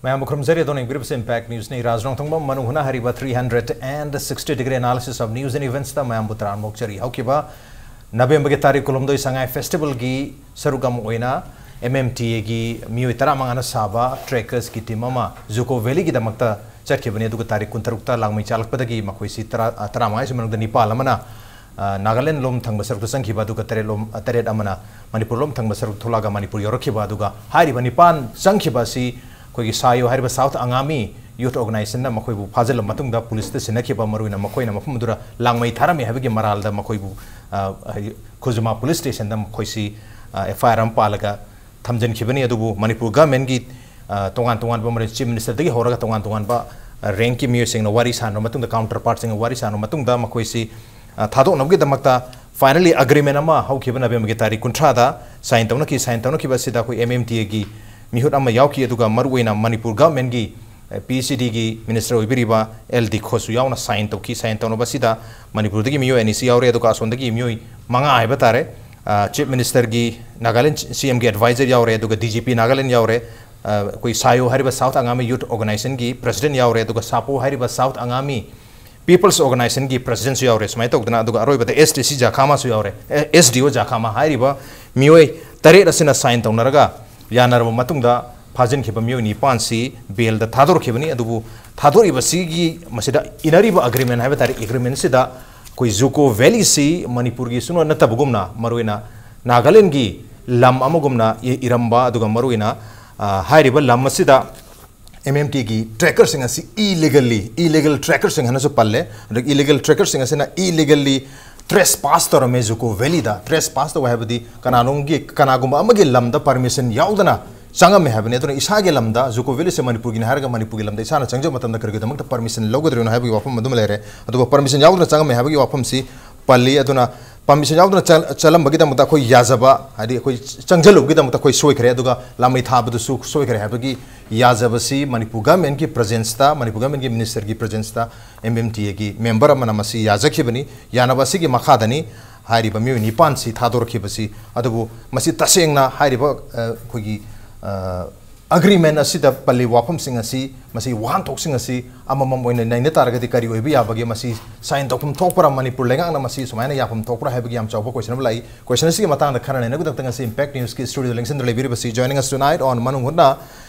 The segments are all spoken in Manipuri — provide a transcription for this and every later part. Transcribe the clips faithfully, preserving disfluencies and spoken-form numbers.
ꯃꯌꯥꯝꯕꯨ ꯈꯨꯔꯨꯝꯖꯔꯤ꯫ ꯑꯗꯣꯝꯅ ꯌꯦꯡꯕꯤꯔꯤꯕꯁꯤ Impact Newsꯅꯤ꯫ ꯔꯥꯖ ꯔꯣꯡꯊꯣꯡꯕꯝ ꯃꯅꯨꯡ ꯍꯨꯅ ꯍꯥꯏꯔꯤꯕ three hundred and sixty degree analysis of news and eventsꯇ ꯃꯌꯥꯝꯕꯨ ꯇꯔꯥꯝꯅ ꯑꯣꯛꯆꯔꯤ꯫ ꯍꯧꯈꯤꯕ ꯅꯕꯦꯝꯕꯔꯒꯤ ꯇꯥꯔꯤꯛ ꯀꯨꯟꯍꯨꯝꯗꯣꯏ ꯁꯉꯥꯏ ꯐꯦꯁꯇꯤꯚꯦꯜꯒꯤ ꯁꯔꯨꯛ ꯑꯃ ꯑꯣꯏꯅ M M T Aꯒꯤ ꯃꯤꯑꯣꯏ ꯇꯔꯥꯃꯉꯥꯅ ꯁꯥꯕ trekkersꯀꯤ team ꯑꯃ ꯖꯨꯀꯣ ꯚꯦꯂꯤꯒꯤꯗꯃꯛꯇ ꯆꯠꯈꯤꯕꯅꯤ꯫ ꯑꯗꯨꯒ ꯇꯥꯔꯤꯛ ꯀꯨꯟꯇꯔꯨꯛꯇ ꯂꯥꯡꯃꯩ ꯆꯥꯛꯂꯛꯄꯗꯒꯤ ꯃꯈꯣꯏꯁꯤ ꯇꯔꯥ, ꯇꯔꯥꯃꯉꯥꯒꯤ ꯃꯅꯨꯡꯗ ꯅꯤꯄꯥꯜ ꯑꯃꯅ, ꯑ, ꯅꯥꯒꯥꯂꯦꯟ ꯂꯣꯝ ꯊꯪꯕ ꯁꯔꯨꯛꯇ ꯆꯪꯈꯤꯕ, ꯑꯗꯨꯒ ꯇꯔꯦꯠ ꯂꯣꯝ, ꯑ, ꯇꯔꯦꯠ ꯑꯃꯅ ꯃꯅꯤꯄꯨꯔ ꯂꯣꯝ ꯊꯪꯕ ꯁꯔꯨꯛ ꯊꯣꯛꯂꯛꯑꯒ ꯃꯅꯤꯄꯨꯔ ꯌꯧꯔꯛꯈꯤꯕ꯫ ꯑꯗꯨꯒ ꯍꯥꯏꯔꯤꯕ ꯅꯤꯄꯥꯟ ꯆꯪꯈꯤꯕ ꯑꯁꯤ ꯑꯩꯈꯣꯏꯒꯤ ꯁꯥꯌꯣ ꯍꯥꯏꯔꯤꯕ South Angami Youth Organizationꯅ ꯃꯈꯣꯏꯕꯨ ꯐꯥꯖꯤꯜꯂꯕ ꯃꯇꯨꯡꯗ ꯄꯨꯂꯤꯁꯇ ꯁꯤꯟꯅꯈꯤꯕ, ꯃꯔꯨꯑꯣꯏꯅ ꯃꯈꯣꯏꯅ ꯃꯐꯝ ꯑꯗꯨꯗ ꯂꯥꯡꯃꯩ ꯊꯥꯔꯝꯃꯤ ꯍꯥꯏꯕꯒꯤ ꯃꯔꯥꯜꯗ ꯃꯈꯣꯏꯕꯨ, ꯑ, ꯍꯥꯏꯗꯤ ꯈꯨꯖꯃꯥ ꯄꯨꯂꯤꯁ ꯁ꯭ꯇꯦꯁꯟꯗ ꯃꯈꯣꯏꯁꯤ, ꯑ, F I R ꯑꯃ ꯄꯥꯜꯂꯒ ꯊꯝꯖꯤꯟꯈꯤꯕꯅꯤ꯫ ꯑꯗꯨꯕꯨ ꯃꯅꯤꯄꯨꯔ ꯒꯚꯔꯟꯃꯦꯟꯠꯀꯤ, ꯑ, ꯇꯣꯉꯥꯟ ꯇꯣꯉꯥꯟꯕ ꯃꯔꯩ, ꯆꯤꯐ ꯃꯤꯅꯤꯁꯇꯔꯗꯒꯤ ꯍꯧꯔꯒ ꯇꯣꯉꯥꯟ ꯇꯣꯉꯥꯟꯕ, ꯑ, ꯔꯦꯡꯛꯀꯤ ꯃꯤꯑꯣꯏꯁꯤꯡꯅ ꯋꯥꯔꯤ ꯁꯥꯟꯅꯔꯕ ꯃꯇꯨꯡꯗ, ꯀꯥꯎꯟꯇꯔ ꯄꯥꯔꯠꯁꯤꯡꯒ ꯋꯥꯔꯤ ꯁꯥꯟꯅꯔꯕ ꯃꯇꯨꯡꯗ ꯃꯈꯣꯏꯁꯤ, ꯑ, ꯊꯥꯗꯣꯛꯅꯕꯒꯤꯗꯃꯛꯇ finally agreement ꯑꯃ ꯍꯧꯈꯤꯕ ꯅꯕꯦꯝꯕꯔꯒꯤ ꯇꯥꯔꯤꯛ ꯀꯨꯟꯊ꯭ꯔꯥꯗ ꯁꯥꯏꯟ ꯇꯧꯅꯈꯤ꯫ ꯁꯥꯏꯟ ꯇꯧꯅꯈꯤꯕ ꯑꯁꯤꯗ ꯑꯩꯈꯣꯏ M M T Aꯒꯤ ꯃꯤꯍꯨꯠ ꯑꯃ ꯌꯥꯎꯈꯤ, ꯑꯗꯨꯒ ꯃꯔꯨꯑꯣꯏꯅ ꯃꯅꯤꯄꯨꯔ ꯒꯚꯔꯟꯃꯦꯟꯠꯀꯤ, ꯑ, P C Dꯒꯤ ꯃꯤꯅꯤꯁꯇꯔ ꯑꯣꯏꯕꯤꯔꯤꯕ L ꯗꯤꯈꯣꯁꯨ ꯌꯥꯎꯅ ꯁꯥꯏꯟ ꯇꯧꯈꯤ꯫ ꯁꯥꯏꯟ ꯇꯧꯅꯕ ꯑꯁꯤꯗ ꯃꯅꯤꯄꯨꯔꯗꯒꯤ ꯃꯤꯑꯣꯏ ꯑꯅꯤꯁꯤ ꯌꯥꯎꯔꯦ, ꯑꯗꯨꯒ ꯑꯁꯣꯝꯗꯒꯤ ꯃꯤꯑꯣꯏ ꯃꯉꯥ ꯍꯥꯏꯕ ꯇꯥꯔꯦ꯫ ꯑ, ꯆꯤꯐ ꯃꯤꯅꯤꯁꯇꯔꯒꯤ, ꯅꯥꯒꯥꯂꯦꯟ ꯁꯤ ꯑꯦꯝꯒꯤ ꯑꯦꯗꯚꯥꯏꯖꯔ ꯌꯥꯎꯔꯦ, ꯑꯗꯨꯒ D G P ꯅꯥꯒꯥꯂꯦꯟ ꯌꯥꯎꯔꯦ꯫ ꯑ, ꯑꯩꯈꯣꯏ ꯁꯥꯌꯣ ꯍꯥꯏꯔꯤꯕ South Angami Youth Organizationꯒꯤ ꯄ꯭ꯔꯁꯤꯗꯦꯟꯠ ꯌꯥꯎꯔꯦ, ꯑꯗꯨꯒ ꯁꯥꯄꯣ ꯍꯥꯏꯔꯤꯕ South Angami People's Organizationꯒꯤ ꯄ꯭ꯔꯁꯤꯗꯦꯟꯠꯁꯨ ꯌꯥꯎꯔꯦ꯫ ꯁꯨꯃꯥꯏꯅ ꯇꯧꯗꯅ, ꯑꯗꯨꯒ ꯑꯔꯣꯏꯕꯗ S D C ꯖꯈꯥꯃꯥꯁꯨ ꯌꯥꯎꯔꯦ, ꯑꯦ, S D O ꯖꯈꯥꯃꯥ ꯍꯥꯏꯔꯤꯕ ꯃꯤꯑꯣꯏ ꯇꯔꯦꯠ ꯑꯁꯤꯅ ꯁꯥꯏꯟ ꯇꯧꯅꯔꯒ ꯌꯥꯅꯔꯕ ꯃꯇꯨꯡꯗ ꯐꯥꯖꯤꯟꯈꯤꯕ ꯃꯤꯑꯣꯏ ꯅꯤꯄꯥꯟꯁꯤ ꯕꯦꯜꯗ ꯊꯥꯗꯣꯔꯛꯈꯤꯕꯅꯤ꯫ ꯑꯗꯨꯕꯨ ꯊꯥꯗꯣꯔꯛꯏꯕꯁꯤꯒꯤ ꯃꯁꯤꯗ ꯏꯅꯔꯤꯕ ꯑꯦꯒ꯭ꯔꯤꯃꯦꯟ ꯍꯥꯏꯕ ꯇꯥꯔꯦ, ꯑꯦꯒ꯭ꯔꯤꯃꯦꯟꯁꯤꯗ ꯑꯩꯈꯣꯏ ꯖꯨꯀꯣ ꯚꯦꯂꯤꯁꯤ ꯃꯅꯤꯄꯨꯔꯒꯤ ꯁꯨꯡꯅ ꯅꯠꯇꯕꯒꯨꯝꯅ, ꯃꯔꯨꯑꯣꯏꯅ ꯅꯥꯒꯥꯂꯦꯟꯒꯤ ꯂꯝ ꯑꯃꯒꯨꯝꯅ ꯏ-, ꯏꯔꯝꯕ, ꯑꯗꯨꯒ ꯃꯔꯨꯑꯣꯏꯅ, ꯑ, ꯍꯥꯏꯔꯤꯕ ꯂꯝ ꯑꯁꯤꯗ M M Tꯒꯤ trekkerꯁꯤꯡ ꯑꯁꯤ illegally, illegal trekkerꯁꯤꯡ ꯍꯥꯏꯅꯁꯨ ꯄꯜꯂꯦ꯫ ꯑꯗꯨꯒ illegal trekkerꯁꯤꯡ ꯑꯁꯤꯅ illegally trespass ꯇꯧꯔꯝꯃꯦ ꯖꯨꯀꯣ ꯚꯦꯂꯤꯗ꯫ Trespass ꯇꯧꯕ ꯍꯥꯏꯕꯗꯤ ꯀꯅꯥꯅꯣꯝꯒꯤ, ꯀꯅꯥꯒꯨꯝꯕ ꯑꯃꯒꯤ ꯂꯝꯗ permission ꯌꯥꯎꯗꯅ ꯆꯪꯉꯝꯃꯦ ꯍꯥꯏꯕꯅꯤ꯫ ꯑꯗꯨꯅ ꯏꯁꯥꯒꯤ ꯂꯝꯗ, ꯖꯨꯀꯣ ꯚꯦꯂꯤꯁꯦ ꯃꯅꯤꯄꯨꯔꯒꯤꯅꯤ ꯍꯥꯏꯔꯒ ꯃꯅꯤꯄꯨꯔꯒꯤ ꯂꯝꯗ ꯏꯁꯥꯅ ꯆꯪꯖꯕ ꯃꯇꯝꯗ ꯀꯔꯤꯒꯤꯗꯃꯛꯇ permission ꯂꯧꯒꯗ꯭ꯔꯤꯕꯅꯣ ꯍꯥꯏꯕꯒꯤ ꯋꯥꯐꯝ ꯑꯗꯨꯃ ꯂꯩꯔꯦ꯫ ꯑꯗꯨꯒ permission ꯌꯥꯎꯗꯅ ꯆꯪꯉꯝꯃꯦ ꯍꯥꯏꯕꯒꯤ ꯋꯥꯐꯝꯁꯤ ꯄꯜꯂꯤ꯫ ꯑꯗꯨꯅ permission ꯌꯥꯎꯗꯅ ꯆ-, ꯆꯠꯂꯝꯕꯒꯤꯗꯃꯛꯇ ꯑꯩꯈꯣꯏ ꯌꯥꯖꯕ, ꯍꯥꯏꯗꯤ ꯑꯩꯈꯣꯏ ꯆꯪꯖꯜꯂꯨꯕꯒꯤꯗꯃꯛꯇ ꯑꯩꯈꯣꯏ ꯁꯣꯏꯈ꯭ꯔꯦ, ꯑꯗꯨꯒ ꯂꯥꯃꯩ ꯊꯥꯕꯗꯨꯁꯨ ꯁꯣꯏꯈ꯭ꯔꯦ ꯍꯥꯏꯕꯒꯤ ꯌꯥꯖꯕꯁꯤ ꯃꯅꯤꯄꯨꯔ ꯒꯚꯔꯟꯃꯦꯟꯠꯀꯤ ꯄ꯭ꯔꯦꯖꯦꯟꯁꯇ, ꯃꯅꯤꯄꯨꯔ ꯒꯚꯔꯟꯃꯦꯟꯠꯀꯤ ꯃꯤꯅꯤꯁꯇꯔꯒꯤ ꯄ꯭ꯔꯦꯖꯦꯟꯁꯇ M M Tꯒꯤ ꯃꯦꯝꯕꯔ ꯑꯃꯅ ꯃꯁꯤ ꯌꯥꯖꯈꯤꯕꯅꯤ꯫ ꯌꯥꯅꯕ ꯑꯁꯤꯒꯤ ꯃꯈꯥꯗꯅꯤ ꯍꯥꯏꯔꯤꯕ ꯃꯤꯑꯣꯏ ꯅꯤꯄꯥꯟꯁꯤ ꯊꯥꯗꯣꯔꯛꯈꯤꯕꯁꯤ, ꯑꯗꯨꯕꯨ ꯃꯁꯤ ꯇꯁꯦꯡꯅ ꯍꯥꯏꯔꯤꯕ, ꯑ, ꯑꯩꯈꯣꯏꯒꯤ, ꯑ, ꯑꯦꯒ꯭ꯔꯤꯃꯦꯟ ꯑꯁꯤꯗ ꯄꯜꯂꯤꯕ ꯋꯥꯐꯝꯁꯤꯡ ꯑꯁꯤ, ꯃꯁꯤ ꯋꯥꯍꯟꯊꯣꯛꯁꯤꯡ ꯑꯁꯤ ꯑꯃꯃꯝ ꯑꯣꯏꯅ ꯅꯩꯅ ꯇꯥꯔꯒꯗꯤ ꯀꯔꯤ ꯑꯣꯏꯕ ꯌꯥꯕꯒꯦ? ꯃꯁꯤ ꯁꯥꯏꯟ ꯇꯧꯐꯝ ꯊꯣꯛꯄ꯭ꯔꯥ? ꯃꯅꯤꯄꯨꯔ ꯂꯩꯉꯥꯛꯅ ꯃꯁꯤ ꯁꯨꯃꯥꯏꯅ ꯌꯥꯐꯝ ꯊꯣꯛꯄ꯭ꯔꯥ ꯍꯥꯏꯕꯒꯤ ꯌꯥꯝ ꯆꯥꯎꯕ ꯀꯣꯏꯁꯟ ꯑꯃ ꯂꯥꯛꯏ꯫ ꯀꯣꯏꯁꯟ ꯑꯁꯤꯒꯤ ꯃꯇꯥꯡꯗ ꯈꯟꯅ ꯅꯩꯅꯕꯒꯤꯗꯃꯛꯇ ꯉꯁꯤ ꯏꯝꯄꯦꯛ ꯅ꯭ꯌꯨꯁꯀꯤ ꯁ꯭ꯇꯨꯗꯤꯑꯣꯗ ꯂꯦꯡꯁꯤꯟꯗꯨꯅ ꯂꯩꯕꯤꯔꯤꯕꯁꯤ, joining us tonight on ꯃꯅꯨꯡ ꯍꯨꯠꯅ,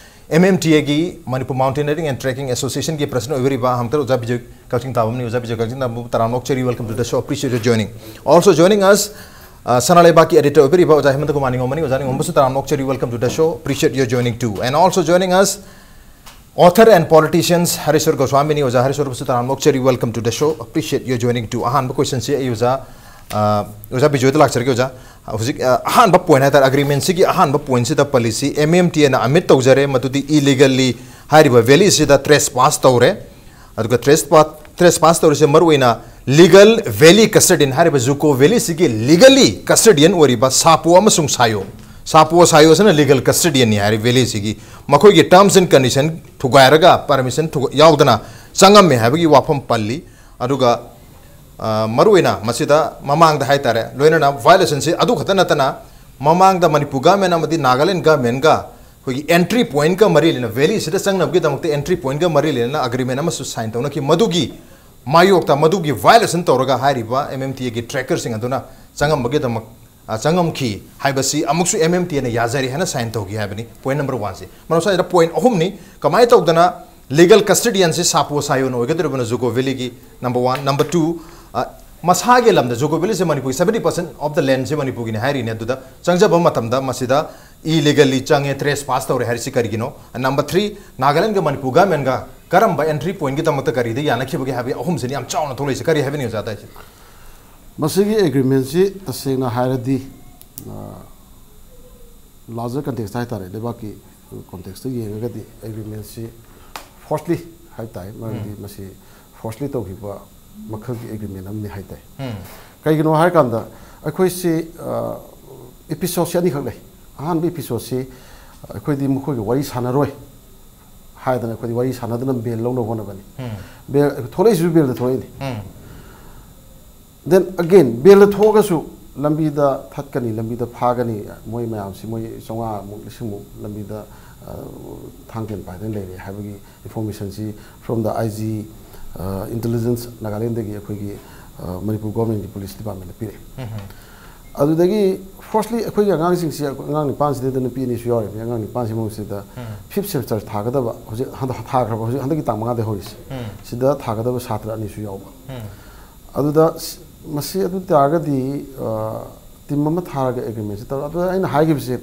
ꯑꯦꯝ ꯑꯦꯝ ꯇꯤ ꯑꯦꯒꯤ, Manipur Mountaineering and Trekking Associationꯒꯤ president ꯑꯣꯏꯕꯤꯔꯤꯕ ꯍꯝꯇꯔ ꯑꯣꯖꯥ ꯕꯤꯖꯣꯏ ꯀꯛꯆꯤꯡ ꯇꯥꯕꯝꯅꯤ꯫ ꯑꯣꯖꯥ ꯕꯤꯖꯣꯏ ꯀꯛꯆꯤꯡ ꯇꯥꯕꯝꯕꯨ ꯇꯔꯥꯝꯅ ꯑꯣꯛꯆꯔꯤ, welcome to the show, appreciate your joining. Also joining us, uh, ꯁꯅꯥ ꯂꯩꯕꯥꯛꯀꯤ editor ꯑꯣꯏꯕꯤꯔꯤꯕ ꯑꯣꯖꯥ ꯍꯦꯃꯟꯇ ꯀꯨꯃꯥꯔ ꯅꯤꯉꯣꯝꯕꯅꯤ꯫ ꯑꯣꯖꯥ ꯅꯤꯉꯣꯝꯕꯁꯨ ꯇꯔꯥꯝꯅ ꯑꯣꯛꯆꯔꯤ, welcome to the show, appreciate your joining too. And also joining us, author and politicians ꯍꯔꯤꯁꯣꯔ ꯒꯣꯁ꯭ꯋꯥꯃꯤꯅꯤ꯫ ꯑꯣꯖꯥ ꯍꯔꯤꯁꯣꯔꯕꯨꯁꯨ ꯇꯔꯥꯝꯅ ꯑꯣꯛꯆꯔꯤ, welcome to the show, appreciate your joining too. ꯑꯍꯥꯟꯕ ꯀꯣꯏꯁꯟꯁꯤ ꯑꯩ ꯑꯣꯖꯥ, ꯑ, ꯑꯣꯖꯥ ꯕꯤꯖꯣꯏꯗ ꯂꯥꯛꯆꯔꯒꯦ ꯑꯣꯖꯥ꯫ ꯍꯧꯖꯤꯛ, ꯑ, ꯑꯍꯥꯟꯕ ꯄꯣꯏꯟ ꯍꯥꯏꯇꯥꯔꯦ, ꯑꯦꯒ꯭ꯔꯤꯃꯦꯟꯁꯤꯒꯤ ꯑꯍꯥꯟꯕ ꯄꯣꯏꯟꯁꯤꯗ ꯄꯜꯂꯤꯁꯤ ꯑꯦꯝ ꯑꯦꯝ ꯇꯤ ꯑꯦꯅ ꯑꯃꯤꯠ ꯇꯧꯖꯔꯦ, ꯃꯗꯨꯗꯤ ꯏꯂꯤꯒꯜꯂꯤ ꯍꯥꯏꯔꯤꯕ ꯚꯦꯂꯤꯁꯤꯗ ꯇ꯭ꯔꯦꯁ ꯄꯥꯁ ꯇꯧꯔꯦ꯫ ꯑꯗꯨꯒ ꯇ꯭ꯔꯦꯁ ꯄꯥꯁ, ꯇ꯭ꯔꯦꯁ ꯄꯥꯁ ꯇꯧꯔꯤꯁꯦ ꯃꯔꯨꯑꯣꯏꯅ ꯂꯤꯒꯜ ꯚꯦꯂꯤ ꯀꯁꯇꯗꯤꯌꯟ ꯍꯥꯏꯔꯤꯕ ꯖꯨꯀꯣ ꯚꯦꯂꯤꯁꯤꯒꯤ ꯂꯤꯒꯜꯂꯤ ꯀꯁꯇꯗꯤꯌꯟ ꯑꯣꯏꯔꯤꯕ ꯁꯥꯄꯣ ꯑꯃꯁꯨꯡ ꯁꯥꯌꯣ, ꯁꯥꯄꯣ ꯁꯥꯌꯣꯁꯤꯅ ꯂꯤꯒꯜ ꯀꯁꯇꯗꯤꯌꯟꯅꯤ ꯍꯥꯏꯔꯤꯕ ꯚꯦꯂꯤꯁꯤꯒꯤ, ꯃꯈꯣꯏꯒꯤ ꯇꯔꯝꯁ ꯑꯦꯟ ꯀꯟꯗꯤꯁꯟ ꯊꯨꯒꯥꯏꯔꯒ ꯄꯔꯃꯤꯁꯟ ꯌꯥꯎꯗꯅ ꯆꯪꯉꯝꯃꯦ ꯍꯥꯏꯕꯒꯤ ꯋꯥꯐꯝ ꯄꯜꯂꯤ꯫ ꯑꯗꯨꯒ, ꯑ, ꯃꯔꯨꯑꯣꯏꯅ ꯃꯁꯤꯗ ꯃꯃꯥꯡꯗ ꯍꯥꯏꯇꯥꯔꯦ, ꯂꯣꯏꯅꯅ ꯚꯥꯏꯑꯣꯂꯦꯁꯟꯁꯤ ꯑꯗꯨ ꯈꯛꯇ ꯅꯠꯇꯅ ꯃꯃꯥꯡꯗ ꯃꯅꯤꯄꯨꯔ ꯒꯃꯦꯟ ꯑꯃꯗꯤ ꯅꯥꯒꯥꯂꯦꯟ ꯒꯃꯦꯟꯒ ꯑꯩꯈꯣꯏꯒꯤ ꯑꯦꯟꯇ꯭ꯔꯤ ꯄꯣꯏꯟꯠꯀ ꯃꯔꯤ ꯂꯩꯅ, ꯚꯦꯂꯤꯁꯤꯗ ꯆꯪꯅꯕꯒꯤꯗꯃꯛꯇ ꯑꯦꯟꯇ꯭ꯔꯤ ꯄꯣꯏꯟꯠꯀ ꯃꯔꯤ ꯂꯩꯅꯅ ꯑꯦꯒ꯭ꯔꯤꯃꯦꯟ ꯑꯃꯁꯨ ꯁꯥꯏꯟ ꯇꯧꯅꯈꯤ꯫ ꯃꯗꯨꯒꯤ ꯃꯥꯌꯣꯛꯇ, ꯃꯗꯨꯒꯤ ꯚꯥꯏꯑꯣꯂꯦꯁꯟ ꯇꯧꯔꯒ ꯍꯥꯏꯔꯤꯕ ꯑꯦꯝ ꯑꯦꯝ ꯇꯤ ꯑꯦꯒꯤ ꯇ꯭ꯔꯦꯀꯔꯁꯤꯡ ꯑꯗꯨꯅ ꯆꯪꯉꯝꯕꯒꯤꯗꯃꯛ, ꯑ, ꯆꯪꯉꯝꯈꯤ ꯍꯥꯏꯕꯁꯤ ꯑꯃꯨꯛꯁꯨ ꯑꯦꯝ ꯑꯦꯝ ꯇꯤ ꯑꯦꯅ ꯌꯥꯖꯔꯦ ꯍꯥꯏꯅ ꯁꯥꯏꯟ ꯇꯧꯈꯤ ꯍꯥꯏꯕꯅꯤ꯫ ꯄꯣꯏꯟꯠ ꯅꯝꯕꯔ ꯋꯥꯟꯁꯤ꯫ ꯃꯔꯝ ꯁ꯭ꯋꯥꯏꯗ ꯄꯣꯏꯟꯠ ꯑꯍꯨꯝꯅꯤ꯫ ꯀꯃꯥꯏꯅ ꯇꯧꯗꯅ ꯂꯤꯒꯜ ꯀꯁꯇꯗꯤꯌꯟꯁꯤ ꯁꯥꯄꯣ ꯁꯥꯌꯣꯅ ꯑꯣꯏꯒꯗꯧꯔꯤꯕꯅ ꯖꯨꯀꯣ ꯚꯦꯂꯤꯒꯤ, ꯅꯝꯕꯔ ꯋꯥꯟ꯫ ꯅꯝꯕꯔ ꯇꯨ, ꯑ, ꯃꯁꯥꯒꯤ ꯂꯝꯗ, ꯖꯨꯀꯣ ꯚꯦꯂꯤꯁꯦ ꯃꯅꯤꯄꯨꯔꯒꯤ seventy percent of the landꯁꯦ ꯃꯅꯤꯄꯨꯔꯒꯤꯅꯤ ꯍꯥꯏꯔꯤꯅꯦ꯫ ꯑꯗꯨꯗ ꯆꯪꯖꯕ ꯃꯇꯝꯗ ꯃꯁꯤꯗ ꯏꯂꯤꯒꯜꯂꯤ ꯆꯪꯉꯦ, ꯇ꯭ꯔꯦꯁ ꯄꯥꯁ ꯇꯧꯔꯦ ꯍꯥꯏꯔꯤꯁꯤ ꯀꯔꯤꯒꯤꯅꯣ? ꯅꯝꯕꯔ ꯊ꯭ꯔꯤ, ꯅꯥꯒꯥꯂꯦꯟꯒ ꯃꯅꯤꯄꯨꯔ ꯒꯃꯦꯟꯒ ꯀꯔꯝꯕ ꯑꯦꯟꯇ꯭ꯔꯤ ꯄꯣꯏꯟꯠꯀꯤꯗꯃꯛꯇ ꯀꯔꯤꯗ ꯌꯥꯅꯈꯤꯕꯒꯦ ꯍꯥꯏꯕꯒꯤ ꯑꯍꯨꯝꯁꯤꯅꯤ ꯌꯥꯝ ꯆꯥꯎꯅ ꯊꯣꯛꯂꯛꯏꯁꯦ꯫ ꯀꯔꯤ ꯍꯥꯏꯕꯤꯅꯤꯡꯉꯤ ꯑꯣꯖꯥ ꯑꯇꯩꯁꯦ? ꯃꯁꯤꯒꯤ ꯑꯦꯒ꯭ꯔꯤꯃꯦꯟꯁꯤ ꯇꯁꯦꯡꯅ ꯍꯥꯏꯔꯗꯤ, ꯑ, ꯂꯥꯔꯖꯔ ꯀꯟꯇꯦꯛꯁꯇ ꯍꯥꯏꯇꯥꯔꯦ, ꯂꯩꯕꯥꯛꯀꯤ ꯀꯣꯟꯇꯦꯛꯁꯇ ꯌꯦꯡꯉꯒꯗꯤ ꯑꯦꯒ꯭ꯔꯤꯃꯦꯟꯁꯤ ꯐꯣꯔꯁꯂꯤ ꯍꯥꯏꯕ ꯇꯥꯏ, ꯃꯔꯝꯗꯤ ꯃꯁꯤ ꯐꯣꯔꯁꯂꯤ ꯇꯧꯈꯤꯕ ꯃꯈꯜꯒꯤ ꯑꯦꯒ꯭ꯔꯤꯃꯦꯟ ꯑꯃꯅꯤ ꯍꯥꯏ ꯇꯥꯏ꯫ ꯀꯩꯒꯤꯅꯣ ꯍꯥꯏꯔꯀꯥꯟꯗ ꯑꯩꯈꯣꯏꯁꯤ, ꯑ, ꯏꯄꯤꯁꯣꯠꯁꯤ ꯑꯅꯤꯈꯛ ꯂꯩ꯫ ꯑꯍꯥꯟꯕ ꯏꯄꯤꯁꯣꯠꯁꯤ ꯑꯩꯈꯣꯏꯗꯤ ꯃꯈꯣꯏꯒ ꯋꯥꯔꯤ ꯁꯥꯟꯅꯔꯣꯏ ꯍꯥꯏꯗꯅ ꯑꯩꯈꯣꯏꯗꯤ ꯋꯥꯔꯤ ꯁꯥꯟꯅꯗꯅ ꯕꯦꯜ ꯂꯧꯅꯕ ꯍꯣꯠꯅꯕꯅꯤ꯫ ꯕꯦꯜ ꯊꯣꯛꯂꯛꯏꯁꯤꯁꯨ ꯕꯦꯜꯗ ꯊꯣꯛꯂꯛꯏꯅꯤ꯫ Then again, ꯕꯦꯜꯗ ꯊꯣꯛꯑꯒꯁꯨ ꯂꯝꯕꯤꯗ ꯊꯠꯀꯅꯤ, ꯂꯝꯕꯤꯗ ꯐꯥꯒꯅꯤ, ꯃꯣꯏ ꯃꯌꯥꯝꯁꯤ ꯃꯣꯏ ꯆꯥꯝꯃꯉꯥꯃꯨꯛ, ꯂꯤꯁꯤꯡꯃꯨꯛ ꯂꯝꯕꯤꯗ, ꯑ, ꯊꯥꯡ ꯇꯦꯟ ꯄꯥꯏꯗꯅ ꯂꯩꯔꯦ ꯍꯥꯏꯕꯒꯤ informationꯁꯤ from the I G, ꯑ, intelligence ꯅꯥꯒꯥꯂꯦꯟꯗꯒꯤ ꯑꯩꯈꯣꯏꯒꯤ, ꯑ, ꯃꯅꯤꯄꯨꯔ ꯒꯣꯔꯃꯦꯟꯒꯤ ꯄꯨꯂꯤꯁ ꯗꯤꯄꯥꯔꯠꯃꯦꯟꯗ ꯄꯤꯔꯛꯑꯦ꯫ ꯑꯗꯨꯗꯒꯤ firstly ꯑꯩꯈꯣꯏꯒꯤ ꯑꯉꯥꯡꯁꯤꯡꯁꯤ, ꯑꯉꯥꯡ ꯅꯤꯄꯥꯟꯁꯤꯗꯩꯗ ꯅꯨꯄꯤ ꯑꯅꯤꯁꯨ ꯌꯥꯎꯔꯤꯕꯅꯤ꯫ ꯑꯉꯥꯡ ꯅꯤꯄꯥꯟꯁꯤ ꯃꯅꯨꯡꯁꯤꯗ fifth semester ꯊꯥꯒꯗꯕ, ꯍꯧꯖꯤꯛ ꯍꯟꯗꯛ ꯊꯥꯈ꯭ꯔꯕ, ꯍꯧꯖꯤꯛ ꯍꯟꯗꯛꯀꯤ ꯇꯥꯡ ꯃꯉꯥꯗꯒꯤ ꯍꯧꯔꯤꯁꯦ, ꯁꯤꯗ ꯊꯥꯒꯗꯕ ꯁꯥꯇ꯭ꯔ ꯑꯅꯤꯁꯨ ꯌꯥꯎꯕ꯫ ꯑꯗꯨꯗ ꯁ-, ꯃꯁꯤ ꯑꯗꯨ ꯇꯥꯔꯒꯗꯤ, ꯑ, ꯇꯤꯝ ꯑꯃ ꯊꯥꯔꯒ ꯑꯦꯒ꯭ꯔꯤꯃꯦꯟꯁꯤ ꯇꯧꯔ, ꯑꯗꯨꯗ ꯑꯩꯅ ꯍꯥꯏꯈꯤꯕꯁꯦ,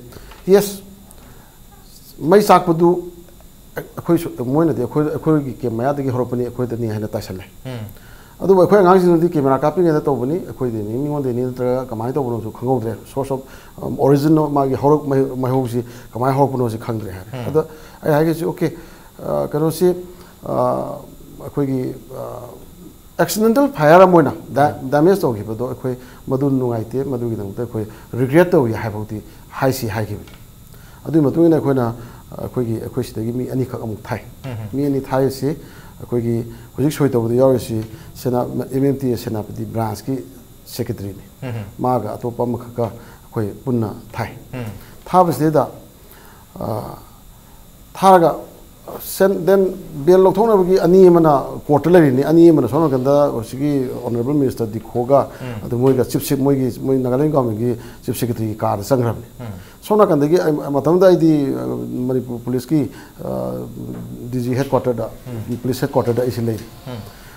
ꯌꯦꯁ, ꯃꯩ ꯆꯥꯛꯄꯗꯨ ꯑꯩꯈꯣꯏꯁꯨ, ꯃꯣꯏꯅꯗꯤ ꯑꯩꯈꯣꯏ, ꯑꯩꯈꯣꯏꯒꯤ ꯀꯦꯝ ꯃꯌꯥꯗꯒꯤ ꯍꯧꯔꯛꯄꯅꯤ, ꯑꯩꯈꯣꯏꯗꯅꯤ ꯍꯥꯏꯅ ꯇꯥꯏꯁꯜꯂꯦ꯫ ꯑꯗꯨꯕꯨ ꯑꯩꯈꯣꯏ ꯑꯉꯥꯡꯁꯤꯡꯅꯗꯤ ꯀꯦꯃꯦꯔꯥ ꯀꯥꯞꯄꯤꯉꯩꯗ ꯇꯧꯕꯅꯤ, ꯑꯩꯈꯣꯏꯗꯅꯤ, ꯃꯤꯉꯣꯟꯗꯅꯤ, ꯅꯠꯇ꯭ꯔꯒ ꯀꯃꯥꯏꯅ ꯇꯧꯕꯅꯣꯁꯨ ꯈꯪꯍꯧꯗ꯭ꯔꯦ꯫ Source of, um, origin ꯃꯥꯒꯤ ꯍꯧꯔꯛ-, ꯃꯩ-, ꯃꯩꯍꯧꯁꯤ ꯀꯃꯥꯏꯅ ꯍꯧꯔꯛꯄꯅꯣꯁꯤ ꯈꯪꯗ꯭ꯔꯦ ꯍꯥꯏꯔꯦ꯫ ꯑꯗ ꯑꯩ ꯍꯥꯏꯒꯦꯁꯤ, ꯑꯣꯀꯦ, ꯑ, ꯀꯩꯅꯣꯁꯤ, ꯑ, ꯑꯩꯈꯣꯏꯒꯤ, ꯑ, accidental fire ꯑꯃ ꯑꯣꯏꯅ, ꯗ-, damage ꯇꯧꯈꯤꯕꯗꯣ ꯑꯩꯈꯣꯏ ꯃꯗꯨ ꯅꯨꯡꯉꯥꯏꯇꯦ, ꯃꯗꯨꯒꯤꯗꯃꯛꯇ ꯑꯩꯈꯣꯏ regret ꯇꯧꯏ ꯍꯥꯏꯐꯥꯎꯗꯤ ꯍꯥꯏꯁꯤ ꯍꯥꯏꯈꯤꯕꯅꯤ꯫ ꯑꯗꯨꯒꯤ ꯃꯇꯨꯡ ꯏꯟꯅ ꯑꯩꯈꯣꯏꯅ, ꯑꯩꯈꯣꯏꯒꯤ, ꯑꯩꯈꯣꯏ ꯁꯤꯗꯒꯤ ꯃꯤ ꯑꯅꯤꯈꯛ ꯑꯃꯨꯛ ꯊꯥꯏ꯫ ꯃꯤ ꯑꯅꯤ ꯊꯥꯔꯤꯁꯤ ꯑꯩꯈꯣꯏꯒꯤ ꯍꯧꯖꯤꯛ ꯁꯣꯏ ꯇꯧꯕꯗ ꯌꯥꯎꯔꯤꯁꯤ ꯁꯦꯅꯥ-, M M T A Senapati branchꯀꯤ secretaryꯅꯤ꯫ ꯃꯥꯒ ꯑꯇꯣꯞꯄ ꯑꯃꯈꯛꯀ ꯑꯩꯈꯣꯏ ꯄꯨꯟꯅ ꯊꯥꯏ꯫ ꯊꯥꯕꯁꯤꯗꯩꯗ, ꯑ, ꯊꯥꯔꯒ, ꯁꯦꯟ-, then ꯕꯦꯜ ꯂꯧꯊꯣꯛꯅꯕꯒꯤ ꯑꯅꯤ ꯑꯃꯅ ꯀꯣꯔꯠꯇ ꯂꯩꯔꯤꯅꯤ, ꯑꯅꯤ ꯑꯃꯅ ꯁꯣꯝ ꯅꯥꯀꯟꯗ ꯍꯧꯖꯤꯛꯀꯤ Honourable Minister ꯗꯤꯈꯣꯒ, ꯑꯗꯨ ꯃꯣꯏꯒ chief sec-, ꯃꯣꯏꯒꯤ, ꯃꯣꯏ ꯅꯥꯒꯥꯂꯦꯟ ꯒꯣꯔꯃꯦꯟꯒꯤ chief secretaryꯒꯤ ꯀꯥꯗ ꯆꯪꯈ꯭ꯔꯕꯅꯤ꯫ ꯁꯣꯝ ꯅꯥꯀꯟꯗꯒꯤ ꯑꯩ ꯃꯇꯝꯗꯨꯗ ꯑꯩꯗꯤ, ꯑ, ꯃꯅꯤꯄꯨꯔ ꯄꯨꯂꯤꯁꯀꯤ, ꯑ, D G headquarterꯗ, ꯄꯨꯂꯤꯁ headquarterꯗ ꯑꯩꯁꯦ ꯂꯩꯔꯤ꯫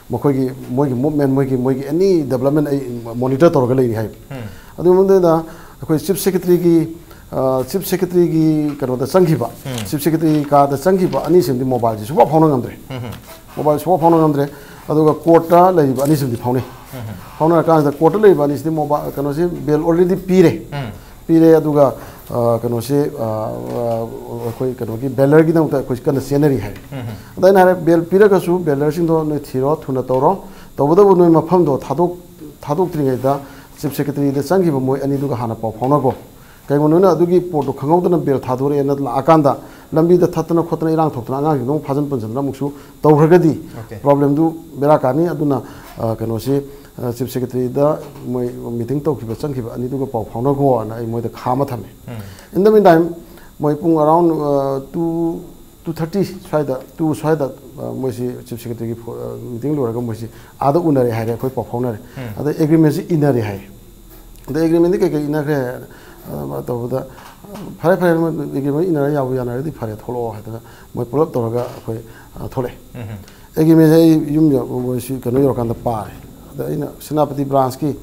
ꯃꯈꯣꯏꯒꯤ, ꯃꯣꯏꯒꯤ movement, ꯃꯣꯏꯒꯤ, ꯃꯣꯏꯒꯤ any development ꯑꯩ monitor ꯇꯧꯔꯒ ꯂꯩꯔꯤ ꯍꯥꯏꯕ꯫ ꯑꯗꯨꯒꯤ ꯃꯇꯨꯡꯗ ꯑꯩꯈꯣꯏ chief secretaryꯒꯤ, ꯑ, chief secretaryꯒꯤ ꯀꯩꯅꯣꯗ ꯆꯪꯈꯤꯕ, chief secretary ꯀꯥꯗ ꯆꯪꯈꯤꯕ ꯑꯅꯤꯁꯤꯃꯗꯤ mobileꯁꯤ ꯁꯨꯡꯐꯥꯎ ꯐꯥꯎꯅ ꯉꯝꯗ꯭ꯔꯦ꯫ Mobile ꯁꯨꯡꯐꯥꯎ ꯐꯥꯎꯅ ꯉꯝꯗ꯭ꯔꯦ꯫ ꯑꯗꯨꯒ ꯀꯣꯔꯠꯇ ꯂꯩꯔꯤꯕ ꯑꯅꯤꯁꯤꯃꯗꯤ ꯐꯥꯎꯅꯩ꯫ ꯐꯥꯎꯅꯔꯀꯥꯟꯁꯤꯗ ꯀꯣꯔꯠꯇ ꯂꯩꯔꯤꯕ ꯑꯅꯤꯁꯤꯗꯤ mobile, ꯀꯩꯅꯣꯁꯤ bail already ꯄꯤꯔꯦ꯫ ꯄꯤꯔꯦ, ꯑꯗꯨꯒ, ꯑ, ꯀꯩꯅꯣꯁꯤ, ꯑ, ꯑ, ꯑꯩꯈꯣꯏ ꯀꯩꯅꯣꯒꯤ bailꯒꯤꯗꯃꯛꯇ ꯑꯩꯈꯣꯏ ꯀꯟꯅ ꯆꯦꯟꯅꯔꯤ ꯍꯥꯏ꯫ ꯑꯗ ꯑꯩꯅ ꯍꯥꯏꯔꯦ, bail ꯄꯤꯔꯒꯁꯨ bailerꯁꯤꯡꯗꯣ ꯅꯣꯏ ꯊꯤꯔꯣ, ꯊꯨꯅ ꯇꯧꯔꯣ, ꯇꯧꯕꯇꯕꯨ ꯅꯣꯏ ꯃꯐꯝꯗꯣ ꯊꯥꯗꯣꯛ-, ꯊꯥꯗꯣꯛꯇ꯭ꯔꯤꯉꯩꯗ chief secretaryꯗ ꯆꯪꯈꯤꯕ ꯃꯣꯏ ꯑꯅꯤꯗꯨꯒ ꯍꯥꯟꯅ ꯄꯥꯎ ꯐꯥꯎꯅꯈꯣ꯫ ꯀꯩꯒꯨꯝꯕ ꯅꯣꯏꯅ ꯑꯗꯨꯒꯤ ꯄꯣꯠꯇꯣ ꯈꯪꯍꯧꯗꯅ bail ꯊꯥꯗꯣꯔꯛꯑꯦꯅ ꯂꯥꯛꯑꯀꯥꯟꯗ ꯂꯝꯕꯤꯗ ꯊꯠꯇꯅ ꯈꯣꯠꯇꯅ ꯏꯔꯥꯡ ꯊꯣꯛꯇꯅ ꯑꯉꯥꯡꯁꯤꯡꯗꯣ ꯑꯃꯨꯛ ꯐꯥꯖꯤꯟ ꯄꯨꯟꯁꯤꯟꯗꯅ ꯑꯃꯨꯛꯁꯨ ꯇꯧꯈ꯭ꯔꯒꯗꯤ Okay. problemꯗꯨ ꯕꯦꯔꯥ ꯀꯥꯅꯤ꯫ ꯑꯗꯨꯅ, ꯑ, ꯀꯩꯅꯣꯁꯤ, ꯆꯤꯐ ꯁꯦꯀ꯭ꯔꯦꯇꯔꯤꯗ ꯃꯣꯏ ꯃꯤꯇꯤꯡ ꯇꯧꯈꯤꯕ ꯆꯪꯈꯤꯕ ꯑꯅꯤꯗꯨꯒ ꯄꯥꯎ ꯐꯥꯎꯅꯈꯣꯅ ꯑꯩ ꯃꯣꯏꯗ ꯈꯥꯝꯃ ꯊꯝꯃꯦ꯫ ꯏꯟ ꯗ ꯃꯤꯟ ꯇꯥꯏꯝ, ꯃꯣꯏ ꯄꯨꯡ ꯑꯔꯥꯎꯟ ꯇꯨ ꯇꯨ ꯊꯥꯔꯇꯤ ꯁ꯭ꯋꯥꯏꯗ, ꯇꯨ ꯁ꯭ꯋꯥꯏꯗ, ꯃꯣꯏꯁꯤ ꯆꯤꯐ ꯁꯦꯀ꯭ꯔꯦꯇꯔꯤꯒꯤ ꯃꯤꯇꯤꯡ ꯂꯣꯏꯔꯒ ꯃꯣꯏꯁꯤ ꯑꯥꯗ ꯎꯅꯔꯦ ꯍꯥꯏꯔꯦ, ꯑꯩꯈꯣꯏ ꯄꯥꯎ ꯐꯥꯎꯅꯔꯦ꯫ ꯑꯗ ꯑꯦꯒ꯭ꯔꯤꯃꯦꯟꯁꯤ ꯏꯟꯅꯔꯦ ꯍꯥꯏ꯫ ꯑꯗ ꯑꯦꯒ꯭ꯔꯤꯃꯦꯟꯗꯤ ꯀꯩꯀꯩ ꯏꯟꯅꯈ꯭ꯔꯦ ꯇꯧꯕꯗ, ꯐꯔꯦ ꯐꯔꯦ, ꯑꯦꯒ꯭ꯔꯤꯃꯦꯟ ꯏꯟꯅꯔ ꯌꯥꯕꯨ ꯌꯥꯅꯔꯗꯤ ꯐꯔꯦ, ꯊꯣꯛꯂꯛꯑꯣ ꯍꯥꯏꯗꯅ ꯃꯣꯏ ꯄꯨꯂꯞ ꯇꯧꯔꯒ ꯑꯩꯈꯣꯏ ꯊꯣꯛꯂꯛꯑꯦ꯫ ꯑꯦꯒ꯭ꯔꯤꯃꯦꯟꯁꯦ ꯑꯩ ꯌꯨꯝ ꯌꯧ-, ꯃꯣꯏ ꯁꯤ ꯀꯩꯅꯣ ꯌꯧꯔꯀꯥꯟꯗ ꯄꯥꯔꯦ꯫ ꯑꯗ ꯑꯩꯅ ꯁꯦꯅꯥꯄꯇꯤ ꯕ꯭ꯔꯥꯟꯁꯀꯤ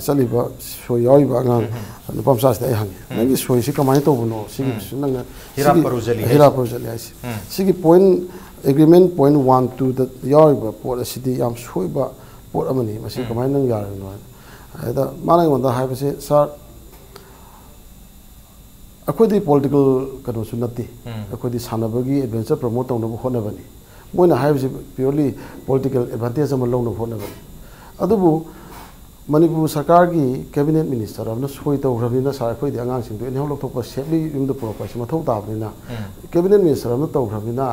ꯆꯠꯂꯤꯕ ꯁꯣꯏ ꯌꯥꯎꯔꯤꯕ ꯑꯉꯥꯡ ꯅꯨꯄꯥ ꯃꯆꯥꯁꯤꯗ ꯑꯩ ꯍꯪꯉꯦ, "ꯅꯪꯒꯤ ꯁꯣꯏꯁꯤ ꯀꯃꯥꯏꯅ ꯇꯧꯕꯅꯣ? ꯁꯤꯒꯤ ꯅꯪꯅ ꯍꯤꯔꯥ ꯁꯤꯒꯤ ꯄꯔꯨꯖꯂꯤ ꯍꯤꯔꯥ ꯍꯥꯏꯁꯦ꯫ ꯄꯔꯨꯖꯂꯤ ꯍꯥꯏꯁꯦ꯫ ꯁꯤꯒꯤ ꯄꯣꯏꯟ, ꯑꯦꯒ꯭ꯔꯤꯃꯦꯟ ꯄꯣꯏꯟ ꯋꯥꯟ ꯇꯨꯗ ꯌꯥꯎꯔꯤꯕ ꯄꯣꯠ ꯑꯁꯤꯗꯤ ꯌꯥꯝ ꯁꯣꯏꯕ ꯄꯣꯠ ꯑꯃꯅꯤ, ꯃꯁꯤ ꯀꯃꯥꯏꯅ ꯅꯪ ꯌꯥꯔꯤꯅꯣ?" ꯍꯥꯏꯅ꯫ ꯑꯗ ꯃꯥꯅ ꯑꯩꯉꯣꯟꯗ ꯍꯥꯏꯕꯁꯦ, "ꯁꯥꯔ, ꯑꯩꯈꯣꯏꯗꯤ ꯄꯣꯂꯤꯇꯤꯀꯦꯜ ꯀꯩꯅꯣꯁꯨ ꯅꯠꯇꯦ, ꯑꯩꯈꯣꯏꯗꯤ ꯁꯥꯟꯅꯕꯒꯤ ꯑꯦꯗꯚꯦꯟꯆꯔ ꯄ꯭ꯔꯃꯣꯠ ꯇꯧꯅꯕ ꯍꯣꯠꯅꯕꯅꯤ꯫ ꯃꯣꯏꯅ ꯍꯥꯏꯕꯁꯤ ꯄ꯭ꯌꯨꯔꯂꯤ ꯄꯣꯂꯤꯇꯤꯀꯦꯜ ꯑꯦꯗꯚꯥꯟꯇꯦꯖ ꯑꯃ ꯂꯧꯅꯕ ꯍꯣꯠꯅꯕꯅꯤ꯫ ꯑꯗꯨꯕꯨ ꯃꯅꯤꯄꯨꯔ ꯁꯔꯀꯥꯔꯒꯤ ꯀꯦꯕꯤꯅꯦꯠ ꯃꯤꯅꯤꯁꯇꯔ ꯑꯃꯅ ꯁꯣꯏ ꯇꯧꯈ꯭ꯔꯕꯅꯤꯅ, ꯁꯥꯔ, ꯑꯩꯈꯣꯏꯗꯤ ꯑꯉꯥꯡꯁꯤꯡꯗꯣ ꯑꯦꯅꯤꯍꯥꯎ ꯂꯧꯊꯣꯛꯄ, ꯁꯦꯐꯂꯤ ꯌꯨꯝꯗ ꯄꯨꯔꯛꯄ ꯍꯥꯏꯁꯤ ꯃꯊꯧ ꯇꯥꯕꯅꯤꯅ, ꯀꯦꯕꯤꯅꯦꯠ ꯃꯤꯅꯤꯁꯇꯔ ꯑꯃꯅ ꯇꯧꯈ꯭ꯔꯕꯅꯤꯅ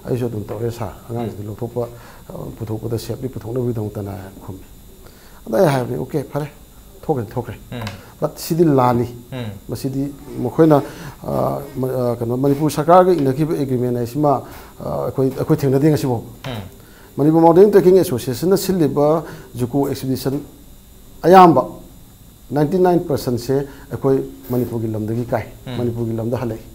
ꯑꯩꯁꯨ ꯑꯗꯨꯝ ꯇꯧꯔꯦ, ꯁꯥꯔ, ꯑꯉꯥꯡꯁꯤꯡꯗꯣ ꯂꯧꯊꯣꯛꯄ, ꯑ, ꯄꯨꯊꯣꯛꯄꯗ ꯁꯦꯐꯂꯤ ꯄꯨꯊꯣꯛꯅꯕꯒꯤꯗꯃꯛꯇꯅ" ꯈꯨꯝꯃꯤ꯫ ꯑꯗ ꯑꯩ ꯍꯥꯏꯕꯅꯤ, "ꯑꯣꯀꯦ, ꯐꯔꯦ, ꯊꯣꯛꯈ꯭ꯔꯦ, ꯊꯣꯛꯈ꯭ꯔꯦ꯫ ꯕꯠ ꯁꯤꯗꯤ ꯂꯥꯜꯂꯤ꯫ ꯃꯁꯤꯗꯤ ꯃꯈꯣꯏꯅ, ꯑ, ꯃ-, ꯑ, ꯀꯩꯅꯣ, ꯃꯅꯤꯄꯨꯔ ꯁꯔꯀꯥꯔꯒ ꯏꯟꯅꯈꯤꯕ ꯑꯦꯒ꯭ꯔꯤꯃꯦꯟ ꯍꯥꯏꯁꯤꯃ, ꯑ, ꯑꯩꯈꯣꯏ, ꯑꯩꯈꯣꯏ ꯊꯦꯡꯅꯗꯦ ꯉꯁꯤꯐꯥꯎ꯫ ꯃꯅꯤꯄꯨꯔ ꯃꯥꯎꯟꯇꯦꯅꯤꯌꯔꯤꯡ ꯇ꯭ꯔꯦꯛꯀꯤꯡ ꯑꯦꯁꯣꯁꯤꯌꯦꯁꯟꯅ ꯁꯤꯜꯂꯤꯕ ꯖꯨꯀꯣ ꯑꯦꯛꯁꯄꯤꯗꯤꯁꯟ ꯑꯌꯥꯝꯕ ꯅꯥꯏꯟꯇꯤ ꯅꯥꯏꯟ ꯄꯥꯔꯁꯦꯟꯁꯦ ꯑꯩꯈꯣꯏ ꯃꯅꯤꯄꯨꯔꯒꯤ ꯂꯝꯗꯒꯤ ꯀꯥꯏ, ꯃꯅꯤꯄꯨꯔꯒꯤ ꯂꯝꯗ ꯍꯜꯂꯛꯏ꯫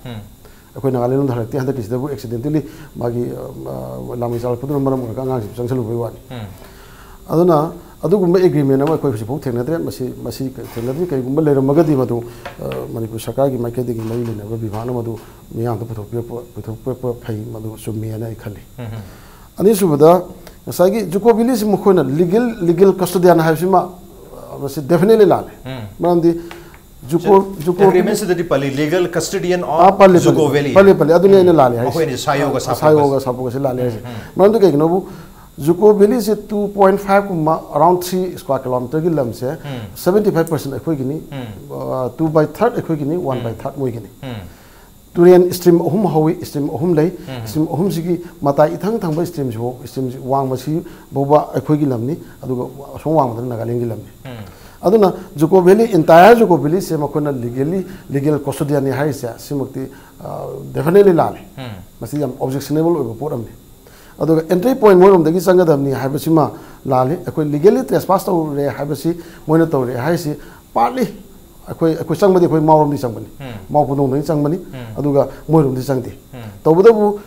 ꯑꯩꯈꯣꯏ ꯅꯥꯒꯥꯂꯦꯟ ꯂꯣꯝꯗ ꯍꯜꯂꯛꯇꯦ꯫ ꯍꯟꯗꯛꯀꯤꯁꯤꯗꯕꯨ ꯑꯦꯛꯁꯤꯗꯦꯟꯇꯦꯜꯂꯤ ꯃꯥꯒꯤ, ꯑ, ꯑ, ꯂꯥꯡꯃꯩ ꯆꯥꯔꯛꯄꯗꯨꯅ ꯃꯔꯝ ꯑꯣꯏꯔꯒ ꯑꯉꯥꯡꯁꯤꯡ ꯆꯪꯁꯤꯜꯂꯨꯕꯒꯤ ꯋꯥꯅꯤ꯫ ꯑꯗꯨꯅ ꯑꯗꯨꯒꯨꯝꯕ ꯑꯦꯒ꯭ꯔꯤꯃꯦꯟ ꯑꯃ ꯑꯩꯈꯣꯏ ꯍꯧꯖꯤꯛꯐꯥꯎ ꯊꯦꯡꯅꯗ꯭ꯔꯦ꯫ ꯃꯁꯤ, ꯃꯁꯤ ꯊꯦꯡꯅꯗ꯭ꯔꯤ꯫ ꯀꯔꯤꯒꯨꯝꯕ ꯂꯩꯔꯝꯃꯒꯗꯤ ꯃꯗꯨ, ꯑ, ꯃꯅꯤꯄꯨꯔ ꯁꯔꯀꯥꯔꯒꯤ ꯃꯥꯏꯀꯩꯗꯒꯤ ꯃꯔꯤ ꯂꯩꯅꯕ ꯕꯤꯚꯥꯒꯅ ꯃꯗꯨ ꯃꯤꯌꯥꯝꯗ ꯄꯨꯊꯣꯛꯄꯤꯔꯛꯄ, ꯄꯨꯊꯣꯛꯄꯤꯔꯛꯄ ꯐꯩ, ꯃꯗꯨ ꯆꯨꯝꯃꯦꯅ ꯑꯩ ꯈꯜꯂꯤ꯫ ꯑꯅꯤꯁꯨꯕꯗ, ꯉꯁꯥꯏꯒꯤ ꯖꯨꯀꯣ ꯚꯦꯂꯤꯁꯤ ꯃꯈꯣꯏꯅ ꯂꯤꯒꯦꯜ, ꯂꯤꯒꯦꯜ ꯀꯁꯇꯣꯗꯤꯌꯥꯟ ꯍꯥꯏꯕꯁꯤꯃ, ꯑ, ꯃꯁꯤ ꯗꯦꯐꯤꯅꯦꯠꯂꯤ ꯂꯥꯜꯂꯦ꯫ ꯃꯔꯝꯗꯤ ꯖꯨꯀꯣ, ꯖꯨꯀꯣ ꯑꯦꯒ꯭ꯔꯤꯃꯦꯟꯁꯤꯗꯗꯤ ꯄꯜꯂꯤ, ꯂꯤꯒꯦꯜ ꯀꯁꯇꯣꯗꯤꯌꯟ ꯑꯥ, ꯑꯣꯐ ꯄꯜꯂꯤ, ꯖꯨꯀꯣ ꯄꯜꯂꯤ, ꯚꯦꯂꯤ꯫ ꯄꯜꯂꯤ, ꯄꯜꯂꯤ꯫ ꯑꯗꯨꯅꯤ ꯑꯩꯅ ꯂꯥꯜꯂꯤ ꯍꯥꯏꯁꯦ꯫ ꯃꯈꯣꯏꯅ ꯁꯥꯌꯣꯒ ꯁꯥꯄꯣꯒ꯫ ꯁꯥꯄꯣꯒꯁꯦ ꯂꯥꯜꯂꯤ ꯍꯥꯏꯁꯦ꯫ ꯃꯔꯝꯗꯤ ꯀꯩꯒꯤꯅꯣꯕꯨ, ꯖꯨꯀꯣ ꯚꯦꯂꯤꯁꯦ ꯇꯨ ꯄꯣꯏꯟ ꯐꯥꯏꯚ ꯀꯨꯝꯕ, ꯑꯔꯥꯎꯟ ꯊ꯭ꯔꯤ ꯁ꯭ꯀ꯭ꯋꯥꯔ ꯀꯤꯂꯣꯃꯤꯇꯔꯒꯤ ꯂꯝꯁꯦ, ꯁꯚꯦꯟꯇꯤ ꯐꯥꯏꯚ ꯄꯥꯔꯁꯦꯟ ꯑꯩꯈꯣꯏꯒꯤꯅꯤ, ꯑ, ꯇꯨ ꯕꯥꯏ ꯊꯥꯔꯠ ꯑꯩꯈꯣꯏꯒꯤꯅꯤ, ꯋꯥꯟ ꯕꯥꯏ ꯊꯥꯔꯠ ꯃꯣꯏꯒꯤꯅꯤ꯫ ꯇꯨꯔꯦꯟ stream ꯑꯍꯨꯝ ꯍꯧꯏ, stream ꯑꯍꯨꯝ ꯂꯩ꯫ Stream ꯑꯍꯨꯝꯁꯤꯒꯤ ꯃꯇꯥꯏ ꯏꯊꯪ ꯊꯪꯕ streamꯁꯤꯐꯥꯎ, streamꯁꯤ ꯋꯥꯡꯃꯁꯤ ꯐꯥꯎꯕ ꯑꯩꯈꯣꯏꯒꯤ ꯂꯝꯅꯤ, ꯑꯗꯨꯒ ꯑꯁꯣꯝ ꯋꯥꯡꯃꯗꯅ ꯅꯥꯒꯥꯂꯦꯟꯒꯤ ꯂꯝꯅꯤ꯫ ꯑꯗꯨꯅ Juko Valley, entire Juko Valleyꯁꯦ ꯃꯈꯣꯏꯅ legally, legal custodianꯅꯤ ꯍꯥꯏꯔꯤꯁꯦ, ꯁꯤꯃꯛꯇꯤ definitely ꯂꯥꯜꯂꯤ꯫ ꯃꯁꯤ ꯌꯥꯝ objectionable ꯑꯣꯏꯕ ꯄꯣꯠ ꯑꯃꯅꯤ꯫ ꯑꯗꯨꯒ entry point ꯃꯣꯏꯔꯣꯝꯗꯒꯤ ꯆꯪꯒꯗꯕꯅꯤ ꯍꯥꯏꯕꯁꯤꯃ ꯂꯥꯜꯂꯤ꯫ ꯑꯩꯈꯣꯏ legally trespass ꯇꯧꯔꯦ ꯍꯥꯏꯕꯁꯤ, ꯃꯣꯏꯅ ꯇꯧꯔꯦ ꯍꯥꯏꯁꯤ, partly ꯑꯩꯈꯣꯏ, ꯑꯩꯈꯣꯏ ꯆꯪꯕꯗꯤ ꯑꯩꯈꯣꯏ ꯃꯥꯎꯔꯣꯝꯗꯒꯤ ꯆꯪꯕꯅꯤ, ꯃꯥꯎ ꯄꯨꯡꯗꯣꯡꯗꯒꯤ ꯆꯪꯕꯅꯤ꯫ ꯑꯗꯨꯒ ꯃꯣꯏꯔꯣꯝꯗꯒꯤ ꯆꯪꯗꯦ꯫ ꯇꯧꯕꯇꯕꯨ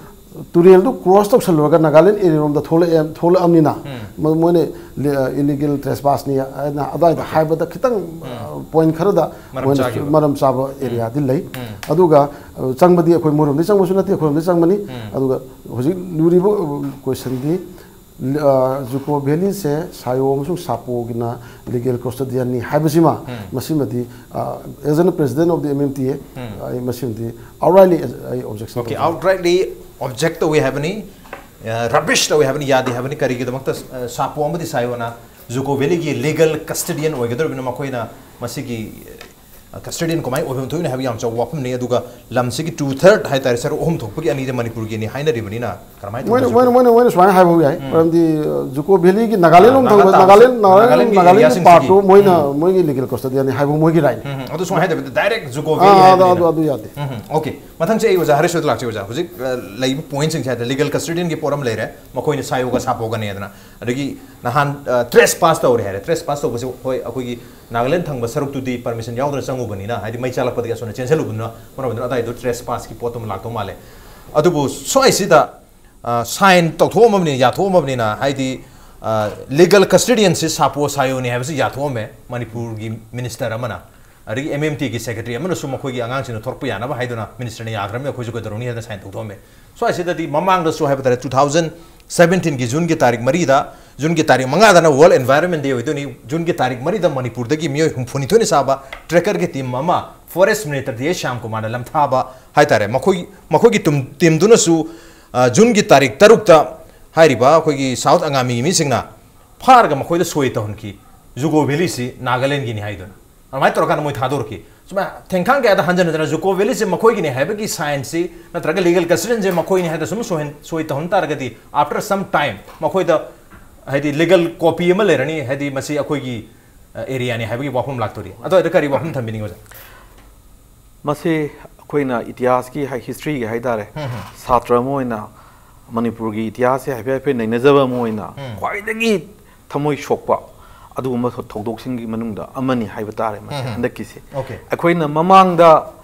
ꯇꯨꯔꯦꯜꯗꯨ cross ꯇꯧꯁꯜꯂꯨꯔꯒ ꯅꯥꯒꯥꯂꯦꯟ areaꯔꯣꯝꯗ ꯊꯣꯛꯂꯛꯑꯦ, ꯊꯣꯛꯂꯛꯑꯕꯅꯤꯅ, ꯃ-, ꯃꯣꯏꯅ ꯂꯤ-, ꯑ, illegal trespasssꯅꯤ ꯍꯥꯏꯅ ꯑꯗꯨꯋꯥꯏꯗ ꯍꯥꯏꯕꯗ ꯈꯤꯇꯪ, ꯑ, point ꯈꯔꯗ ꯃꯔꯝ ꯃꯣꯏꯅ ꯆꯥꯈꯤꯕ꯫ ꯃꯔꯝ ꯆꯥꯕ areaꯗꯤ ꯂꯩ꯫ ꯑꯗꯨꯒ, ꯑ, ꯆꯪꯕꯗꯤ ꯑꯩꯈꯣꯏ ꯃꯣꯏꯔꯣꯝꯗꯒꯤ ꯆꯪꯕꯁꯨ ꯅꯠꯇꯦ, ꯑꯩꯈꯣꯏꯔꯣꯝꯗꯒꯤ ꯆꯪꯕꯅꯤ꯫ ꯑꯗꯨꯒ ꯍꯧꯖꯤꯛ ꯂꯨꯔꯤꯕ, ꯑ, questionꯗꯤ, ꯑ, Juko Valleyꯁꯦ ꯁꯥꯌꯣ ꯑꯃꯁꯨꯡ ꯁꯥꯄꯣꯒꯤꯅ legal custodianꯅꯤ ꯍꯥꯏꯕꯁꯤꯃ, ꯃꯁꯤꯃꯗꯤ, ꯑ, as a president of the MMTA, ꯑꯩ ꯃꯁꯤꯃꯗꯤ outrightly ꯑꯩ objection Okay, ꯇꯧꯖꯩ꯫ Outrightly object ꯇꯧꯏ ꯍꯥꯏꯕꯅꯤ, ꯑ, rubbish ꯇꯧꯏ ꯍꯥꯏꯕꯅꯤ, ꯌꯥꯗꯦ ꯍꯥꯏꯕꯅꯤ꯫ ꯀꯔꯤꯒꯤꯗꯃꯛꯇ, ꯑ, ꯁꯥꯄꯣ ꯑꯃꯗꯤ ꯁꯥꯌꯣꯅ Juko Valleyꯒꯤ legal custodian ꯑꯣꯏꯒꯗꯧꯔꯤꯕꯅ ꯃꯈꯣꯏꯅ ꯃꯁꯤꯒꯤ, ꯑ, custodian ꯀꯃꯥꯏꯅ ꯑꯣꯏꯐꯝ ꯊꯣꯛꯏꯅꯣ ꯍꯥꯏꯕ ꯌꯥꯝ ꯆꯥꯎꯕ ꯋꯥꯐꯝꯅꯤ꯫ ꯑꯗꯨꯒ ꯂꯝꯁꯤꯒꯤ two third ꯍꯥꯏꯇꯥꯔꯦ, ꯁꯔꯨꯛ ꯑꯍꯨꯝ ꯊꯣꯛꯄꯒꯤ ꯑꯅꯤꯗꯤ ꯃꯅꯤꯄꯨꯔꯒꯤꯅꯤ ꯍꯥꯏꯅꯔꯤꯕꯅꯤꯅ ꯀꯔꯝꯍꯥꯏꯅ ꯃꯣꯏꯅ, ꯇꯧꯕ ꯃꯣꯏꯅ, ꯃꯣꯏꯅ, ꯃꯣꯏꯅ ꯁꯨꯃꯥꯏꯅ ꯍꯥꯏꯕ ꯌꯥꯏ, ꯃꯔꯝꯗꯤ, ꯑ, Juko Valleyꯒꯤ ꯅꯥꯒꯥꯂꯦꯟ ꯑꯥ, ꯂꯣꯝ ꯅꯥꯒꯥ ꯊꯪꯕ, ꯇꯥꯕꯁꯦ, ꯅꯥꯒꯥꯂꯦꯟ, ꯅꯥꯒꯥꯂꯦꯟꯒꯤ ꯅꯥꯒꯥꯂꯦꯟꯒꯤ areaꯁꯤꯡꯁꯤꯒꯤ꯫ Partꯇꯨ ꯃꯣꯏꯅ, ꯃꯣꯏꯒꯤ legal custodianꯅꯤ ꯍꯥꯏꯕ ꯃꯣꯏꯒꯤ rightꯅꯤ꯫ ꯎꯝ, ꯎꯝ꯫ ꯑꯗꯨ ꯁꯨꯃꯥꯏꯅ ꯍꯥꯏꯗꯕꯗ direct Juko ꯑꯥ, Valley ꯑꯗꯨ, ꯍꯥꯏꯕꯅꯤꯅ꯫ ꯑꯗꯨ, ꯑꯗꯨ ꯌꯥꯗꯦ꯫ ꯎꯝ, ꯎꯝ꯫ Okay꯫ ꯃꯊꯪꯁꯦ ꯑꯩ ꯑꯣꯖꯥ ꯍꯔꯤꯁ ꯍꯣꯏꯗ ꯂꯥꯛꯆꯩ꯫ ꯑꯣꯖꯥ, ꯍꯧꯖꯤꯛ, ꯑ, ꯂꯩꯔꯤꯕ pointꯁꯤꯡꯁꯦ ꯍꯥꯏꯗ legal custodyꯒꯤ ꯄꯣꯠ ꯑꯃ ꯂꯩꯔꯦ, ꯃꯈꯣꯏꯅ ꯁꯥꯌꯣꯒ ꯁꯥꯄꯣꯒꯅꯦꯗꯅ꯫ ꯑꯗꯒꯤ ꯅꯍꯥꯟ, ꯑ, trespass ꯇꯧꯔꯦ ꯍꯥꯏꯔꯦ꯫ Trespass ꯇꯧꯕꯁꯦ ꯍꯣꯏ ꯑꯩꯈꯣꯏꯒꯤ ꯅꯥꯒꯥꯂꯦꯟ ꯊꯪꯕ ꯁꯔꯨꯛꯇꯨꯗꯤ permission ꯌꯥꯎꯗꯅ ꯆꯪꯉꯨꯕꯅꯤꯅ, ꯍꯥꯏꯗꯤ ꯃꯩ ꯆꯥꯛꯂꯛꯄꯗꯒꯤ ꯑꯁꯣꯝꯗ ꯆꯦꯟꯁꯤꯜꯂꯨꯕꯅꯤꯅ, ꯃꯔꯝ ꯑꯗꯨꯅ ꯑꯗꯥꯏꯗꯣ trespassꯀꯤ ꯄꯣꯠꯇꯨꯃ ꯂꯥꯛꯇꯧ ꯃꯥꯜꯂꯦ꯫ ꯑꯗꯨꯕꯨ ꯁ꯭ꯋꯥꯏꯁꯤꯗ, ꯑ, sign ꯇꯧꯊꯣꯛꯑꯝꯃꯕꯅꯤꯅ, ꯍꯥꯏꯗꯤ, ꯑ, legal custodianꯁꯤ ꯁꯥꯄꯣ ꯁꯥꯌꯣꯅꯤ ꯍꯥꯏꯕꯁꯤ ꯌꯥꯊꯣꯛꯑꯝꯃꯦ ꯃꯅꯤꯄꯨꯔꯒꯤ minister ꯑꯃꯅ꯫ ꯑꯗꯒꯤ MMTꯒꯤ secretary ꯑꯃꯅꯁꯨ ꯃꯈꯣꯏꯒꯤ ꯑꯉꯥꯡꯁꯤꯡꯗꯣ ꯊꯣꯔꯛꯄ ꯌꯥꯅꯕ ꯍꯥꯏꯗꯨꯅ ministerꯅ ꯌꯥꯈ꯭ꯔꯕꯅꯤ, ꯑꯩꯈꯣꯏꯁꯨ ꯀꯩꯗꯧꯔꯨꯅꯤ ꯍꯥꯏꯅ sign ꯇꯧꯊꯣꯛꯑꯝꯃꯦ꯫ ꯁ꯭ꯋꯥꯏꯁꯤꯗꯗꯤ ꯃꯃꯥꯡꯗꯁꯨ ꯍꯥꯏꯕ ꯇꯥꯔꯦ, two thousand seventeenꯒꯤ Juneꯒꯤ ꯇꯥꯔꯤꯛ ꯃꯔꯤꯗ, Juneꯒꯤ ꯇꯥꯔꯤꯛ ꯃꯉꯥꯗꯅ World Environment Day ꯑꯣꯏꯗꯣꯏꯅꯤ꯫ Juneꯒꯤ ꯇꯥꯔꯤꯛ ꯃꯔꯤꯗ ꯃꯅꯤꯄꯨꯔꯗꯒꯤ ꯃꯤꯑꯣꯏ ꯍꯨꯝꯐꯨꯅꯤꯊꯣꯏꯅ ꯁꯥꯕ trekkerꯒꯤ team ꯑꯃ forest minister ꯗꯤ ꯑꯦꯁ ꯁ꯭ꯌꯥꯝꯀꯨꯃꯥꯔꯅ ꯂꯝꯊꯥꯕ ꯍꯥꯏꯇꯥꯔꯦ꯫ ꯃꯈꯣꯏ, ꯃꯈꯣꯏꯒꯤ ꯇꯨꯝ-, teamꯗꯨꯅꯁꯨ, ꯑ, Juneꯒꯤ ꯇꯥꯔꯤꯛ ꯇꯔꯨꯛꯇ ꯍꯥꯏꯔꯤꯕ ꯑꯩꯈꯣꯏꯒꯤ South ꯑꯉꯥꯃꯤꯒꯤ ꯃꯤꯁꯤꯡꯅ ꯐꯥꯔꯒ ꯃꯈꯣꯏꯗ ꯁꯣꯏ ꯇꯧꯍꯟꯈꯤ꯫ Juko Valleyꯁꯤ ꯅꯥꯒꯥꯂꯦꯟꯒꯤꯅꯤ ꯍꯥꯏꯗꯨꯅ꯫ ꯑꯗꯨꯃꯥꯏꯅ ꯇꯧꯔꯀꯥꯟꯗ ꯃꯣꯏ ꯊꯥꯗꯣꯔꯛꯈꯤ꯫ ꯊꯦꯡꯈꯥꯡ ꯀꯌꯥꯗ ꯍꯟꯖꯤꯟ ꯍꯟꯖꯤꯟꯅ ꯖꯨꯀꯣ ꯚꯦꯂꯤꯁꯦ ꯃꯈꯣꯏꯒꯤꯅꯤ ꯍꯥꯏꯕꯒꯤ ꯁꯥꯏꯟꯁꯤ ꯅꯠꯇ꯭ꯔꯒ ꯂꯤꯒꯦꯜ ꯀꯁꯇꯗꯤꯁꯦ ꯃꯈꯣꯏꯅꯤ ꯍꯥꯏꯗ ꯁꯨꯝ ꯁꯣꯏꯍꯟ- ꯁꯣꯏ ꯇꯧꯍꯟ ꯇꯥꯔꯒꯗꯤ, after some time ꯃꯈꯣꯏꯗ ꯍꯥꯏꯗꯤ ꯂꯤꯒꯦꯜ ꯀꯣꯄꯤ ꯑꯃ ꯂꯩꯔꯅꯤ, ꯍꯥꯏꯗꯤ ꯃꯁꯤ ꯑꯩꯈꯣꯏꯒꯤ ꯑꯦꯔꯤꯌꯥꯅꯤ ꯍꯥꯏꯕꯒꯤ ꯋꯥꯐꯝ ꯂꯥꯛꯇꯣꯔꯤ꯫ ꯑꯗꯨꯋꯥꯏꯗ ꯀꯔꯤ ꯋꯥꯐꯝ ꯊꯝꯕꯤꯅꯤꯡꯉꯤ ꯑꯣꯖꯥ? ꯃꯁꯤ ꯑꯩꯈꯣꯏꯅ ꯏꯇꯤꯍꯥꯁꯀꯤ ꯍꯥꯏ ꯍꯤꯁꯇ꯭ꯔꯤꯒꯤ ꯍꯥꯏꯇꯥꯔꯦ, ꯁꯥꯇ꯭ꯔ ꯑꯃ ꯑꯣꯏꯅ ꯃꯅꯤꯄꯨꯔꯒꯤ ꯏꯇꯤꯍꯥꯁꯁꯦ ꯍꯥꯏꯐꯦꯠ ꯍꯥꯏꯐꯦꯠ ꯅꯩꯅꯖꯕ ꯑꯃ ꯑꯣꯏꯅ ꯈ꯭ꯋꯥꯏꯗꯒꯤ ꯊꯃꯣꯏ ꯁꯣꯛꯄ ꯑꯗꯨꯒꯨꯝꯕ ꯊꯧ- ꯊꯧꯗꯣꯛꯁꯤꯡꯒꯤ ꯃꯅꯨꯡꯗ ꯑꯃꯅꯤ ꯍꯥꯏꯕ ꯇꯥꯔꯦ ꯃꯁꯤ ꯍꯟꯗꯛꯀꯤꯁꯦ꯫ Okay. ꯑꯩꯈꯣꯏꯅ ꯃꯃꯥꯡꯗ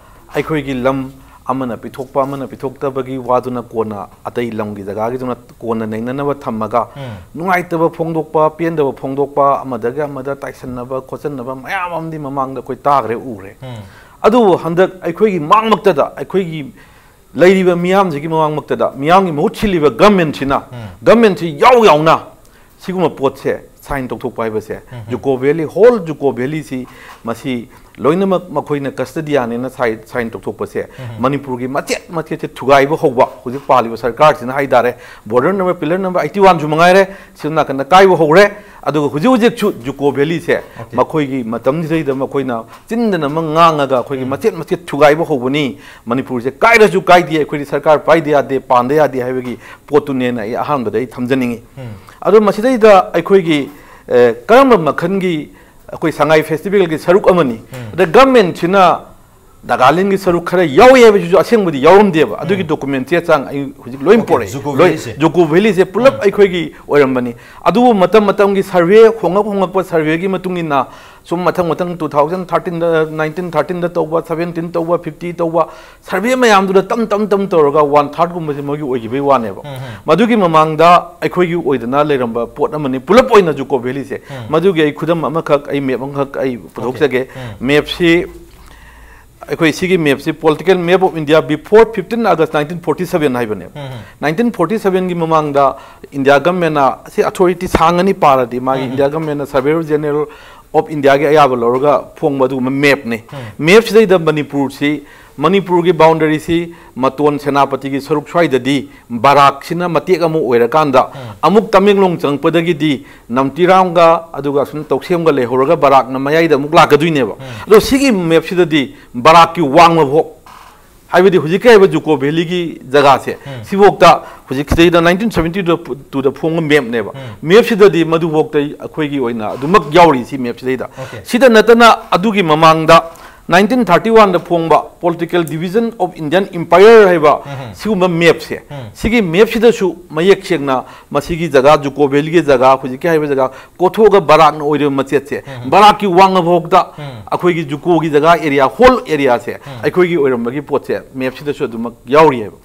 ꯑꯩꯈꯣꯏꯒꯤ ꯂꯝ ꯑꯃꯅ ꯄꯤꯊꯣꯛꯄ ꯑꯃꯅ ꯄꯤꯊꯣꯛꯇꯕꯒꯤ ꯋꯥꯗꯨꯅ ꯀꯣꯟꯅ ꯑꯇꯩ ꯂꯝꯒꯤ ꯖꯒꯥꯒꯤꯗꯨꯅ ꯀꯣꯟꯅ ꯅꯩꯅꯅꯕ ꯊꯝꯃꯒ ꯅꯨꯡꯉꯥꯏꯇꯕ ꯐꯣꯡꯗꯣꯛꯄ ꯄꯦꯟꯗꯕ ꯐꯣꯡꯗꯣꯛꯄ ꯑꯃꯗꯒꯤ ꯑꯃꯗ ꯇꯥꯏꯁꯟꯅꯕ ꯈꯣꯠꯆꯟꯅꯕ ꯃꯌꯥꯝ ꯑꯃꯗꯤ ꯃꯃꯥꯡꯗ ꯑꯩꯈꯣꯏ ꯇꯥꯈ꯭ꯔꯦ ꯎꯔꯦ꯫ ꯑꯗꯨꯕꯨ ꯍꯟꯗꯛ ꯑꯩꯈꯣꯏꯒꯤ ꯃꯥꯡꯃꯛꯇꯗ ꯑꯩꯈꯣꯏꯒꯤ ꯂꯩꯔꯤꯕ ꯃꯤꯌꯥꯝꯁꯤꯒꯤ ꯃꯃꯥꯡꯃꯛꯇꯗ ꯃꯤꯌꯥꯝꯒꯤ ꯃꯍꯨꯠ ꯁꯤꯜꯂꯤꯕ ꯒꯃꯦꯟꯁꯤꯅ ꯒꯃꯦꯟꯁꯤ ꯌꯥꯎ ꯌꯥꯎꯅ ꯁꯤꯒꯨꯝꯕ ꯄꯣꯠꯁꯦ ꯁꯥꯏꯟ ꯇꯧꯊꯣꯛꯄ ꯍꯥꯏꯕꯁꯦ ꯖꯨꯀꯣ ꯚꯦꯂꯤ ꯍꯣꯜ ꯖꯨꯀꯣ ꯚꯦꯂꯤꯁꯤ ꯃꯁꯤ ꯂꯣꯏꯅꯃꯛ ꯃꯈꯣꯏꯅ ꯀꯁꯇꯗꯤꯌꯥꯅꯦꯅ ꯁꯥꯏꯟ ꯇꯧꯊꯣꯛꯄꯁꯦ ꯃꯅꯤꯄꯨꯔꯒꯤ ꯃꯆꯦꯠ ꯃꯆꯦꯠꯁꯦ ꯊꯨꯒꯥꯏꯕ ꯍꯧꯕ ꯍꯧꯖꯤꯛ ꯄꯥꯜꯂꯤꯕ ꯁꯔꯀꯥꯔꯁꯤꯅ ꯍꯥꯏꯇꯥꯔꯦ꯫ Border number pillar number eighty ꯋꯥꯟꯁꯨ ꯃꯉꯥꯏꯔꯦ, ꯁꯤꯗ ꯅꯥꯀꯟꯗ ꯀꯥꯏꯕ ꯍꯧꯔꯦ꯫ ꯑꯗꯨꯒ ꯍꯧꯖꯤꯛ ꯍꯧꯖꯤꯛꯁꯨ ꯖꯨꯀꯣ ꯚꯦꯂꯤꯁꯦ ꯃꯈꯣꯏꯒꯤ ꯃꯇꯝꯁꯤꯗꯩꯗ ꯃꯈꯣꯏꯅ ꯆꯤꯟꯗꯅ ꯑꯃ ꯉꯥꯡꯉꯒ ꯑꯩꯈꯣꯏꯒꯤ ꯃꯆꯦꯠ ꯃꯆꯦꯠ ꯊꯨꯒꯥꯏꯕ ꯍꯧꯕꯅꯤ꯫ ꯃꯅꯤꯄꯨꯔꯁꯦ ꯀꯥꯏꯔꯁꯨ ꯀꯥꯏꯗꯦ, ꯑꯩꯈꯣꯏꯗꯤ ꯁꯔꯀꯥꯔ ꯄꯥꯏꯗ ꯌꯥꯗꯦ, ꯄꯥꯟꯗ ꯌꯥꯗꯦ ꯍꯥꯏꯕꯒꯤ ꯄꯣꯠꯇꯨꯅꯦꯅ ꯑꯩ ꯑꯍꯥꯟꯕꯗ ꯑꯩ ꯊꯝꯖꯅꯤꯡꯉꯤ꯫ ꯑꯗꯣ ꯃꯁꯤꯗꯩꯗ ꯑꯩꯈꯣꯏꯒꯤ ꯑꯦ, ꯀꯔꯝꯕ ꯃꯈꯜꯒꯤ ꯑꯩꯈꯣꯏ ꯁꯉꯥꯏ ꯐꯦꯁꯇꯤꯚꯦꯜꯒꯤ ꯁꯔꯨꯛ ꯑꯃꯅꯤ꯫ ꯑꯗ ꯒꯃꯦꯟꯁꯤꯅ ꯅꯥꯒꯥꯂꯦꯟꯒꯤ ꯁꯔꯨꯛ ꯈꯔ ꯌꯥꯎꯏ ꯍꯥꯏꯕꯁꯤꯁꯨ ꯑꯁꯦꯡꯕꯗꯤ ꯌꯥꯎꯔꯝꯗꯦꯕ꯫ ꯑꯗꯨꯒꯤ ꯗꯣꯀꯨꯃꯦꯟ ꯆꯦ ꯆꯥꯡ ꯑꯩ ꯍꯧꯖꯤꯛ ꯂꯣꯏ ꯄꯣꯔꯛꯑꯦ꯫ ꯖꯨꯀꯣ ꯂꯣꯏ ꯚꯦꯂꯤꯁꯦ꯫ ꯖꯨꯀꯣ ꯚꯦꯂꯤꯁꯦ ꯄꯨꯂꯞ ꯑꯩꯈꯣꯏꯒꯤ ꯑꯣꯏꯔꯝꯕꯅꯤ꯫ ꯑꯗꯨꯕꯨ ꯃꯇꯝ ꯃꯇꯝꯒꯤ ꯁꯔꯚꯦ ꯍꯣꯡꯉꯛ ꯍꯣꯡꯉꯛꯄ ꯁꯔꯚꯦꯒꯤ ꯃꯇꯨꯡ ꯏꯟꯅ ꯁꯨꯝ ꯃꯊꯪ ꯃꯊꯪ ꯇꯨ ꯊꯥꯎꯖꯟ ꯊꯥꯔꯇꯤꯟꯗ, ꯅꯥꯏꯟꯇꯤꯟ ꯊꯥꯔꯇꯤꯟꯗ ꯇꯧꯕ, ꯁꯚꯦꯟꯇꯤꯟ ꯇꯧꯕ, ꯐꯤꯐꯇꯤ ꯇꯧꯕ, ꯁꯔꯚꯦ ꯃꯌꯥꯝꯗꯨꯗ ꯇꯝ ꯇꯝ ꯇꯝ ꯇꯧꯔꯒ ꯋꯥꯟ ꯊꯥꯔꯠꯀꯨꯝꯕꯁꯦ ꯃꯣꯏꯒꯤ ꯑꯣꯏꯈꯤꯕꯒꯤ ꯋꯥꯅꯦꯕ꯫ ꯃꯗꯨꯒꯤ ꯃꯃꯥꯡꯗ ꯑꯩꯈꯣꯏꯒꯤ ꯑꯣꯏꯗꯅ ꯂꯩꯔꯝꯕ ꯄꯣꯠ ꯑꯃꯅꯤ꯫ ꯄꯨꯂꯞ ꯑꯣꯏꯅ ꯖꯨꯀꯣ ꯚꯦꯂꯤꯁꯦ꯫ ꯃꯗꯨꯒꯤ ꯑꯩ ꯈꯨꯗꯝ ꯑꯃꯈꯛ, ꯑꯩ ꯃꯦꯞ ꯑꯃꯈꯛ ꯑꯩ ꯄꯨꯊꯣꯛꯆꯒꯦ꯫ ꯃꯦꯞꯁꯤ ꯑꯩꯈꯣꯏ ꯁꯤꯒꯤ ꯃꯦꯞꯁꯤ Political Map of India before fifteen August nineteen forty seven ꯍꯥꯏꯕꯅꯦꯕ꯫ ꯅꯥꯏꯟꯇꯤꯟ ꯐꯣꯔꯇꯤ ꯁꯚꯦꯟꯒꯤ ꯃꯃꯥꯡꯗ ꯏꯟꯗꯤꯌꯥ ꯒꯃꯦꯟꯅ, ꯁꯤ ꯑꯊꯣꯔꯤꯇꯤ ꯁꯥꯡꯉꯅꯤ ꯄꯥꯔꯗꯤ, ꯃꯥꯒꯤ ꯏꯟꯗꯤꯌꯥ ꯒꯃꯦꯟꯅ Surveyor General of Indiaꯒꯤ ꯑꯌꯥꯕ ꯂꯧꯔꯒ ꯐꯣꯡꯕ ꯑꯗꯨꯒꯨꯝꯕ ꯃꯦꯞꯅꯤ꯫ ꯃꯦꯞꯁꯤꯗꯩꯗ ꯃꯅꯤꯄꯨꯔꯁꯤ ꯃꯅꯤꯄꯨꯔꯒꯤ ꯕꯥꯎꯟꯗꯔꯤꯁꯤ ꯃꯇꯣꯟ ꯁꯦꯅꯥꯄꯇꯤꯒꯤ ꯁꯔꯨꯛ ꯁ꯭ꯋꯥꯏꯗꯗꯤ ꯕꯔꯥꯛꯁꯤꯅ ꯃꯇꯦꯛ ꯑꯃ ꯑꯣꯏꯔꯀꯥꯟꯗ, ꯑꯃꯨꯛ ꯇꯃꯦꯡꯂꯣꯡ ꯆꯪꯉꯛꯄꯗꯒꯤꯗꯤ ꯅꯝꯇꯤꯔꯥꯝꯒ ꯑꯗꯨꯒ ꯑꯁꯨꯝ ꯇꯧꯁꯦꯝꯒ ꯂꯩꯍꯧꯔꯒ ꯕꯔꯥꯛꯅ ꯃꯌꯥꯏꯗ ꯑꯃꯨꯛ ꯂꯥꯛꯀꯗꯣꯏꯅꯦꯕ꯫ ꯑꯗꯣ ꯁꯤꯒꯤ ꯃꯦꯞꯁꯤꯗꯗꯤ ꯕꯔꯥꯛꯀꯤ ꯋꯥꯡꯃꯐꯥꯎ, ꯍꯥꯏꯕꯗꯤ ꯍꯧꯖꯤꯛꯀꯤ ꯍꯥꯏꯕ ꯖꯨꯀꯣ ꯚꯦꯂꯤꯒꯤ ꯖꯒꯥꯁꯦ, ꯁꯤꯐꯥꯎꯗ ꯍꯧꯖꯤꯛ ꯁꯤꯗꯩꯗ ꯅꯥꯏꯟꯇꯤꯟ ꯁꯕꯦꯟꯇꯤ ꯇꯨꯗ ꯐꯣꯡꯕ ꯃꯦꯞꯅꯦꯕ꯫ ꯃꯦꯞꯁꯤꯗꯗꯤ ꯃꯗꯨꯐꯥꯎꯗ ꯑꯩꯈꯣꯏꯒꯤ ꯑꯣꯏꯅ ꯑꯗꯨꯃꯛ ꯌꯥꯎꯔꯤ ꯁꯤ ꯃꯦꯞꯁꯤꯗꯩꯗ꯫ ꯁꯤꯗ ꯅꯠꯇꯅ ꯑꯗꯨꯒꯤ ꯃꯃꯥꯡꯗ ꯅꯥꯏꯟꯇꯤꯟ ꯊꯥꯔꯇꯤ ꯋꯥꯟꯗ ꯐꯣꯡꯕ Political Division of Indian Empire ꯍꯥꯏꯕ ꯁꯤꯒꯨꯝꯕ ꯃꯦꯞꯁꯦ, ꯁꯤꯒꯤ ꯃꯦꯞꯁꯤꯗꯁꯨ ꯃꯌꯦꯛ ꯁꯦꯡꯅ ꯃꯁꯤꯒꯤ ꯖꯒꯥ, ꯖꯨꯀꯣ ꯚꯦꯂꯤꯒꯤ ꯖꯒꯥ, ꯍꯧꯖꯤꯛꯀꯤ ꯍꯥꯏꯕ ꯖꯒꯥ ꯀꯣꯊꯣꯛꯑꯒ ꯕꯔꯥꯛꯅ ꯑꯣꯏꯔꯤꯕ ꯃꯆꯦꯠꯁꯦ, ꯕꯔꯥꯛꯀꯤ ꯋꯥꯡꯃꯐꯥꯎꯗ ꯑꯩꯈꯣꯏꯒꯤ ꯖꯨꯀꯣꯒꯤ ꯖꯒꯥ ꯑꯦꯔꯤꯌꯥ, ꯍꯣꯜ ꯑꯦꯔꯤꯌꯥꯁꯦ ꯑꯩꯈꯣꯏꯒꯤ ꯑꯣꯏꯔꯝꯕꯒꯤ ꯄꯣꯠꯁꯦ ꯃꯦꯞꯁꯤꯗꯁꯨ ꯑꯗꯨꯃꯛ ꯌꯥꯎꯔꯤ ꯍꯥꯏꯕ꯫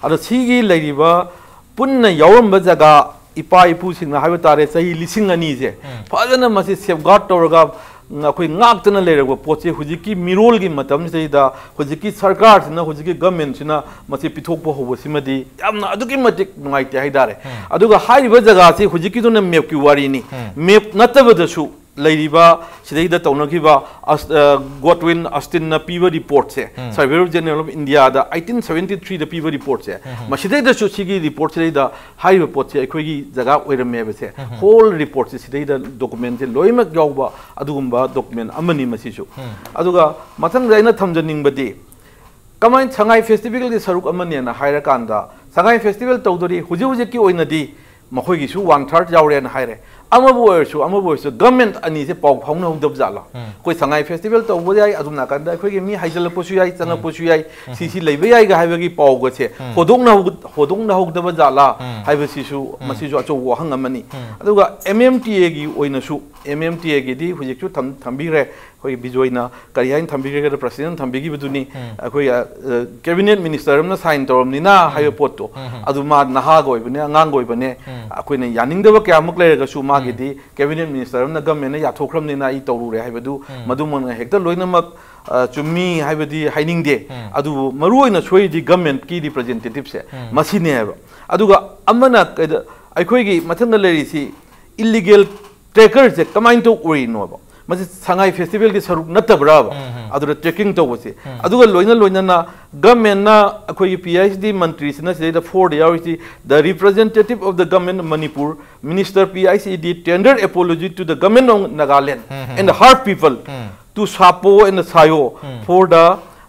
ꯑꯗꯣ ꯁꯤꯒꯤ ꯂꯩꯔꯤꯕ ꯄꯨꯟꯅ ꯌꯥꯎꯔꯝꯕ ꯖꯒꯥ, ꯏꯄꯥ ꯏꯄꯨꯁꯤꯡꯅ ꯍꯥꯏꯕ ꯇꯥꯔꯦ, ꯆꯍꯤ ꯂꯤꯁꯤꯡ ꯑꯅꯤꯁꯦ ꯐꯖꯅ ꯃꯁꯤ safeguard ꯇꯧꯔꯒ, ꯎꯝ, ꯑꯩꯈꯣꯏ ꯉꯥꯛꯇꯅ ꯂꯩꯔꯛꯄ ꯄꯣꯠꯁꯦ ꯍꯧꯖꯤꯛꯀꯤ ꯃꯤꯔꯣꯜꯒꯤ ꯃꯇꯝꯁꯤꯗꯩꯗ ꯍꯧꯖꯤꯛꯀꯤ ꯁꯔꯀꯥꯔꯁꯤꯅ, ꯍꯧꯖꯤꯛꯀꯤ ꯒꯚꯔꯟꯃꯦꯟꯁꯤꯅ ꯃꯁꯤ ꯄꯤꯊꯣꯛꯄ ꯍꯧꯕꯁꯤꯃꯗꯤ ꯌꯥꯝꯅ ꯑꯗꯨꯛꯀꯤ ꯃꯇꯤꯛ ꯅꯨꯡꯉꯥꯏꯇꯦ ꯍꯥꯏꯇꯥꯔꯦ꯫ ꯑꯗꯨꯒ ꯍꯥꯏꯔꯤꯕ ꯖꯒꯥꯁꯤ ꯍꯧꯖꯤꯛꯀꯤꯗꯨꯅ ꯃꯦꯞꯀꯤ ꯋꯥꯔꯤꯅꯤ꯫ ꯃꯦꯞ ꯅꯠꯇꯕꯗꯁꯨ ꯂꯩꯔꯤꯕ ꯁꯤꯗꯩꯗ ꯇꯧꯅꯈꯤꯕ ꯑꯁ-, ꯑ, ꯒꯣꯗꯋꯤꯟ ꯑꯁꯇꯤꯟꯅ ꯄꯤꯕ ꯔꯤꯄꯣꯔꯠꯁꯦ, Surveyor General of Indiaꯗ ꯑꯩꯠꯇꯤꯟ ꯁꯕꯦꯟꯇꯤ ꯊ꯭ꯔꯤꯗ ꯄꯤꯕ ꯔꯤꯄꯣꯔꯠꯁꯦ, ꯃꯁꯤꯗꯩꯗꯁꯨ ꯁꯤꯒꯤ ꯔꯤꯄꯣꯔꯠꯁꯤꯗꯩꯗ ꯍꯥꯏꯔꯤꯕ ꯄꯣꯠꯁꯦ ꯑꯩꯈꯣꯏꯒꯤ ꯖꯒꯥ ꯑꯣꯏꯔꯝꯃꯦꯕꯁꯦ, ꯍꯣꯜ ꯔꯤꯄꯣꯔꯠꯁꯦ ꯁꯤꯗꯩꯗ ꯗꯣꯀꯨꯃꯦꯟꯁꯦ ꯂꯣꯏꯅꯃꯛ ꯌꯥꯎꯕ ꯑꯗꯨꯒꯨꯝꯕ ꯗꯣꯀꯨꯃꯦꯟ ꯑꯃꯅꯤ ꯃꯁꯤꯁꯨ꯫ ꯑꯗꯨꯒ ꯃꯊꯪꯗ ꯑꯩꯅ ꯊꯝꯖꯅꯤꯡꯕꯗꯤ, ꯀꯃꯥꯏꯅ ꯁꯉꯥꯏ ꯐꯦꯁꯇꯤꯚꯦꯜꯒꯤ ꯁꯔꯨꯛ ꯑꯃꯅꯦꯅ ꯍꯥꯏꯔꯀꯥꯟꯗ, ꯁꯉꯥꯏ ꯐꯦꯁꯇꯤꯚꯦꯜ ꯇꯧꯗꯣꯔꯤ, ꯍꯧꯖꯤꯛ ꯍꯧꯖꯤꯛꯀꯤ ꯑꯣꯏꯅꯗꯤ ꯃꯈꯣꯏꯒꯤꯁꯨ ꯋꯥꯟ ꯊꯥꯔꯠ ꯌꯥꯎꯔꯦꯅ ꯍꯥꯏꯔꯦ꯫ ꯑꯃꯕꯨ ꯑꯣꯏꯔꯁꯨ, ꯑꯃꯕꯨ ꯑꯣꯏꯔꯁꯨ, ꯒꯚꯔꯟꯃꯦꯟꯠ ꯑꯅꯤꯁꯦ ꯄꯥꯎ ꯐꯥꯎꯅꯍꯧꯗꯕ ꯖꯥꯠꯂꯥ? ꯑꯩꯈꯣꯏ ꯁꯉꯥꯏ ꯐꯦꯁꯇꯤꯚꯦꯜ ꯇꯧꯕ ꯌꯥꯏ, ꯑꯗꯨꯝ ꯅꯥꯀꯟꯗ ꯑꯩꯈꯣꯏꯒꯤ ꯃꯤ ꯍꯥꯏꯖꯤꯜꯂꯛꯄꯁꯨ ꯌꯥꯏ, ꯆꯪꯉꯛꯄꯁꯨ ꯌꯥꯏ, ꯁꯤ ꯁꯤ ꯂꯩꯕ ꯌꯥꯏꯒ ꯍꯥꯏꯕꯒꯤ ꯄꯥꯎꯒꯁꯦ ꯍꯣꯗꯣꯛꯅꯍꯧ-, ꯍꯣꯗꯣꯛꯅꯍꯧꯗꯕ ꯖꯥꯠꯂꯥ ꯍꯥꯏꯕꯁꯤꯁꯨ, ꯃꯁꯤꯁꯨ ꯑꯆꯧꯕ ꯋꯥꯍꯪ ꯑꯃꯅꯤ꯫ ꯑꯗꯨꯒ ꯑꯦꯝ ꯑꯦꯝ ꯇꯤ ꯑꯦꯒꯤ ꯑꯣꯏꯅꯁꯨ, ꯑꯦꯝ ꯑꯦꯝ ꯇꯤ ꯑꯦꯒꯤꯗꯤ ꯍꯧꯖꯤꯛꯁꯨ ꯊꯝ-, ꯊꯝꯕꯤꯈ꯭ꯔꯦ꯫ ꯑꯩꯈꯣꯏꯒꯤ ꯕꯤꯖꯣꯏꯅ ꯀꯔꯤ ꯍꯥꯏꯅ ꯊꯝꯕꯤꯈ꯭ꯔꯦ ꯍꯥꯏꯕꯗ, ꯄ꯭ꯔꯁꯤꯗꯦꯟꯠꯅ ꯊꯝꯕꯤꯈꯤꯕꯗꯨꯅꯤ, ꯑꯩꯈꯣꯏ, ꯑ, ꯑ, ꯀꯦꯕꯤꯅꯦꯠ ꯃꯤꯅꯤꯁꯇꯔ ꯑꯃꯅ ꯁꯥꯏꯟ ꯇꯧꯔꯝꯅꯤꯅ ꯍꯥꯏꯕ ꯄꯣꯠꯇꯣ, ꯑꯗꯨ ꯃꯥ ꯅꯍꯥꯒ ꯑꯣꯏꯕꯅꯦ, ꯑꯉꯥꯡꯒ ꯑꯣꯏꯕꯅꯦ, ꯑꯩꯈꯣꯏꯅ ꯌꯥꯅꯤꯡꯗꯕ ꯀꯌꯥꯃꯨꯛ ꯂꯩꯔꯒꯁꯨ ꯃꯥꯒꯤꯗꯤ ꯀꯦꯕꯤꯅꯦꯠ ꯃꯤꯅꯤꯁꯇꯔ ꯑꯃꯅ ꯒꯚꯔꯟꯃꯦꯟꯠꯅ ꯌꯥꯊꯣꯛꯈ꯭ꯔꯕꯅꯤꯅ ꯑꯩ ꯇꯧꯔꯨꯔꯦ ꯍꯥꯏꯕꯗꯨ, ꯃꯗꯨꯃꯛꯅ ꯍꯦꯛꯇ ꯂꯣꯏꯅꯃꯛ, ꯑ, ꯆꯨꯝꯃꯤ ꯍꯥꯏꯕꯗꯤ ꯍꯥꯏꯅꯤꯡꯗꯦ꯫ ꯑꯗꯨꯕꯨ ꯃꯔꯨꯑꯣꯏꯅ ꯁꯣꯏꯔꯤꯗꯤ ꯒꯚꯔꯟꯃꯦꯟꯠꯀꯤ ꯔꯤꯄ꯭ꯔꯖꯦꯟꯇꯦꯇꯤꯚꯁꯦ ꯃꯁꯤꯅꯦ ꯍꯥꯏꯕ꯫ ꯑꯗꯨꯒ ꯑꯃꯅ ꯀꯩꯗ-, ꯑꯩꯈꯣꯏꯒꯤ ꯃꯊꯪꯗ ꯂꯩꯔꯤꯁꯤ ꯏꯜꯂꯤꯒꯦꯜ ꯇ꯭ꯔꯦꯀꯔꯁꯦ ꯀꯃꯥꯏꯅ ꯇꯧ ꯑꯣꯏꯔꯤꯅꯣꯕ? ꯃꯁꯤ ꯁꯉꯥꯏ ꯐꯦꯁꯇꯤꯚꯦꯜꯒꯤ ꯁꯔꯨꯛ ꯅꯠꯇꯕ꯭ꯔꯥꯕ? ꯑꯗꯨꯗ ꯇ꯭ꯔꯦꯀꯤꯡ ꯇꯧꯕꯁꯦ꯫ ꯑꯗꯨꯒ ꯂꯣꯏꯅ ꯂꯣꯏꯅꯅ ꯒꯃꯦꯟꯅ ꯑꯩꯈꯣꯏꯒꯤ ꯄꯤ ꯑꯩꯆ ꯗꯤ ꯃꯟꯇ꯭ꯔꯤꯁꯤꯅ ꯁꯤꯗꯩꯗ ꯐꯣꯔꯗ ꯌꯥꯎꯔꯤꯁꯤ, the representative of the government of Manipur, Minister P I C D, tender apology to the government of Nagaland and her people, to Sapo and Sayo, for the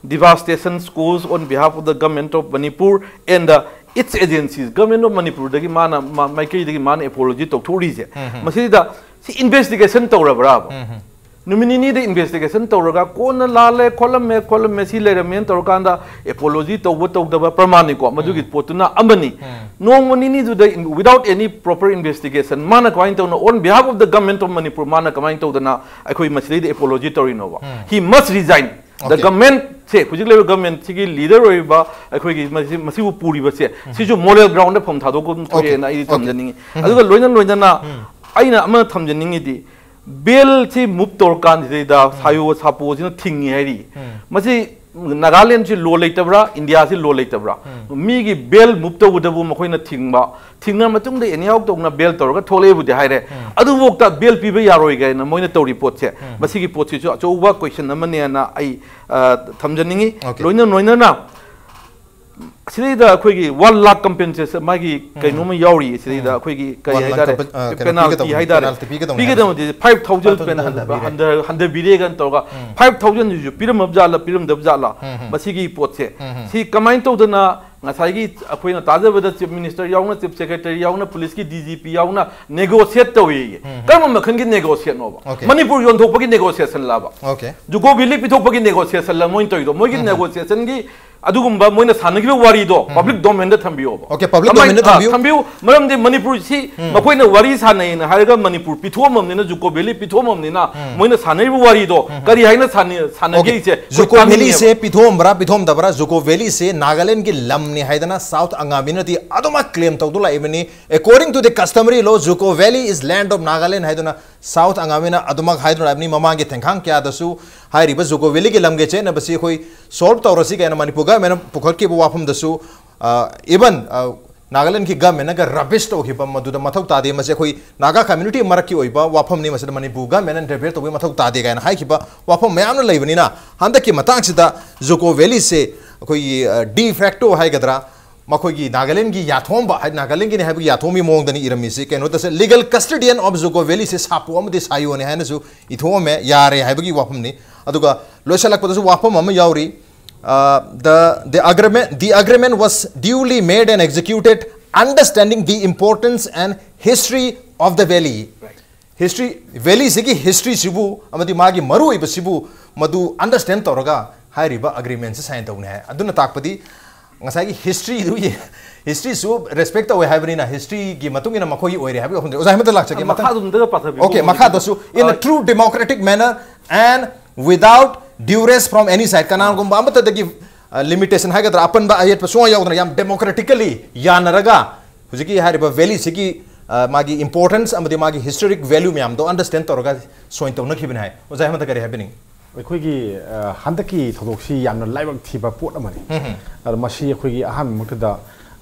devastation caused on behalf of the government of Manipur and the, its agencies꯫ Government of Manipurꯗꯒꯤ ꯃꯥꯅ ꯃꯥ- ꯃꯥꯏꯀꯩꯗꯒꯤ ꯃꯥꯅ ꯑꯦꯄꯣꯂꯣꯖꯤ ꯇꯧꯊꯣꯛꯔꯤꯁꯦ꯫ ꯃꯁꯤꯗ ꯁꯤ ꯏꯟꯚꯦꯁꯇꯤꯒꯦꯁꯟ ꯇꯧꯔꯕ꯭ꯔꯥꯕ? ꯅꯨꯃꯤꯠ ꯅꯤꯅꯤꯗ ꯏꯟꯚꯦꯁꯇꯤꯒꯦꯁꯟ ꯇꯧꯔꯒ ꯀꯣꯟꯅ ꯂꯥꯜꯂꯦ, ꯈꯣꯠꯂꯝꯃꯦ, ꯈꯣꯠꯂꯝꯃꯦ, ꯁꯤ ꯂꯩꯔꯝꯃꯦꯅ ꯇꯧꯔꯀꯥꯟꯗ ꯑꯦꯄꯣꯂꯣꯖꯤ ꯇꯧꯕ ꯇꯧꯗꯕ ꯄ꯭ꯔꯃꯥꯟꯅꯤꯀꯣ, ꯃꯗꯨꯒꯤ ꯄꯣꯠꯇꯨꯅ ꯑꯃꯅꯤ꯫ ꯅꯣꯡꯃ ꯅꯤꯅꯤꯗꯨꯗ in- without any proper investigation ꯃꯥꯅ ꯀꯃꯥꯏꯅ ꯇꯧꯅ on behalf of the government of Manipur ꯃꯥꯅ ꯀꯃꯥꯏꯅ ꯇꯧꯗꯅ ꯑꯩꯈꯣꯏ ꯃꯁꯤꯗꯩꯗ apology ꯇꯧꯔꯤꯅꯣꯕ? He must resign꯫ The Okay. Government ꯁꯦ, ꯍꯧꯖꯤꯛ ꯂꯩꯔꯤꯕ ꯒꯃꯦꯟꯁꯤꯒꯤ ꯂꯤꯗꯔ ꯑꯣꯏꯔꯤꯕ ꯑꯩꯈꯣꯏꯒꯤ ꯃꯁꯤ- ꯃꯁꯤꯕꯨ ꯄꯨꯔꯤꯕꯁꯦ, ꯁꯤꯁꯨ ꯃꯣꯔꯦꯜ ꯒ꯭ꯔꯥꯎꯟꯗ ꯐꯝ ꯊꯥꯗꯣꯛꯄ ꯑꯃ ꯊꯣꯛꯑꯦꯅ ꯑꯩꯗꯤ ꯊꯝꯖꯅꯤꯡꯉꯤ꯫ ꯑꯗꯨꯒ ꯂꯣꯏꯅ ꯂꯣꯏꯅꯅ ꯑꯩꯅ ꯑꯃ ꯊꯝꯖꯅꯤꯡꯉꯤꯗꯤ, ꯕꯦꯜꯁꯤ ꯃꯨꯞ ꯇꯧꯔꯀꯥꯟꯁꯤꯗꯩꯗ ꯁꯥꯌꯣ ꯁꯥꯄꯣꯁꯤꯅ ꯊꯤꯡꯉꯤ ꯍꯥꯏꯔꯤ꯫ ꯃꯁꯤ ꯅꯥꯒꯥꯂꯦꯟꯁꯤ ꯂꯣ ꯂꯩꯇꯕ꯭ꯔꯥ, ꯏꯟꯗꯤꯌꯥꯁꯤ ꯂꯣ ꯂꯩꯇꯕ꯭ꯔꯥ? ꯃꯤꯒꯤ ꯕꯦꯜ ꯃꯨꯞ ꯇꯧꯕꯗꯕꯨ ꯃꯈꯣꯏꯅ ꯊꯤꯡꯕ, ꯊꯤꯡꯉ ꯃꯇꯨꯡꯗ ꯑꯦꯅꯤꯍꯥꯎ ꯇꯧꯅ ꯕꯦꯜ ꯇꯧꯔꯒ ꯊꯣꯛꯂꯛꯑꯦꯕꯨꯗꯤ ꯍꯥꯏꯔꯦ꯫ ꯑꯗꯨꯐꯥꯎꯗ ꯕꯦꯜ ꯄꯤꯕ ꯌꯥꯔꯣꯏ ꯀꯥꯏꯅ ꯃꯣꯏꯅ ꯇꯧꯔꯤ ꯄꯣꯠꯁꯦ, ꯃꯁꯤꯒꯤ ꯄꯣꯠꯁꯤꯁꯨ ꯑꯆꯧꯕ ꯀꯣꯏꯁꯟ ꯑꯃꯅꯦꯅ ꯑꯩ, ꯑ, ꯊꯝꯖꯅꯤꯡꯉꯤ꯫ Okay. ꯂꯣꯏꯅ ꯂꯣꯏꯅꯅ ꯁꯤꯗꯩꯗ ꯑꯩꯈꯣꯏꯒꯤ ꯋꯥꯟ ꯂꯥꯈ ꯀꯝꯄꯦꯟꯁꯦꯁꯟ ꯃꯥꯒꯤ ꯀꯩꯅꯣꯝꯃ ꯌꯥꯎꯔꯤ꯫ ꯁꯤꯗꯩꯗ ꯑꯩꯈꯣꯏꯒꯤ ꯀꯔꯤ ꯋꯥꯟ ꯂꯥꯈ ꯍꯥꯏꯇꯥꯔꯦ? ꯀꯝꯄꯦ-, ꯑ, ꯀꯩꯅꯣ, ꯄꯦꯅꯥꯜꯇꯤ ꯄꯤꯒꯗꯕꯅꯤ, ꯍꯥꯏꯇꯥꯔꯦ꯫ ꯄꯦꯅꯥꯜꯇꯤ ꯄꯤꯒꯗꯕꯅꯤ ꯄꯤꯒꯗꯕꯗꯤ ꯐꯥꯏꯚ ꯊꯥꯎꯖꯟ ꯐꯥꯏꯚ ꯊꯥꯎꯖꯟ ꯍꯟꯊꯕꯤꯔꯦ꯫ ꯍꯟꯊ-, ꯍꯟꯊꯕꯤꯔꯦꯒꯅ ꯇꯧꯔꯒ ꯐꯥꯏꯚ ꯊꯥꯎꯖꯟꯁꯤꯁꯨ ꯄꯤꯔꯝꯃꯕ ꯖꯥꯠꯂ, ꯄꯤꯔꯝꯗꯕ ꯖꯥꯠꯂ? ꯃꯁꯤꯒꯤ ꯄꯣꯠꯁꯦ, ꯁꯤ ꯀꯃꯥꯏꯅ ꯇꯧꯗꯅ ꯉꯁꯥꯏꯒꯤ ꯑꯩꯈꯣꯏꯅ ꯇꯥꯖꯕꯗ ꯆꯤꯐ ꯃꯤꯅꯤꯁꯇꯔ ꯌꯥꯎꯅ, ꯆꯤꯐ ꯁꯦꯀ꯭ꯔꯦꯇꯔꯤ ꯌꯥꯎꯅ, ꯄꯨꯂꯤꯁꯀꯤ ꯗꯤ ꯖꯤ ꯄꯤ ꯌꯥꯎꯅ ꯅꯦꯒꯣꯁꯤꯌꯦꯠ ꯇꯧꯏꯌꯦ꯫ ꯀꯔꯝꯕ ꯃꯈꯜꯒꯤ ꯅꯦꯒꯣꯁꯤꯌꯦꯠꯅꯣꯕ? Okay. ꯃꯅꯤꯄꯨꯔ ꯌꯣꯟꯊꯣꯛꯄꯒꯤ ꯅꯦꯒꯣꯁꯤꯌꯦꯁꯟꯂꯕ? Okay. ꯖꯨꯀꯣ ꯚꯦꯂꯤ ꯄꯤꯊꯣꯛꯄꯒꯤ ꯅꯦꯒꯣꯁꯤꯌꯦꯁꯟꯂ ꯃꯣꯏꯅ ꯇꯧꯔꯤꯗꯣ? ꯃꯣꯏꯒꯤ ꯅꯦꯒꯣꯁꯤꯌꯦꯁꯟꯒꯤ ꯑꯗꯨꯒꯨꯝꯕ ꯃꯣꯏꯅ ꯁꯥꯟꯅꯈꯤꯕ ꯋꯥꯔꯤꯗꯣ ꯄꯕ꯭ꯂꯤꯛ ꯗꯣꯃꯦꯟꯗ ꯊꯝꯕꯤꯌꯣꯕ꯫ Okay, ꯄꯕ꯭ꯂꯤꯛ ꯀꯃꯥꯏ-, ꯗꯣꯃꯦꯟꯗ ꯑ, ꯊꯝꯕꯤꯌꯨ꯫ ꯊꯝꯕꯤꯌꯨ꯫ ꯃꯔꯝꯗꯤ ꯃꯅꯤꯄꯨꯔꯁꯤ ꯃꯈꯣꯏꯅ ꯋꯥꯔꯤ ꯁꯥꯟꯅꯩꯅ ꯍꯥꯏꯔꯒ ꯃꯅꯤꯄꯨꯔ ꯄꯤꯊꯣꯛꯑꯝꯃꯕꯅꯤꯅ, ꯖꯨꯀꯣ ꯚꯦꯂꯤ ꯄꯤꯊꯣꯛꯑꯝꯃꯕꯅꯤꯅ, ꯃꯣꯏꯅ ꯁꯥꯟꯅꯔꯤꯕ ꯋꯥꯔꯤꯗꯣ ꯀꯔꯤ ꯍꯥꯏꯅ ꯁꯥꯟꯅ-, ꯁꯥꯟꯅꯒꯦ Okay. ꯏꯆꯦ? ꯑꯩꯈꯣꯏ ꯖꯨꯀꯣ ꯇꯥꯅꯤꯡꯉꯦꯕ꯫ ꯚꯦꯂꯤꯁꯦ ꯄꯤꯊꯣꯛꯑꯝꯕ꯭ꯔꯥ ꯄꯤꯊꯣꯛꯑꯝꯗꯕ꯭ꯔꯥ? ꯖꯨꯀꯣ ꯚꯦꯂꯤꯁꯦ ꯅꯥꯒꯥꯂꯦꯟꯒꯤ ꯂꯝꯅꯤ ꯍꯥꯏꯗꯅ ꯁꯥꯎꯠ ꯑꯉꯥꯃꯤꯅꯗꯤ ꯑꯗꯨꯃꯛ ꯀ꯭ꯂꯦꯝ ꯇꯧꯗꯨꯅ ꯂꯥꯛꯏꯕꯅꯤ꯫ According to the customary law, Zuko Valley is land of Nagaland ꯍꯥꯏꯗꯨꯅ ꯁꯥꯎꯠ ꯑꯉꯥꯃꯤꯅ ꯑꯗꯨꯃꯛ ꯍꯥꯏꯗꯨꯅ ꯂꯥꯛꯏꯕꯅꯤ꯫ ꯃꯃꯥꯡꯒꯤ ꯊꯦꯡꯈꯥꯡ ꯀꯌꯥꯗꯁꯨ ꯍꯥꯏꯔꯤꯕ ꯖꯨꯀꯣ ꯚꯦꯂꯤꯒꯤ ꯂꯝꯒꯤ ꯆꯦꯠꯅꯕꯁꯤ ꯑꯩꯈꯣꯏ ꯁꯣꯜꯕ ꯇꯧꯔꯁꯤ ꯀꯥꯏꯅ ꯃꯅꯤꯄꯨꯔ ꯒꯚꯔꯟꯃꯦꯟꯅ ꯄꯨꯈꯠꯈꯤꯕ ꯋꯥꯐꯝꯗꯁꯨ, ꯑ, even, ꯑ, ꯅꯥꯒꯥꯂꯦꯟꯒꯤ ꯒꯃꯦꯟꯅꯒ ꯔꯕꯤꯁ ꯇꯧꯈꯤꯕ ꯃꯗꯨꯗ ꯃꯊꯧ ꯇꯥꯗꯦ, ꯃꯁꯤ ꯑꯩꯈꯣꯏ ꯅꯥꯒꯥ ꯀꯝꯃ꯭ꯌꯨꯅꯤꯇꯤ ꯃꯔꯛꯀꯤ ꯑꯣꯏꯕ ꯋꯥꯐꯝꯅꯤ, ꯃꯁꯤꯗ ꯃꯅꯤꯄꯨꯔ ꯒꯃꯦꯟꯅ ꯏꯟꯇꯔꯐꯤꯌꯔ ꯇꯧꯕꯒꯤ ꯃꯊꯧ ꯇꯥꯗꯦ ꯀꯥꯏꯅ ꯍꯥꯏꯈꯤꯕ ꯋꯥꯐꯝ ꯃꯌꯥꯝ ꯑꯃ ꯂꯩꯕꯅꯤꯅ, ꯍꯟꯗꯛꯀꯤ ꯃꯇꯥꯡꯁꯤꯗ ꯖꯨꯀꯣ ꯚꯦꯂꯤꯁꯦ ꯑꯩꯈꯣꯏꯒꯤ ꯗꯤ ꯐꯦꯛꯇꯣ ꯍꯥꯏꯒꯗ꯭ꯔꯥ, ꯃꯈꯣꯏꯒꯤ ꯅꯥꯒꯥꯂꯦꯟꯒꯤ ꯌꯥꯊꯣꯡꯕ ꯍꯥꯏꯗꯤ ꯅꯥꯒꯥꯂꯦꯟꯒꯤꯅꯤ ꯍꯥꯏꯕꯒꯤ ꯌꯥꯊꯣꯡꯕꯒꯤ ꯃꯑꯣꯡꯗꯅꯤ ꯏꯔꯝꯃꯤꯁꯤ꯫ ꯀꯩꯅꯣꯗ ꯂꯤꯒꯦꯜ ꯀꯁꯇꯗꯤꯌꯟ ꯑꯣꯐ ꯖꯨꯀꯣ ꯚꯦꯂꯤꯁꯦ ꯁꯥꯄꯣ ꯑꯃꯗꯤ ꯁꯥꯌꯣꯅꯤ ꯍꯥꯏꯅꯁꯨ ꯏꯊꯣꯛꯑꯝꯃꯦ, ꯌꯥꯔꯦ ꯍꯥꯏꯕꯒꯤ ꯋꯥꯐꯝꯅꯤ꯫ ꯑꯗꯨꯒ ꯂꯣꯏꯁꯤꯜꯂꯛꯄꯗꯁꯨ ꯋꯥꯐꯝ ꯑꯃ ꯌꯥꯎꯔꯤ, uh, the the agreement the agreement was duly made and executed, understanding the importance and history of the valley. History, ꯚꯦꯂꯤꯁꯤꯒꯤ ꯍꯤꯁꯇ꯭ꯔꯤꯁꯤꯕꯨ ꯑꯃꯗꯤ ꯃꯥꯒꯤ ꯃꯔꯨꯑꯣꯏꯕꯁꯤꯕꯨ ꯃꯗꯨ ꯑꯟꯗꯔꯁꯇꯦꯟ ꯇꯧꯔꯒ ꯍꯥꯏꯔꯤꯕ ꯑꯒ꯭ꯔꯤꯃꯦꯟꯁꯤ ꯁꯥꯏꯟ ꯇꯧꯕꯅꯤ ꯍꯥꯏ꯫ ꯑꯗꯨꯅ ꯇꯥꯛꯄꯗꯤ ꯉꯁꯥꯏꯒꯤ ꯍꯤꯁꯇ꯭ꯔꯤꯗꯨ, ꯍꯤꯁꯇ꯭ꯔꯤꯁꯨ ꯔꯦꯁꯄꯦꯛ ꯇꯧꯋꯦ ꯍꯥꯏꯕꯅꯤꯅ, ꯍꯤꯁꯇ꯭ꯔꯤꯒꯤ ꯃꯇꯨꯡ ꯏꯟꯅ ꯃꯈꯣꯏꯒꯤ ꯑꯣꯏꯔꯦ ꯍꯥꯏꯕꯒꯤ ꯋꯥꯐꯝꯗ ꯑꯣꯖꯥ ꯍꯦꯃꯟꯇ ꯂꯥꯛꯆꯒꯦ꯫ ꯃꯊꯪ ꯃꯈꯥꯗꯨꯝꯗꯒ ꯄꯥꯊꯕꯤꯌꯨ꯫ Okay, ꯃꯈꯥꯗꯁꯨ, in a true democratic manner and without duress from any side, ꯀꯅꯥꯒꯨꯝꯕ ꯑꯃꯠꯇꯗꯒꯤ ꯂꯤꯃꯤꯇꯦꯁꯟ ꯍꯥꯏꯒꯗ꯭ꯔꯥ, ꯑꯄꯟꯕ ꯑꯌꯦꯠꯄ ꯁꯨꯡꯌꯥꯎ ꯌꯥꯎꯗꯅ ꯌꯥꯝ ꯗꯦꯃꯣꯀ꯭ꯔꯦꯇꯤꯀꯦꯂꯤ ꯌꯥꯅꯔꯒ ꯍꯧꯖꯤꯛꯀꯤ ꯍꯥꯏꯔꯤꯕ ꯚꯦꯂꯤꯁꯤꯒꯤ, ꯑ, ꯃꯥꯒꯤ ꯏꯝꯄꯣꯔꯇꯦꯟꯁ ꯑꯃꯗꯤ ꯃꯥꯒꯤ ꯍꯤꯁꯇꯣꯔꯤꯛ ꯚꯦꯂ꯭ꯌꯨ ꯃꯌꯥꯝꯗꯣ ꯑꯟꯗꯔꯁꯇꯦꯟ ꯇꯧꯔꯒ ꯁꯣꯏꯟ ꯇꯧꯅꯈꯤꯕꯅꯤ ꯍꯥꯏ꯫ ꯑꯣꯖꯥ ꯍꯦꯃꯟꯇ ꯀꯔꯤ ꯍꯥꯏꯕꯤꯅꯤꯡꯉꯤ? ꯑꯩꯈꯣꯏꯒꯤ, ꯑ, ꯍꯟꯗꯛꯀꯤ ꯊꯧꯗꯣꯛꯁꯤ ꯌꯥꯝꯅ ꯂꯥꯏꯕꯛ ꯊꯤꯕ ꯄꯣꯠ ꯑꯃꯅꯤ꯫ ꯎꯝ, ꯎꯝ꯫ ꯑꯗꯣ ꯃꯁꯤ ꯑꯩꯈꯣꯏꯒꯤ ꯑꯍꯥꯟꯕ ꯃꯛꯇꯗ,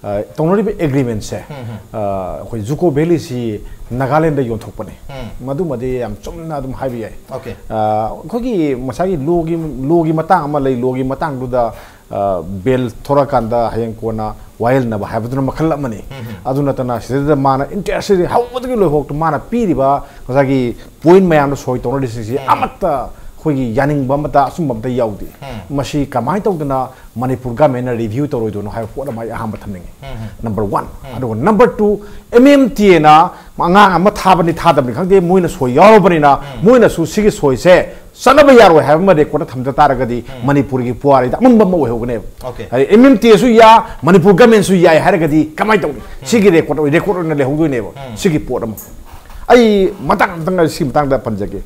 ꯑ, ꯇꯧꯅꯔꯤꯕ ꯑꯦꯒ꯭ꯔꯤꯃꯦꯟꯁꯦ, ꯎꯝ, ꯎꯝ꯫ ꯑ, ꯑꯩꯈꯣꯏ ꯖꯨꯀꯣ ꯚꯦꯂꯤꯁꯤ ꯅꯥꯒꯥꯂꯦꯟꯗ ꯌꯣꯟꯊꯣꯛꯄꯅꯤ꯫ ꯎꯝ꯫ ꯃꯗꯨꯃꯗꯤ ꯌꯥꯝ ꯆꯨꯝꯅ ꯑꯗꯨꯝ ꯍꯥꯏꯕ ꯌꯥꯏ꯫ Okay꯫ ꯑ, ꯑꯩꯈꯣꯏꯒꯤ ꯉꯁꯥꯏꯒꯤ ꯂꯣꯒꯤ, ꯂꯣꯒꯤ ꯃꯇꯥꯡ ꯑꯃ ꯂꯩ, ꯂꯣꯒꯤ ꯃꯇꯥꯡꯗꯨꯗ, ꯑ, ꯕꯦꯜ ꯊꯣꯔꯛꯑꯀꯥꯟꯗ ꯍꯌꯦꯡ ꯀꯣꯟꯅ ꯋꯥꯌꯦꯜꯅꯕ ꯍꯥꯏꯕꯗꯨꯅ ꯃꯈꯜ ꯑꯃꯅꯤ꯫ ꯎꯝ, ꯎꯝ꯫ ꯑꯗꯨ ꯅꯠꯇꯅ ꯁꯤꯗꯩꯗ ꯃꯥꯅ ꯏꯟꯇꯔꯦꯁ ꯍꯧꯕꯗꯒꯤ ꯂꯣꯏꯐꯥꯎꯇ ꯃꯥꯅ ꯄꯤꯔꯤꯕ ꯉꯁꯥꯏꯒꯤ ꯄꯣꯏꯟ ꯃꯌꯥꯝꯗꯣ ꯁꯣꯏ ꯇꯧꯅꯔꯤꯁꯤꯡꯁꯤ ꯎꯝ꯫ ꯑꯃꯠꯇ ꯑꯩꯈꯣꯏꯒꯤ ꯌꯥꯅꯤꯡꯕ ꯑꯃꯠꯇ ꯑꯆꯨꯝꯕ ꯑꯃꯠꯇ ꯌꯥꯎꯗꯦ꯫ ꯎꯝ꯫ ꯃꯁꯤ ꯀꯃꯥꯏꯅ ꯇꯧꯗꯅ ꯃꯅꯤꯄꯨꯔ ꯒꯃꯦꯟꯅ ꯔꯤꯚ꯭ꯌꯨ ꯇꯧꯔꯣꯏꯗꯣꯏꯅꯣ ꯍꯥꯏꯕ ꯄꯣꯠ ꯑꯃ ꯑꯩ ꯑꯍꯥꯟꯕ ꯊꯝꯅꯤꯡꯉꯤ꯫ ꯎꯝ, ꯎꯝ꯫ Number one꯫ ꯎꯝ꯫ ꯑꯗꯨꯒ number two, M M T ꯑꯦꯅ ꯑꯉꯥꯡ ꯑꯃ ꯊꯥꯕꯅꯤ ꯊꯥꯗꯕꯅꯤ ꯈꯪꯗꯦ, ꯃꯣꯏꯅ ꯁꯣꯏ ꯌꯥꯎꯔꯕꯅꯤꯅ ꯎꯝ꯫ ꯃꯣꯏꯅꯁꯨ ꯁꯤꯒꯤ ꯁꯣꯏꯁꯦ ꯆꯠꯅꯕ ꯌꯥꯔꯣꯏ ꯍꯥꯏꯕ ꯑꯃ ꯔꯦꯀꯣꯔꯗ ꯊꯝꯖ ꯇꯥꯔꯒꯗꯤ ꯎꯝ꯫ ꯃꯅꯤꯄꯨꯔꯒꯤ ꯄꯨꯋꯥꯔꯤꯗ ꯑꯃꯝꯕ ꯑꯃ ꯑꯣꯏꯍꯧꯒꯅꯦꯕ꯫ Okay꯫ ꯍꯥꯏꯗꯤ ꯑꯦꯝ ꯑꯦꯝ ꯇꯤ ꯑꯦꯁꯨ ꯌꯥ, ꯃꯅꯤꯄꯨꯔ ꯒꯃꯦꯟꯁꯨ ꯌꯥꯏ ꯍꯥꯏꯔꯒꯗꯤ ꯀꯃꯥꯏꯅ ꯇꯧꯅꯤ? ꯎꯝ꯫ ꯁꯤꯒꯤ ꯔꯦꯀꯣꯔꯗ, ꯔꯦꯀꯣꯔꯗ ꯑꯣꯏꯅ ꯂꯩꯍꯧꯗꯣꯏꯅꯦꯕ꯫ ꯎꯝ꯫ ꯁꯤꯒꯤ ꯄꯣꯠ ꯑꯃ꯫ ꯑꯩ ꯃꯇꯥꯡ ꯑꯝꯇꯪ ꯁꯤ ꯃꯇꯥꯡꯗ ꯄꯟꯖꯒꯦ꯫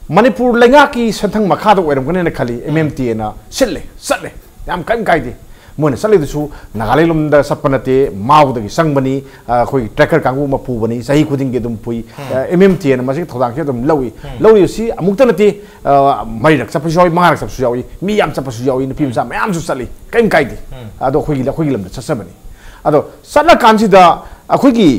ꯃꯅꯤꯄꯨꯔ ꯂꯩꯉꯥꯛꯀꯤ ꯁꯦꯟꯊꯪ ꯃꯈꯥꯗ ꯑꯣꯏꯔꯝꯒꯅꯦꯅ ꯈꯜꯂꯤ, ꯎꯝ꯫ ꯑꯦꯝ ꯑꯦꯝ ꯇꯤ ꯑꯦꯅ ꯁꯤꯜꯂꯦ, ꯆꯠꯂꯦ, ꯌꯥꯝ ꯀꯔꯤꯝ ꯀꯥꯏꯗꯦ꯫ ꯃꯣꯏꯅ ꯆꯠꯂꯤꯗꯨꯁꯨ ꯅꯥꯒꯥꯂꯦꯟ ꯂꯣꯝꯗ ꯆꯠꯄ ꯅꯠꯇꯦ, ꯃꯥꯎꯗꯒꯤ ꯆꯪꯕꯅꯤ꯫ ꯑ, ꯑꯩꯈꯣꯏꯒꯤ ꯇ꯭ꯔꯦꯀꯔ ꯀꯥꯡꯕꯨ ꯑꯃ ꯄꯨꯕꯅꯤ, ꯆꯍꯤ ꯈꯨꯗꯤꯡꯒꯤ ꯑꯗꯨꯝ ꯄꯨꯏ꯫ ꯎꯝ꯫ ꯑ, ꯑꯦꯝ ꯑꯦꯝ ꯇꯤ ꯑꯦꯅ ꯃꯁꯤꯒꯤ ꯊꯧꯗꯥꯡꯁꯤ ꯑꯗꯨꯝ ꯂꯧꯏ꯫ ꯎꯝ꯫ ꯂꯧꯔꯤꯕꯁꯤ ꯑꯃꯨꯛꯇ ꯅꯠꯇꯦ, ꯑ, ꯃꯔꯤꯔꯛ ꯆꯠꯄꯁꯨ ꯌꯥꯎꯏ, ꯃꯉꯥꯔꯛ ꯆꯠꯄꯁꯨ ꯌꯥꯎꯏ, ꯃꯤ ꯌꯥꯝ ꯆꯠꯄꯁꯨ ꯌꯥꯎꯏ, ꯅꯨꯄꯤ ꯃꯆꯥ ꯃꯌꯥꯝꯁꯨ ꯆꯠꯂꯤ, ꯀꯔꯤꯝ ꯀꯥꯏꯗꯦ꯫ ꯎꯝ꯫ ꯑꯗꯣ ꯑꯩꯈꯣꯏꯒꯤ, ꯑꯩꯈꯣꯏꯒꯤ ꯂꯝꯗ ꯆꯠꯆꯕꯅꯤ꯫ ꯑꯗꯣ ꯆꯠꯂꯀꯥꯟꯁꯤꯗ ꯑꯩꯈꯣꯏꯒꯤ,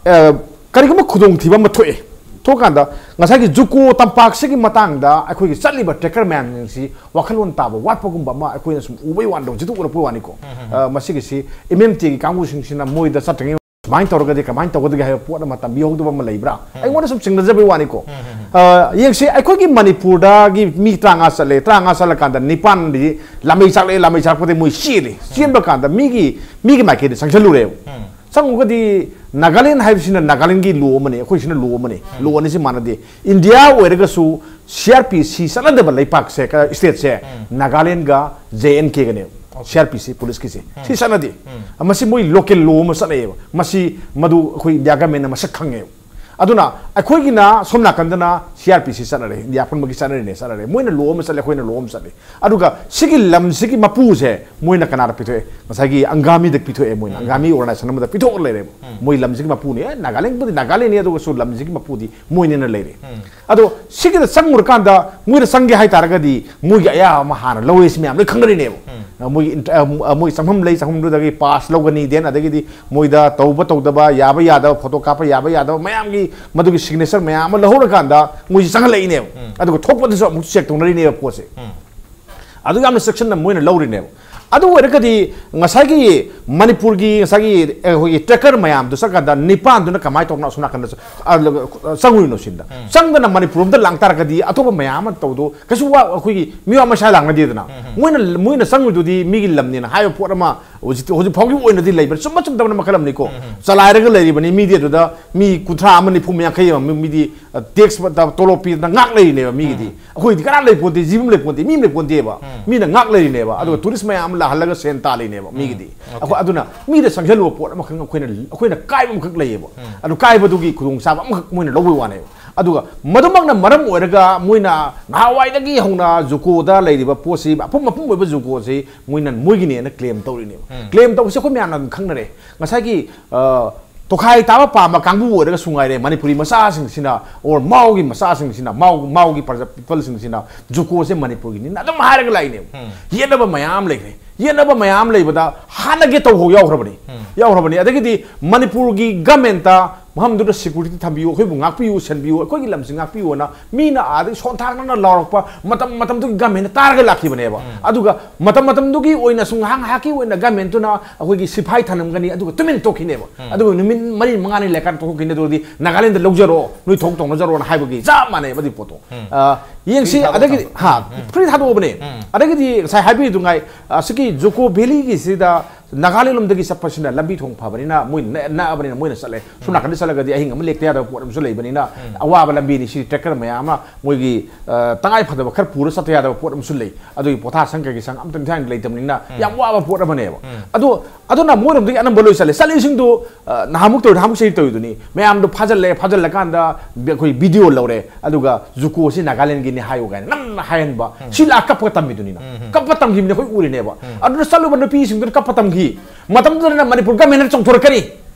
ꯑ, ꯀꯔꯤꯒꯨꯝꯕ ꯈꯨꯗꯣꯡꯊꯤꯕ ꯑꯃ ꯊꯣꯛꯑꯦ, ꯊꯣꯛꯀꯥꯟꯗ ꯉꯁꯥꯏꯒꯤ ꯖꯨꯀꯣ ꯇꯝꯄꯥꯛꯁꯤꯒꯤ ꯃꯇꯥꯡꯗ ꯑꯩꯈꯣꯏꯒꯤ ꯆꯠꯂꯤꯕ ꯇ꯭ꯔꯦꯀꯔ ꯃꯌꯥꯝꯁꯤꯡꯁꯤ ꯋꯥꯈꯜꯂꯣꯟ ꯇꯥꯕ ꯋꯥꯠꯄꯒꯨꯝꯕ ꯑꯃ ꯑꯩꯈꯣꯏꯅ ꯁꯨꯝ ꯎꯕꯩ ꯋꯥꯅꯤꯗꯣ, ꯍꯧꯖꯤꯛꯇ ꯎꯔꯛꯄꯩ ꯋꯥꯅꯤꯀꯣ꯫ ꯑ, ꯃꯁꯤꯒꯤꯁꯤ ꯑꯦꯝ ꯑꯦꯝ ꯇꯤꯒꯤ ꯀꯥꯡꯕꯨꯁꯤꯡꯁꯤꯅ ꯃꯣꯏꯗ ꯆꯠꯇ꯭ꯔꯤꯉꯩ ꯁꯨꯃꯥꯏꯅ ꯇꯧꯔꯒꯗꯤ ꯀꯃꯥꯏꯅ ꯇꯧꯒꯗꯒꯦ ꯍꯥꯏꯕ ꯄꯣꯠ ꯑꯃ ꯇꯝꯕꯤꯍꯧꯗꯕ ꯑꯃ ꯂꯩꯕ꯭ꯔꯥ? ꯑꯩꯉꯣꯟꯗ ꯁꯨꯝ ꯆꯤꯡꯅꯖꯕꯩ ꯋꯥꯅꯤꯀꯣ꯫ ꯑ, ꯌꯦꯡꯁꯤ, ꯑꯩꯈꯣꯏꯒꯤ ꯃꯅꯤꯄꯨꯔꯗꯒꯤ ꯃꯤ ꯇꯔꯥꯃꯉꯥ ꯆꯠꯂꯦ, ꯇꯔꯥꯃꯉꯥ ꯆꯠꯂꯀꯥꯟꯗ ꯅꯤꯄꯥꯟꯗꯤ ꯂꯥꯃꯩ ꯆꯥꯛꯂꯛꯑꯦ, ꯂꯥꯃꯩ ꯆꯥꯛꯂꯛꯄꯗꯒꯤ ꯃꯣꯏ ꯆꯦꯜꯂꯦ꯫ ꯆꯦꯟꯕ ꯀꯥꯟꯗ ꯃꯤꯒꯤ, ꯃꯤꯒꯤ ꯃꯥꯏꯀꯩꯗ ꯆꯪꯁꯤꯜꯂꯨꯔꯦꯕ꯫ ꯆꯪꯉꯨꯒꯗꯤ ꯅꯥꯒꯥꯂꯦꯟ ꯍꯥꯏꯕꯁꯤꯅ ꯅꯥꯒꯥꯂꯦꯟꯒꯤ ꯂꯣ ꯑꯃꯅꯤ, ꯑꯩꯈꯣꯏꯁꯤꯅ ꯂꯣ ꯑꯃꯅꯤ꯫ ꯂꯣ ꯑꯅꯤꯁꯤ ꯃꯥꯟꯅꯗꯦ꯫ ꯏꯟꯗꯤꯌꯥ ꯑꯣꯏꯔꯒꯁꯨ ꯁꯤ ꯑꯥꯔ ꯄꯤ ꯁꯤ ꯆꯠꯅꯗꯕ ꯂꯩꯄꯥꯛꯁꯦ, ꯀ-, ꯁ꯭ꯇꯦꯠꯁꯦ ꯅꯥꯒꯥꯂꯦꯟꯒ J and ꯀꯦꯒꯅꯦꯕ꯫ C R P ꯁꯤ ꯄꯨꯂꯤꯁꯀꯤꯁꯦ ꯁꯤ ꯆꯠꯅꯗꯦ꯫ ꯃꯁꯤ ꯃꯣꯏ ꯂꯣꯀꯦꯜ ꯂꯣ ꯑꯃ ꯆꯠꯅꯩꯌꯦꯕ꯫ ꯃꯁꯤ ꯃꯗꯨ ꯑꯩꯈꯣꯏ ꯏꯟꯗꯤꯌꯥ ꯒꯃꯦꯟꯅ ꯃꯁꯛ ꯈꯪꯉꯦꯕ꯫ ꯑꯗꯨꯅ ꯑꯩꯈꯣꯏꯒꯤꯅ ꯁꯣꯝ ꯅꯥꯀꯟꯗꯅ ꯁꯤ ꯑꯥꯔ ꯄꯤ ꯁꯤ ꯆꯠꯅꯔꯦ, ꯏꯟꯗꯤꯌꯥ ꯄꯨꯝꯕꯒꯤ ꯆꯠꯅꯔꯤꯅꯦ, ꯆꯠꯅꯔꯦ꯫ ꯃꯣꯏꯅ ꯂꯣ ꯑꯃ ꯆꯠꯂꯦ, ꯑꯩꯈꯣꯏꯅ ꯂꯣ ꯑꯃ ꯆꯠꯂꯦ꯫ ꯑꯗꯨꯒ ꯁꯤꯒꯤ ꯂꯝꯁꯤꯒꯤ ꯃꯄꯨꯁꯦ ꯃꯣꯏꯅ ꯀꯅꯥꯗ ꯄꯤꯊꯣꯛꯑꯦ? ꯉꯁꯥꯏꯒꯤ ꯑꯪꯒꯥꯃꯤꯗ ꯄꯤꯊꯣꯛꯑꯦ ꯃꯣꯏꯅ꯫ ꯑꯪꯒꯥꯃꯤ ꯑꯣꯔꯒꯅꯥꯏꯖꯦꯁꯟ ꯑꯃꯗ ꯄꯤꯊꯣꯛꯑꯒ ꯂꯩꯔꯦꯕ꯫ ꯃꯣꯏ ꯂꯝꯁꯤꯒꯤ ꯃꯄꯨꯅꯤ꯫ ꯑꯦ, ꯅꯥꯒꯥꯂꯦꯟꯕꯨꯗꯤ ꯅꯥꯒꯥꯂꯦꯟꯅꯤ, ꯑꯗꯨꯒꯁꯨ ꯂꯝꯁꯤꯒꯤ ꯃꯄꯨꯗꯤ ꯃꯣꯏꯅꯦꯅ ꯂꯩꯔꯦ꯫ ꯑꯗꯣ ꯁꯤꯒꯤꯗ ꯆꯪꯉꯨꯔꯀꯥꯟꯗ ꯃꯣꯏꯅ ꯆꯪꯒꯦ ꯍꯥꯏꯇꯥꯔꯒꯗꯤ ꯃꯣꯏꯒꯤ ꯑꯌꯥꯕ ꯑꯃ ꯍꯥꯟꯅ ꯂꯧꯋꯦ, ꯁꯤ ꯃꯌꯥꯝ ꯂꯣꯏ ꯈꯪꯅꯔꯤꯅꯦꯕ꯫ ꯃꯣꯏꯒꯤ ꯏꯟꯇ-, ꯑ, ꯃꯣꯏ ꯆꯪꯐꯝ ꯂꯩ, ꯆꯪꯐꯝꯗꯨꯗꯒꯤ ꯄꯥꯁ ꯂꯧꯒꯅꯤ, ꯗꯦꯟ ꯑꯗꯒꯤꯗꯤ ꯃꯣꯏꯗ ꯇꯧꯕ ꯇꯧꯗꯕ, ꯌꯥꯕ ꯌꯥꯗꯕ, ꯐꯣꯇꯣ ꯀꯥꯞꯄ ꯌꯥꯕ ꯌꯥꯗꯕ ꯃꯌꯥꯝꯒꯤ ꯃꯗꯨꯒꯤ ꯁꯤꯒꯅꯦꯆꯔ ꯃꯌꯥꯝ ꯑꯃ ꯂꯧꯍꯧꯔꯀꯥꯟꯗ ꯃꯣꯏꯁꯤ ꯆꯪꯍꯜꯂꯛꯏꯅꯦꯕ꯫ ꯑꯗꯨꯒ ꯊꯣꯛꯄꯗꯁꯨ ꯑꯃꯨꯛ ꯆꯦꯛ ꯇꯧꯅꯔꯤꯅꯦꯕ ꯄꯣꯠꯁꯦ꯫ ꯑꯗꯨ ꯌꯥꯝꯅ ꯆꯦꯛꯁꯤꯟꯅ ꯃꯣꯏꯅ ꯂꯧꯔꯤꯅꯦꯕ꯫ ꯑꯗꯨ ꯑꯣꯏꯔꯒꯗꯤ ꯉꯁꯥꯏꯒꯤ ꯃꯅꯤꯄꯨꯔꯒꯤ ꯉꯁꯥꯏꯒꯤ ꯑꯩꯈꯣꯏꯒꯤ ꯇ꯭ꯔꯦꯀꯔ ꯃꯌꯥꯝꯗꯣ ꯆꯠꯀꯥꯟꯗ ꯅꯤꯄꯥꯟꯗꯨꯅ ꯀꯃꯥꯏꯅ ꯇꯧꯅ ꯑꯁꯣꯝ ꯅꯥꯀꯟꯗ ꯆ-, ꯑ, ꯆꯪꯉꯨꯔꯤꯅꯣ ꯁꯤꯗ? ꯆꯪꯗꯅ ꯃꯅꯤꯄꯨꯔ ꯑꯃꯗ ꯂꯥꯡ ꯇꯥꯔꯒꯗꯤ ꯑꯇꯣꯞꯄ ꯃꯌꯥꯝ ꯑꯃ ꯇꯧꯗꯣ ꯀꯩꯁꯨ ꯋꯥ-, ꯑꯩꯈꯣꯏꯒꯤ ꯃꯤꯋꯥ ꯃꯁꯥ ꯂꯥꯡꯅꯗꯦꯗꯅ꯫ ꯃꯣꯏꯅ, ꯃꯣꯏꯅ ꯆꯪꯉꯨꯗꯨꯗꯤ ꯃꯤꯒꯤ ꯂꯝꯅꯦꯅ ꯍꯥꯏꯕ ꯄꯣꯠ ꯑꯃ ꯍꯧꯖꯤꯛ, ꯍꯧꯖꯤꯛ ꯐꯥꯎꯒꯤ ꯑꯣꯏꯅꯗꯤ ꯂꯩꯕ꯭ꯔꯥ? ꯆꯨꯝꯕ ꯆꯨꯝꯗꯕꯅ ꯃꯈꯜ ꯑꯃꯅꯤꯀꯣ꯫ ꯆꯂꯥꯏꯔꯒ ꯂꯩꯔꯤꯕꯅꯤ ꯃꯤꯗꯤ ꯑꯗꯨꯗ ꯃꯤ ꯀꯨꯟꯊ꯭ꯔꯥ ꯑꯃ, ꯅꯤꯐꯨ, ꯌꯥꯡꯈꯩ ꯑꯃ, ꯃꯤ-, ꯃꯤꯗꯤ, ꯑ, ꯇꯦꯛꯁ ꯇꯣꯂꯣꯞ ꯄꯤꯗꯅ ꯉꯥꯛ ꯂꯩꯔꯤꯅꯦꯕ ꯃꯤꯒꯤꯗꯤ꯫ ꯑꯩꯈꯣꯏꯗꯤ ꯀꯅꯥ ꯂꯩꯄꯣꯟꯇꯦ, ꯖꯤꯕ ꯑꯃ ꯂꯩꯄꯣꯟꯇꯦ, ꯃꯤ ꯑꯃ ꯂꯩꯄꯣꯟꯇꯦꯕ꯫ ꯃꯤꯅ ꯉꯥꯛ ꯂꯩꯔꯤꯅꯦꯕ꯫ ꯑꯗꯨꯒ ꯇꯨꯔꯤꯁ ꯃꯌꯥꯝ ꯑꯃ ꯂꯥꯛꯍꯜꯂꯒ ꯁꯦꯟ ꯇꯥꯜꯂꯤꯅꯦꯕ ꯃꯤꯒꯤꯗꯤ꯫ ꯑꯩꯈꯣꯏ ꯑꯗꯨꯅ ꯃꯤꯗ ꯆꯪꯁꯤꯜꯂꯨꯕ ꯄꯣꯠ ꯑꯃꯈꯛ ꯑꯩꯈꯣꯏꯅ, ꯑꯩꯈꯣꯏꯅ ꯀꯥꯏꯕ ꯑꯃꯈꯛ ꯂꯩꯌꯦꯕ꯫ ꯑꯗꯨ ꯀꯥꯏꯕꯗꯨꯒꯤ ꯈꯨꯗꯣꯡꯆꯥꯕ ꯑꯃꯈꯛ ꯃꯣꯏꯅ ꯂꯧꯕꯩ ꯋꯥꯅꯦꯕ꯫ ꯑꯗꯨꯒ ꯃꯗꯨꯃꯛꯅ ꯃꯔꯝ ꯑꯣꯏꯔꯒ ꯃꯣꯏꯅ ꯉꯍꯥꯟꯋꯥꯏꯗꯒꯤ ꯍꯧꯅ ꯖꯨꯀꯣꯗ ꯂꯩꯔꯤꯕ ꯄꯣꯠꯁꯤ, ꯑꯄꯨꯝ ꯑꯄꯨꯝ ꯑꯣꯏꯕ ꯖꯨꯀꯣꯁꯤ ꯃꯣꯏꯅ ꯃꯣꯏꯒꯤꯅꯦꯅ ꯀ꯭ꯂꯦꯝ ꯇꯧꯔꯤꯅꯦꯕ꯫ ꯀ꯭ꯂꯦꯝ ꯇꯧꯕꯁꯦ ꯑꯩꯈꯣꯏ ꯃꯌꯥꯝꯅ ꯑꯗꯨꯝ ꯈꯪꯅꯔꯦ꯫ ꯉꯁꯥꯏꯒꯤ, ꯑ, ꯇꯣꯈꯥꯏ ꯇꯥꯕ ꯄꯥꯝꯕ ꯀꯥꯡꯕꯨ ꯑꯣꯏꯔꯒꯁꯨ ꯉꯥꯏꯔꯦ, ꯃꯅꯤꯄꯨꯔꯤ ꯃꯆꯥꯁꯤꯡꯁꯤꯅ, or ꯃꯥꯎꯒꯤ ꯃꯆꯥꯁꯤꯡꯁꯤꯅ, ꯃꯥꯎ ꯃꯥꯎꯒꯤ ꯄꯤꯄꯜꯁꯤꯡꯁꯤꯅ ꯖꯨꯀꯣꯁꯦ ꯃꯅꯤꯄꯨꯔꯒꯤꯅꯤꯅ ꯑꯗꯨꯝ ꯍꯥꯏꯔꯒ ꯂꯥꯛꯏꯅꯦꯕ꯫ ꯌꯦꯠꯅꯕ ꯃꯌꯥꯝ ꯂꯩꯈ꯭ꯔꯦ꯫ ꯌꯦꯠꯅꯕ ꯃꯌꯥꯝ ꯂꯩꯕꯗ ꯍꯥꯠꯅꯒꯦ ꯇꯧꯕ ꯌꯥꯎꯈ꯭ꯔꯕꯅꯤ꯫ ꯌꯥꯎꯈ꯭ꯔꯕꯅꯤ꯫ ꯑꯗꯒꯤꯗꯤ ꯃꯅꯤꯄꯨꯔꯒꯤ ꯒꯃꯦꯟꯇ ꯃꯐꯝꯗꯨꯗ ꯁꯦꯀ꯭ꯌꯨꯔꯤꯇꯤ ꯊꯝꯕꯤꯌꯨ, ꯑꯩꯈꯣꯏꯕꯨ ꯉꯥꯛꯄꯤꯌꯨ, ꯁꯦꯟꯕꯤꯌꯨ, ꯑꯩꯈꯣꯏꯒꯤ ꯂꯝꯁꯤ ꯉꯥꯛꯄꯤꯌꯨꯅ ꯃꯤꯅ ꯑꯥꯗꯒꯤ ꯁꯣꯟꯊꯥꯡꯅꯅ ꯂꯥꯎꯔꯛꯄ ꯃꯇꯝ ꯃꯇꯝꯗꯨꯒꯤ ꯒꯃꯦꯟꯅ ꯇꯥꯔꯒ ꯂꯥꯛꯈꯤꯕꯅꯦꯕ꯫ ꯑꯗꯨꯒ ꯃꯇꯝ ꯃꯇꯝꯗꯨꯒꯤ ꯑꯣꯏꯅꯁꯨ ꯉꯥꯏꯍꯥꯛ ꯉꯥꯏꯍꯥꯛꯀꯤ ꯑꯣꯏꯅ ꯒꯃꯦꯟꯇꯨꯅ ꯑꯩꯈꯣꯏꯒꯤ ꯁꯤꯐꯥꯏ ꯊꯅꯝꯒꯅꯤ, ꯑꯗꯨꯒ ꯇꯨꯃꯤꯟ ꯇꯣꯛꯈꯤꯅꯦꯕ꯫ ꯑꯗꯨꯒ ꯅꯨꯃꯤꯠ ꯃꯔꯤ ꯃꯉꯥꯅꯤ ꯂꯩꯔꯀꯥꯟꯗ ꯇꯣꯛꯈꯤꯅꯦ꯫ ꯑꯗꯨꯗꯤ ꯅꯥꯒꯥꯂꯦꯟꯗ ꯂꯧꯖꯔꯣ, ꯅꯣꯏ ꯊꯣꯛ ꯇꯧꯅꯖꯔꯣꯅ ꯍꯥꯏꯕꯒꯤ ꯆꯞ ꯃꯥꯟꯅꯩꯕ ꯑꯗꯨꯒꯤ ꯄꯣꯠꯇꯣ꯫ ꯑ, ꯌꯦꯡꯁꯤ꯫ Free ꯊꯥꯗꯣꯛ ꯑꯗꯒꯤꯗꯤ ꯊꯝꯕ꯫ ꯍꯥ, ꯐ꯭ꯔꯤ ꯊꯥꯗꯣꯛꯑꯕꯅꯦ꯫ ꯑꯗꯒꯤꯗꯤ ꯉꯁꯥꯏ ꯍꯥꯏꯕꯤꯗꯨꯉꯥꯏ, ꯑꯁꯤꯒꯤ ꯖꯨꯀꯣ ꯚꯦꯂꯤꯒꯤꯁꯤꯗ ꯅꯥꯒꯥꯂꯦꯟ ꯂꯣꯝꯗꯒꯤ ꯆꯠꯄꯁꯤꯅ ꯂꯝꯕꯤ ꯊꯣꯡ ꯐꯕꯅꯤꯅ, ꯃꯣꯏ ꯅꯛ-, ꯅꯛꯑꯕꯅꯤꯅ, ꯃꯣꯏꯅ ꯆꯠꯂꯦ꯫ ꯁꯣꯝ ꯅꯥꯀꯟꯗ ꯆꯠꯂꯒꯗꯤ ꯑꯍꯤꯡ ꯑꯃ ꯂꯦꯛꯇ ꯌꯥꯗꯕ ꯄꯣꯠ ꯑꯃꯁꯨ ꯂꯩꯕꯅꯤꯅ, ꯑꯋꯥꯕ ꯂꯝꯕꯤꯅꯤ꯫ ꯁꯤ ꯇ꯭ꯔꯦꯛꯇꯔ ꯃꯌꯥꯝ ꯑꯃ ꯃꯣꯏꯒꯤ, ꯑ, ꯇꯉꯥꯏ ꯐꯗꯕ ꯈꯔ ꯄꯨꯔ ꯆꯠꯇ ꯌꯥꯗꯕ ꯄꯣꯠ ꯑꯃꯁꯨ ꯂꯩ꯫ ꯑꯗꯨꯒꯤ ꯄꯣꯊꯥ ꯁꯪ ꯀꯩꯀꯩ ꯁꯪ ꯑꯝꯇ ꯏꯟꯊꯥꯏꯅ ꯂꯩꯇꯕꯅꯤꯅ ꯌꯥꯝ ꯋꯥꯕ ꯄꯣꯠ ꯑꯃꯅꯦꯕ꯫ ꯑꯗꯣ ꯑꯗꯨꯅ ꯃꯣꯏꯔꯣꯝꯗꯒꯤ ꯑꯅꯝꯕ ꯂꯣꯏ ꯆꯠꯂꯦ꯫ ꯆꯠꯂꯤꯁꯤꯡꯗꯨ, ꯑ, ꯅꯍꯥꯟꯃꯨꯛ ꯇꯧꯔꯤ, ꯅꯍꯥꯟꯃꯨꯛ ꯆꯍꯤ ꯇꯧꯔꯤꯗꯨꯅꯤ꯫ ꯃꯌꯥꯝꯗꯣ ꯐꯥꯖꯤꯜꯂꯦ, ꯐꯥꯖꯤꯜꯂꯀꯥꯟꯗ ꯑꯩꯈꯣꯏ ꯚꯤꯗꯤꯑꯣ ꯂꯧꯔꯦ, ꯑꯗꯨꯒ ꯖꯨꯀꯣꯁꯤ ꯅꯥꯒꯥꯂꯦꯟꯒꯤꯅꯤ ꯍꯥꯏꯌꯨ ꯀꯥꯏꯅ ꯅꯝꯅ ꯍꯥꯏꯍꯟꯕ꯫ ꯁꯤ ꯂꯥꯛ ꯀꯞꯄꯒ ꯇꯝꯃꯤꯗꯨꯅꯤꯅ꯫ ꯀꯞꯄ ꯇꯝꯈꯤꯕꯅꯤ, ꯑꯩꯈꯣꯏ ꯎꯔꯤꯅꯦꯕ꯫ ꯑꯗꯨꯅ ꯆꯠꯂꯨꯕ ꯅꯨꯄꯤꯁꯤꯡꯗꯨꯅ ꯀꯞꯄ ꯇꯝꯈꯤ꯫ ꯃꯇꯝꯗꯨꯗꯅ ꯃꯅꯤꯄꯨꯔ ꯒꯃꯦꯟꯅ ꯆꯣꯡꯊꯣꯔꯛꯀꯅꯤ꯫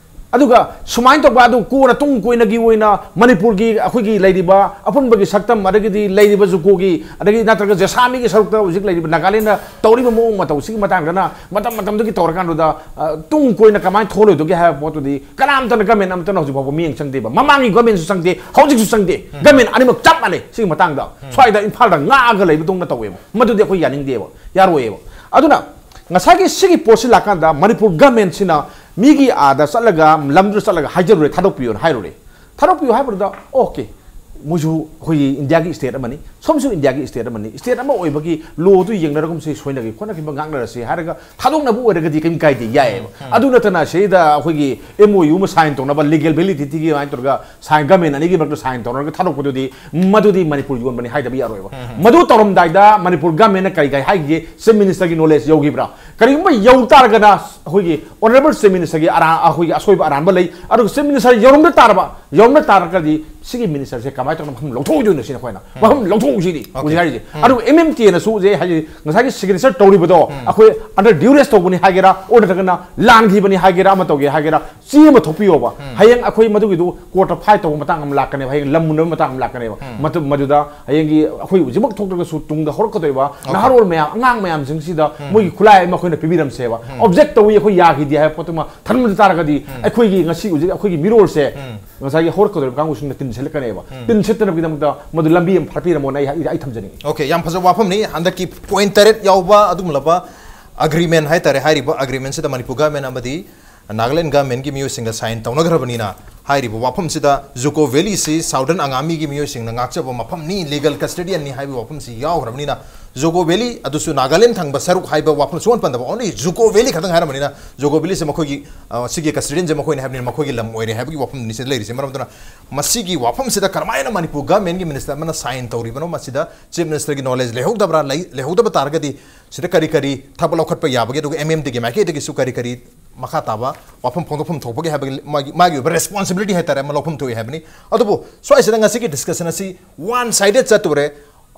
ꯑꯗꯨꯒ ꯁꯨꯃꯥꯏꯅ ꯇꯧꯕ ꯑꯗꯨ ꯀꯣꯟꯅ ꯇꯨꯡ ꯀꯣꯏꯅꯒꯤ ꯑꯣꯏꯅ ꯃꯅꯤꯄꯨꯔꯒꯤ ꯑꯩꯈꯣꯏꯒꯤ ꯂꯩꯔꯤꯕ ꯑꯄꯨꯟꯕꯒꯤ ꯁꯛꯇꯝ, ꯑꯗꯒꯤꯗꯤ ꯂꯩꯔꯤꯕ ꯖꯨꯀꯣꯒꯤ, ꯑꯗꯒꯤ ꯅꯠꯇ꯭ꯔꯒ ꯖꯦꯁꯥꯃꯤꯒꯤ ꯁꯔꯨꯛꯇ ꯍꯧꯖꯤꯛ ꯂꯩꯔꯤꯕ ꯅꯥꯒꯥꯂꯦꯟꯗ ꯇꯧꯔꯤꯕ ꯃꯑꯣꯡ ꯃꯇꯧꯁꯤꯒꯤ ꯃꯇꯥꯡꯗꯅ ꯃꯇꯝ ꯃꯇꯝꯗꯨꯒꯤ ꯇꯧꯔꯀꯥꯟꯗꯨꯗ, ꯑ, ꯇꯨꯡ ꯀꯣꯏꯅ ꯀꯃꯥꯏꯅ ꯊꯣꯛꯂꯣꯏꯗꯒꯦ ꯍꯥꯏꯕ ꯄꯣꯠꯇꯨꯗꯤ ꯀꯅꯥꯝꯇꯅ, ꯒꯃꯦꯟ ꯑꯃꯇꯅ ꯍꯧꯖꯤꯛ ꯐꯥꯎꯕ ꯃꯤꯠꯌꯦꯡ ꯆꯪꯗꯦꯕ꯫ ꯃꯃꯥꯡꯒꯤ ꯒꯃꯦꯟꯁꯨ ꯆꯪꯗꯦ, ꯍꯧꯖꯤꯛꯁꯨ ꯆꯪꯗꯦ꯫ ꯒꯃꯦꯟ ꯑꯅꯤꯃꯛ ꯆꯞ ꯃꯥꯟꯅꯩ ꯁꯤꯒꯤ ꯃꯇꯥꯡꯗ꯫ ꯁ꯭ꯋꯥꯏꯗ ꯏꯝꯐꯥꯜꯗ ꯉꯥꯛꯑꯒ ꯂꯩꯕꯗꯧꯅ ꯇꯧꯋꯦꯕ꯫ ꯃꯗꯨꯗꯤ ꯑꯩꯈꯣꯏ ꯌꯥꯅꯤꯡꯗꯦꯕ, ꯌꯥꯔꯣꯏꯌꯦꯕ꯫ ꯑꯗꯨꯅ ꯉꯁꯥꯏꯒꯤ ꯁꯤꯒꯤ ꯄꯣꯠꯁꯤ ꯂꯥꯛꯀꯥꯟꯗ ꯃꯅꯤꯄꯨꯔ ꯒꯃꯦꯟꯁꯤꯅ ꯃꯤꯒꯤ ꯑꯥꯗ ꯆꯠꯂꯒ, ꯂꯝꯗꯨꯗ ꯆꯠꯂꯒ ꯍꯥꯏꯖꯔꯨꯔꯦ, ꯊꯥꯗꯣꯛꯄꯤꯌꯣꯅ ꯍꯥꯏꯔꯨꯔꯦ꯫ ꯊꯥꯗꯣꯛꯄꯤꯌꯣ ꯍꯥꯏꯕꯗꯨꯗ, ꯑꯣꯀꯦ, ꯃꯣꯏꯁꯨ ꯑꯩꯈꯣꯏꯒꯤ ꯏꯟꯗꯤꯌꯥꯒꯤ ꯁ꯭ꯇꯦꯠ ꯑꯃꯅꯤ, ꯁꯣꯝꯁꯨ ꯏꯟꯗꯤꯌꯥꯒꯤ ꯁ꯭ꯇꯦꯠ ꯑꯃꯅꯤ, ꯁ꯭ꯇꯦꯠ ꯑꯃ ꯑꯣꯏꯕꯒꯤ ꯂꯣꯗꯨ ꯌꯦꯡꯅꯔꯒꯨꯝꯁꯤ, ꯁꯣꯏꯅꯈꯤ ꯈꯣꯠꯅꯈꯤꯕ ꯉꯥꯡꯅꯔꯁꯤ ꯍꯥꯏꯔꯒ ꯊꯥꯗꯣꯛꯅꯕ ꯑꯣꯏꯔꯒꯗꯤ ꯀꯔꯤꯝ ꯀꯥꯏꯗꯦ, ꯌꯥꯏꯑꯕ꯫ ꯑꯗꯨ ꯅꯠꯇꯅ ꯁꯤꯗ ꯑꯩꯈꯣꯏꯒꯤ ꯑꯦꯝ ꯑꯣ ꯌꯨ ꯑꯃ ꯁꯥꯏꯟ ꯇꯧꯅꯕ, ꯂꯤꯒꯦꯜ ꯚꯦꯂꯤꯗꯤꯇꯤꯒꯤ ꯑꯗꯨꯃꯥꯏꯅ ꯇꯧꯔꯒ ꯁꯥꯏꯟ, ꯒꯃꯦꯟ ꯑꯅꯤꯒꯤ ꯃꯔꯛꯇ ꯁꯥꯏꯟ ꯇꯧꯅꯔꯒ ꯊꯥꯗꯣꯛꯄꯗꯨꯗꯤ, ꯃꯗꯨꯗꯤ ꯃꯅꯤꯄꯨꯔ ꯌꯣꯟꯕꯅꯤ ꯍꯥꯏꯗꯕ ꯌꯥꯔꯣꯏꯕ꯫ ꯃꯗꯨ ꯇꯧꯔꯝꯗꯥꯏꯗ ꯃꯅꯤꯄꯨꯔ ꯒꯃꯦꯟꯅ ꯀꯔꯤ ꯀꯔꯤ ꯍꯥꯏꯈꯤꯒꯦ, ꯆꯤꯐ ꯃꯤꯅꯤꯁꯇꯔꯒꯤ ꯅꯣꯂꯦꯖ ꯌꯧꯈꯤꯕ꯭ꯔꯥ? ꯀꯔꯤꯒꯨꯝꯕ ꯌꯧ ꯇꯥꯔꯒꯅ ꯑꯩꯈꯣꯏꯒꯤ ꯑꯣꯅꯔꯦꯕꯜ ꯆꯤꯐ ꯃꯤꯅꯤꯁꯇꯔꯒꯤ ꯑꯔꯥ-, ꯑꯩꯈꯣꯏꯒꯤ ꯑꯁꯣꯏꯕ ꯑꯔꯥꯟꯕ ꯂꯩ꯫ ꯑꯗꯨꯒ ꯆꯤꯐ ꯃꯤꯅꯤꯁꯇꯔ ꯌꯧꯔꯝꯗ ꯇꯥꯔꯕ, ꯌꯧꯔꯝꯗ ꯇꯥꯔꯒꯗꯤ ꯁꯤꯒꯤ ꯃꯤꯅꯤꯁꯇꯔꯁꯦ ꯀꯃꯥꯏꯅ ꯇꯧꯅ ꯃꯐꯝ ꯂꯧꯊꯣꯛꯑꯣꯏꯗꯣꯏꯅꯣ ꯁꯤꯅ ꯑꯩꯈꯣꯏꯅ ꯃꯐꯝ ꯂꯧꯊꯣꯛꯎꯁꯤꯅꯤ ꯍꯧꯖꯤꯛ ꯍꯥꯏꯔꯤꯁꯦ꯫ ꯑꯗꯨꯒ ꯑꯦꯝ ꯑꯦꯝ ꯇꯤ ꯑꯦꯅꯁꯨ ꯍꯧꯖꯤꯛ ꯍꯥꯏꯗꯤ ꯉꯁꯥꯏꯒꯤ ꯁꯤꯒꯅꯦꯆꯔ ꯇꯧꯔꯤꯕꯗꯣ ꯑꯩꯈꯣꯏ under duress ꯇꯧꯕꯅꯤ ꯍꯥꯏꯒꯦꯔꯥ, ꯑꯣꯔ ꯅꯠꯇ꯭ꯔꯒꯅ ꯂꯥꯟꯈꯤꯕꯅꯤ ꯍꯥꯏꯒꯦꯔꯥ, ꯑꯃ ꯇꯧꯒꯦ ꯍꯥꯏꯒꯦꯔꯥ, ꯆꯦ ꯑꯃ ꯊꯣꯛꯄꯤꯌꯣꯕ꯫ ꯍꯌꯦꯡ ꯑꯩꯈꯣꯏ ꯃꯗꯨꯒꯤꯗꯨ ꯀꯣꯔꯠꯇ ꯐꯥꯏꯠ ꯇꯧꯕ ꯃꯇꯥꯡ ꯑꯃ ꯂꯥꯛꯀꯅꯦꯕ, ꯍꯌꯦꯡ ꯂꯝ ꯃꯨꯟꯅꯕ ꯃꯇꯥꯡ ꯑꯃ ꯂꯥꯛꯀꯅꯦꯕ꯫ ꯃꯗꯨ- ꯃꯗꯨꯗ ꯍꯌꯦꯡꯒꯤ ꯑꯩꯈꯣꯏ ꯍꯧꯖꯤꯛꯃꯛ ꯊꯣꯛꯇ꯭ꯔꯒꯁꯨ ꯇꯨꯡꯗ ꯍꯧꯔꯛꯀꯗꯧꯔꯤꯕ ꯅꯍꯥꯔꯣꯜ ꯃꯌꯥꯝ, ꯑꯉꯥꯡ ꯃꯌꯥꯝꯁꯤꯡꯁꯤꯗ ꯃꯣꯏꯒꯤ ꯈꯨꯠꯂꯥꯏ ꯑꯃ ꯑꯩꯈꯣꯏꯅ ꯄꯤꯕꯤꯔꯝꯁꯦꯕ꯫ ꯑꯣꯕꯖꯦꯛ ꯇꯧꯏ, ꯑꯩꯈꯣꯏ ꯌꯥꯈꯤꯗꯦ ꯍꯥꯏꯕ ꯄꯣꯠꯇꯨꯃ ꯊꯝꯂꯝꯕ ꯇꯥꯔꯒꯗꯤ ꯑꯩꯈꯣꯏꯒꯤ ꯉꯁꯤ ꯍꯧꯖꯤꯛ ꯑꯩꯈꯣꯏꯒꯤ ꯃꯤꯔꯣꯜꯁꯦ ꯉꯁꯥꯏꯒꯤ ꯍꯧꯔꯛꯀꯗꯧꯔꯤꯕ ꯀꯥꯡꯕꯨꯁꯤꯡꯅ ꯇꯤꯟꯁꯤꯜꯂꯛꯀꯅꯦꯕ꯫ ꯇꯤꯟꯁꯤꯠꯇꯅꯕꯒꯤꯗꯃꯛꯇ ꯃꯗꯨ ꯂꯝꯕꯤ ꯑꯃ ꯐꯥꯠꯄꯤꯔꯝꯃꯣꯅ ꯑꯩ, ꯑꯩ, ꯑꯩ ꯊꯝꯖꯅꯤꯡꯉꯤ꯫ ꯑꯣꯀꯦ, ꯌꯥꯝ ꯐꯖꯕ ꯋꯥꯐꯝꯅꯤ꯫ ꯍꯟꯗꯛꯀꯤ ꯄꯣꯏꯟ ꯇꯔꯦꯠ ꯌꯥꯎꯕ ꯑꯗꯨꯒꯨꯝꯂꯕ ꯑꯦꯒ꯭ꯔꯤꯃꯦꯟ ꯍꯥꯏꯇꯥꯔꯦ, ꯍꯥꯏꯔꯤꯕ ꯑꯦꯒ꯭ꯔꯤꯃꯦꯟꯁꯤꯗ ꯃꯅꯤꯄꯨꯔ ꯒꯚꯔꯟꯃꯦꯟ ꯑꯃꯗꯤ ꯅꯥꯒꯥꯂꯦꯟ ꯒꯚꯔꯟꯃꯦꯟꯒꯤ ꯃꯤꯑꯣꯏꯁꯤꯡꯒ ꯁꯥꯏꯟ ꯇꯧꯅꯈ꯭ꯔꯕꯅꯤꯅ, ꯍꯥꯏꯔꯤꯕ ꯋꯥꯐꯝꯁꯤꯗ ꯖꯨꯀꯣ ꯚꯦꯂꯤꯁꯤ ꯁꯥꯎꯗꯔꯟ ꯑꯉꯥꯃꯤꯒꯤ ꯃꯤꯑꯣꯏꯁꯤꯡꯅ ꯉꯥꯛꯆꯕ ꯃꯐꯝꯅꯤ, ꯂꯤꯒꯜ ꯀꯁꯇꯗꯤꯌꯟꯅꯤ ꯍꯥꯏꯕꯒꯤ ꯋꯥꯐꯝꯁꯤ ꯌꯥꯎꯈ꯭ꯔꯕꯅꯤꯅ, ꯖꯨꯀꯣ ꯚꯦꯂꯤ ꯑꯗꯨꯁꯨ ꯅꯥꯒꯥꯂꯦꯟ ꯊꯪꯕ ꯁꯔꯨꯛ ꯍꯥꯏꯕ ꯋꯥꯐꯝ ꯁꯨꯡꯄꯟ ꯄꯟꯗꯕ, ꯑꯣꯟꯂꯤ ꯖꯨꯀꯣ ꯚꯦꯂꯤ ꯈꯛꯇꯪ ꯍꯥꯏꯔꯝꯕꯅꯤꯅ, ꯖꯨꯀꯣ ꯚꯦꯂꯤꯁꯦ ꯃꯈꯣꯏꯒꯤ, ꯑ, ꯁꯤꯒꯤ ꯀꯁꯇꯗꯤꯌꯟꯁꯦ ꯃꯈꯣꯏꯅ ꯍꯥꯏꯕꯅꯤꯅ ꯃꯈꯣꯏꯒꯤ ꯂꯝ ꯑꯣꯏꯔꯦ ꯍꯥꯏꯕꯒꯤ ꯋꯥꯐꯝꯗꯨꯅꯤ ꯁꯤꯗ ꯂꯩꯔꯤꯁꯦ꯫ ꯃꯔꯝ ꯑꯗꯨꯅ ꯃꯁꯤꯒꯤ ꯋꯥꯐꯝꯁꯤꯗ ꯀꯔꯝꯍꯥꯏꯅ ꯃꯅꯤꯄꯨꯔ ꯒꯚꯔꯟꯃꯦꯟꯒꯤ ꯃꯤꯅꯤꯁꯇꯔ ꯑꯃꯅ ꯁꯥꯏꯟ ꯇꯧꯔꯤꯕꯅꯣ, ꯃꯁꯤꯗ ꯆꯤꯐ ꯃꯤꯅꯤꯁꯇꯔꯒꯤ ꯅꯣꯂꯦꯖ ꯂꯩꯍꯧꯗꯕ꯭ꯔꯥ? ꯂꯩ-, ꯂꯩꯍꯧꯗꯕ ꯇꯥꯔꯒꯗꯤ ꯁꯤꯗ ꯀꯔꯤ ꯀꯔꯤ ꯊꯕꯛ ꯂꯧꯈꯠꯄ ꯌꯥꯕꯒꯦ, ꯑꯗꯨꯒ ꯑꯦꯝ ꯑꯦꯝ ꯇꯤꯒꯤ ꯃꯥꯏꯀꯩꯗꯒꯤꯁꯨ ꯀꯔꯤ ꯀꯔꯤ ꯃꯈꯥ ꯇꯥꯕ ꯋꯥꯐꯝ ꯐꯣꯡꯗꯣꯛꯐꯝ ꯊꯣꯛꯄꯒꯦ ꯍꯥꯏꯕꯒꯤ ꯃꯥꯒꯤ, ꯃꯥꯒꯤ ꯑꯣꯏꯕ ꯔꯦꯁꯄꯣꯟꯁꯤꯕꯤꯂꯤꯇꯤ ꯍꯥꯏꯇꯥꯔꯦ ꯑꯃ ꯂꯧꯐꯝ ꯊꯣꯛꯏ ꯍꯥꯏꯕꯅꯤ꯫ ꯑꯗꯨꯕꯨ ꯁ꯭ꯋꯥꯏꯁꯤꯗ ꯉꯁꯤꯒꯤ ꯗꯤꯁꯀꯁꯟ ꯑꯁꯤ ꯋꯥꯟ ꯁꯥꯏꯗꯦꯗ ꯆꯠꯇꯨꯔꯦ꯫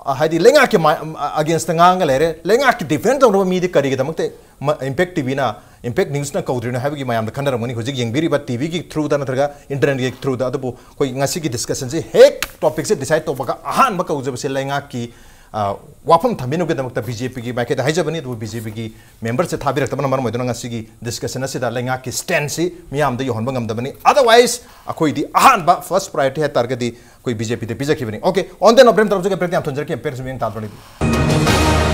ꯑ, ꯍꯥꯏꯗꯤ ꯂꯩꯉꯥꯛꯀꯤ ꯃꯥ-, ꯑ, ꯑꯒꯦꯟꯁꯇ ꯉꯥꯡꯉ ꯂꯩꯔꯦ꯫ ꯂꯩꯉꯥꯛꯀꯤ ꯗꯤꯐꯦꯟ ꯇꯧꯅꯕ ꯃꯤꯗꯤ ꯀꯔꯤꯒꯤꯗꯃꯛꯇ ꯃ-, ꯏꯝꯄꯦꯛ ꯇꯤꯚꯤꯅ, ꯏꯝꯄꯦꯛ ꯅ꯭ꯌꯨꯁꯅ ꯀꯧꯗ꯭ꯔꯤꯅꯣ ꯍꯥꯏꯕꯒꯤ ꯃꯌꯥꯝꯗ ꯈꯟꯅꯔꯝꯒꯅꯤ꯫ ꯍꯧꯖꯤꯛ ꯌꯦꯡꯕꯤꯔꯤꯕ ꯇꯤꯚꯤꯒꯤ ꯊ꯭ꯔꯨꯗ ꯅꯠꯇ꯭ꯔꯒ ꯏꯟꯇꯔꯅꯦꯠꯀꯤ ꯊ꯭ꯔꯨꯗ꯫ ꯑꯗꯨꯕꯨ ꯑꯩꯈꯣꯏ ꯉꯁꯤꯒꯤ ꯗꯤꯁꯀꯁꯟꯁꯦ ꯍꯦꯛ ꯇꯣꯄꯤꯛꯁꯦ ꯗꯤꯁꯥꯏꯗ ꯇꯧꯕꯒ ꯑꯍꯥꯟꯕ ꯀꯧꯖꯕꯁꯦ ꯂꯩꯉꯥꯛꯀꯤ, ꯑ, ꯋꯥꯐꯝ ꯊꯝꯕꯤꯅꯕꯒꯤꯗꯃꯛꯇ ꯕꯤ ꯖꯦ ꯄꯤꯒꯤ ꯃꯥꯏꯀꯩꯗ ꯍꯥꯏꯖꯕꯅꯤ꯫ ꯑꯗꯨꯕꯨ ꯕꯤ ꯖꯦ ꯄꯤꯒꯤ ꯃꯦꯝꯕꯔꯁꯦ ꯊꯥꯕꯤꯔꯛꯇꯕꯅ ꯃꯔꯝ ꯑꯣꯏꯗꯨꯅ ꯉꯁꯤꯒꯤ ꯗꯤꯁꯀꯁꯟ ꯑꯁꯤꯗ ꯂꯩꯉꯥꯛꯀꯤ ꯁ꯭ꯇꯦꯟꯁꯤ ꯃꯤꯌꯥꯝꯗ ꯌꯧꯍꯟꯕ ꯉꯝꯗꯕꯅꯤ꯫ ꯑꯗꯔꯋꯥꯏꯁ ꯑꯩꯈꯣꯏꯗꯤ ꯑꯍꯥꯟꯕ ꯐꯥꯔꯁ ꯄ꯭ꯔꯥꯏꯌꯣꯔꯤꯇꯤ ꯍꯥꯏ ꯇꯥꯔꯒꯗꯤ ꯑꯩꯈꯣꯏ ꯕꯤ ꯖꯦ ꯄꯤꯗ ꯄꯤꯖꯈꯤꯕꯅꯤ꯫ Okay, on that note break ꯇꯧꯖꯒꯦ, ꯕ꯭ꯔꯦꯛ ꯌꯥꯝ ꯊꯨꯅ ꯖꯔꯛꯀꯦ, ꯕ꯭ꯔꯦꯛ ꯁꯨꯝ ꯌꯦꯡ ꯇꯥꯗ꯭ꯔꯣ ꯂꯩꯕꯤꯌꯨ꯫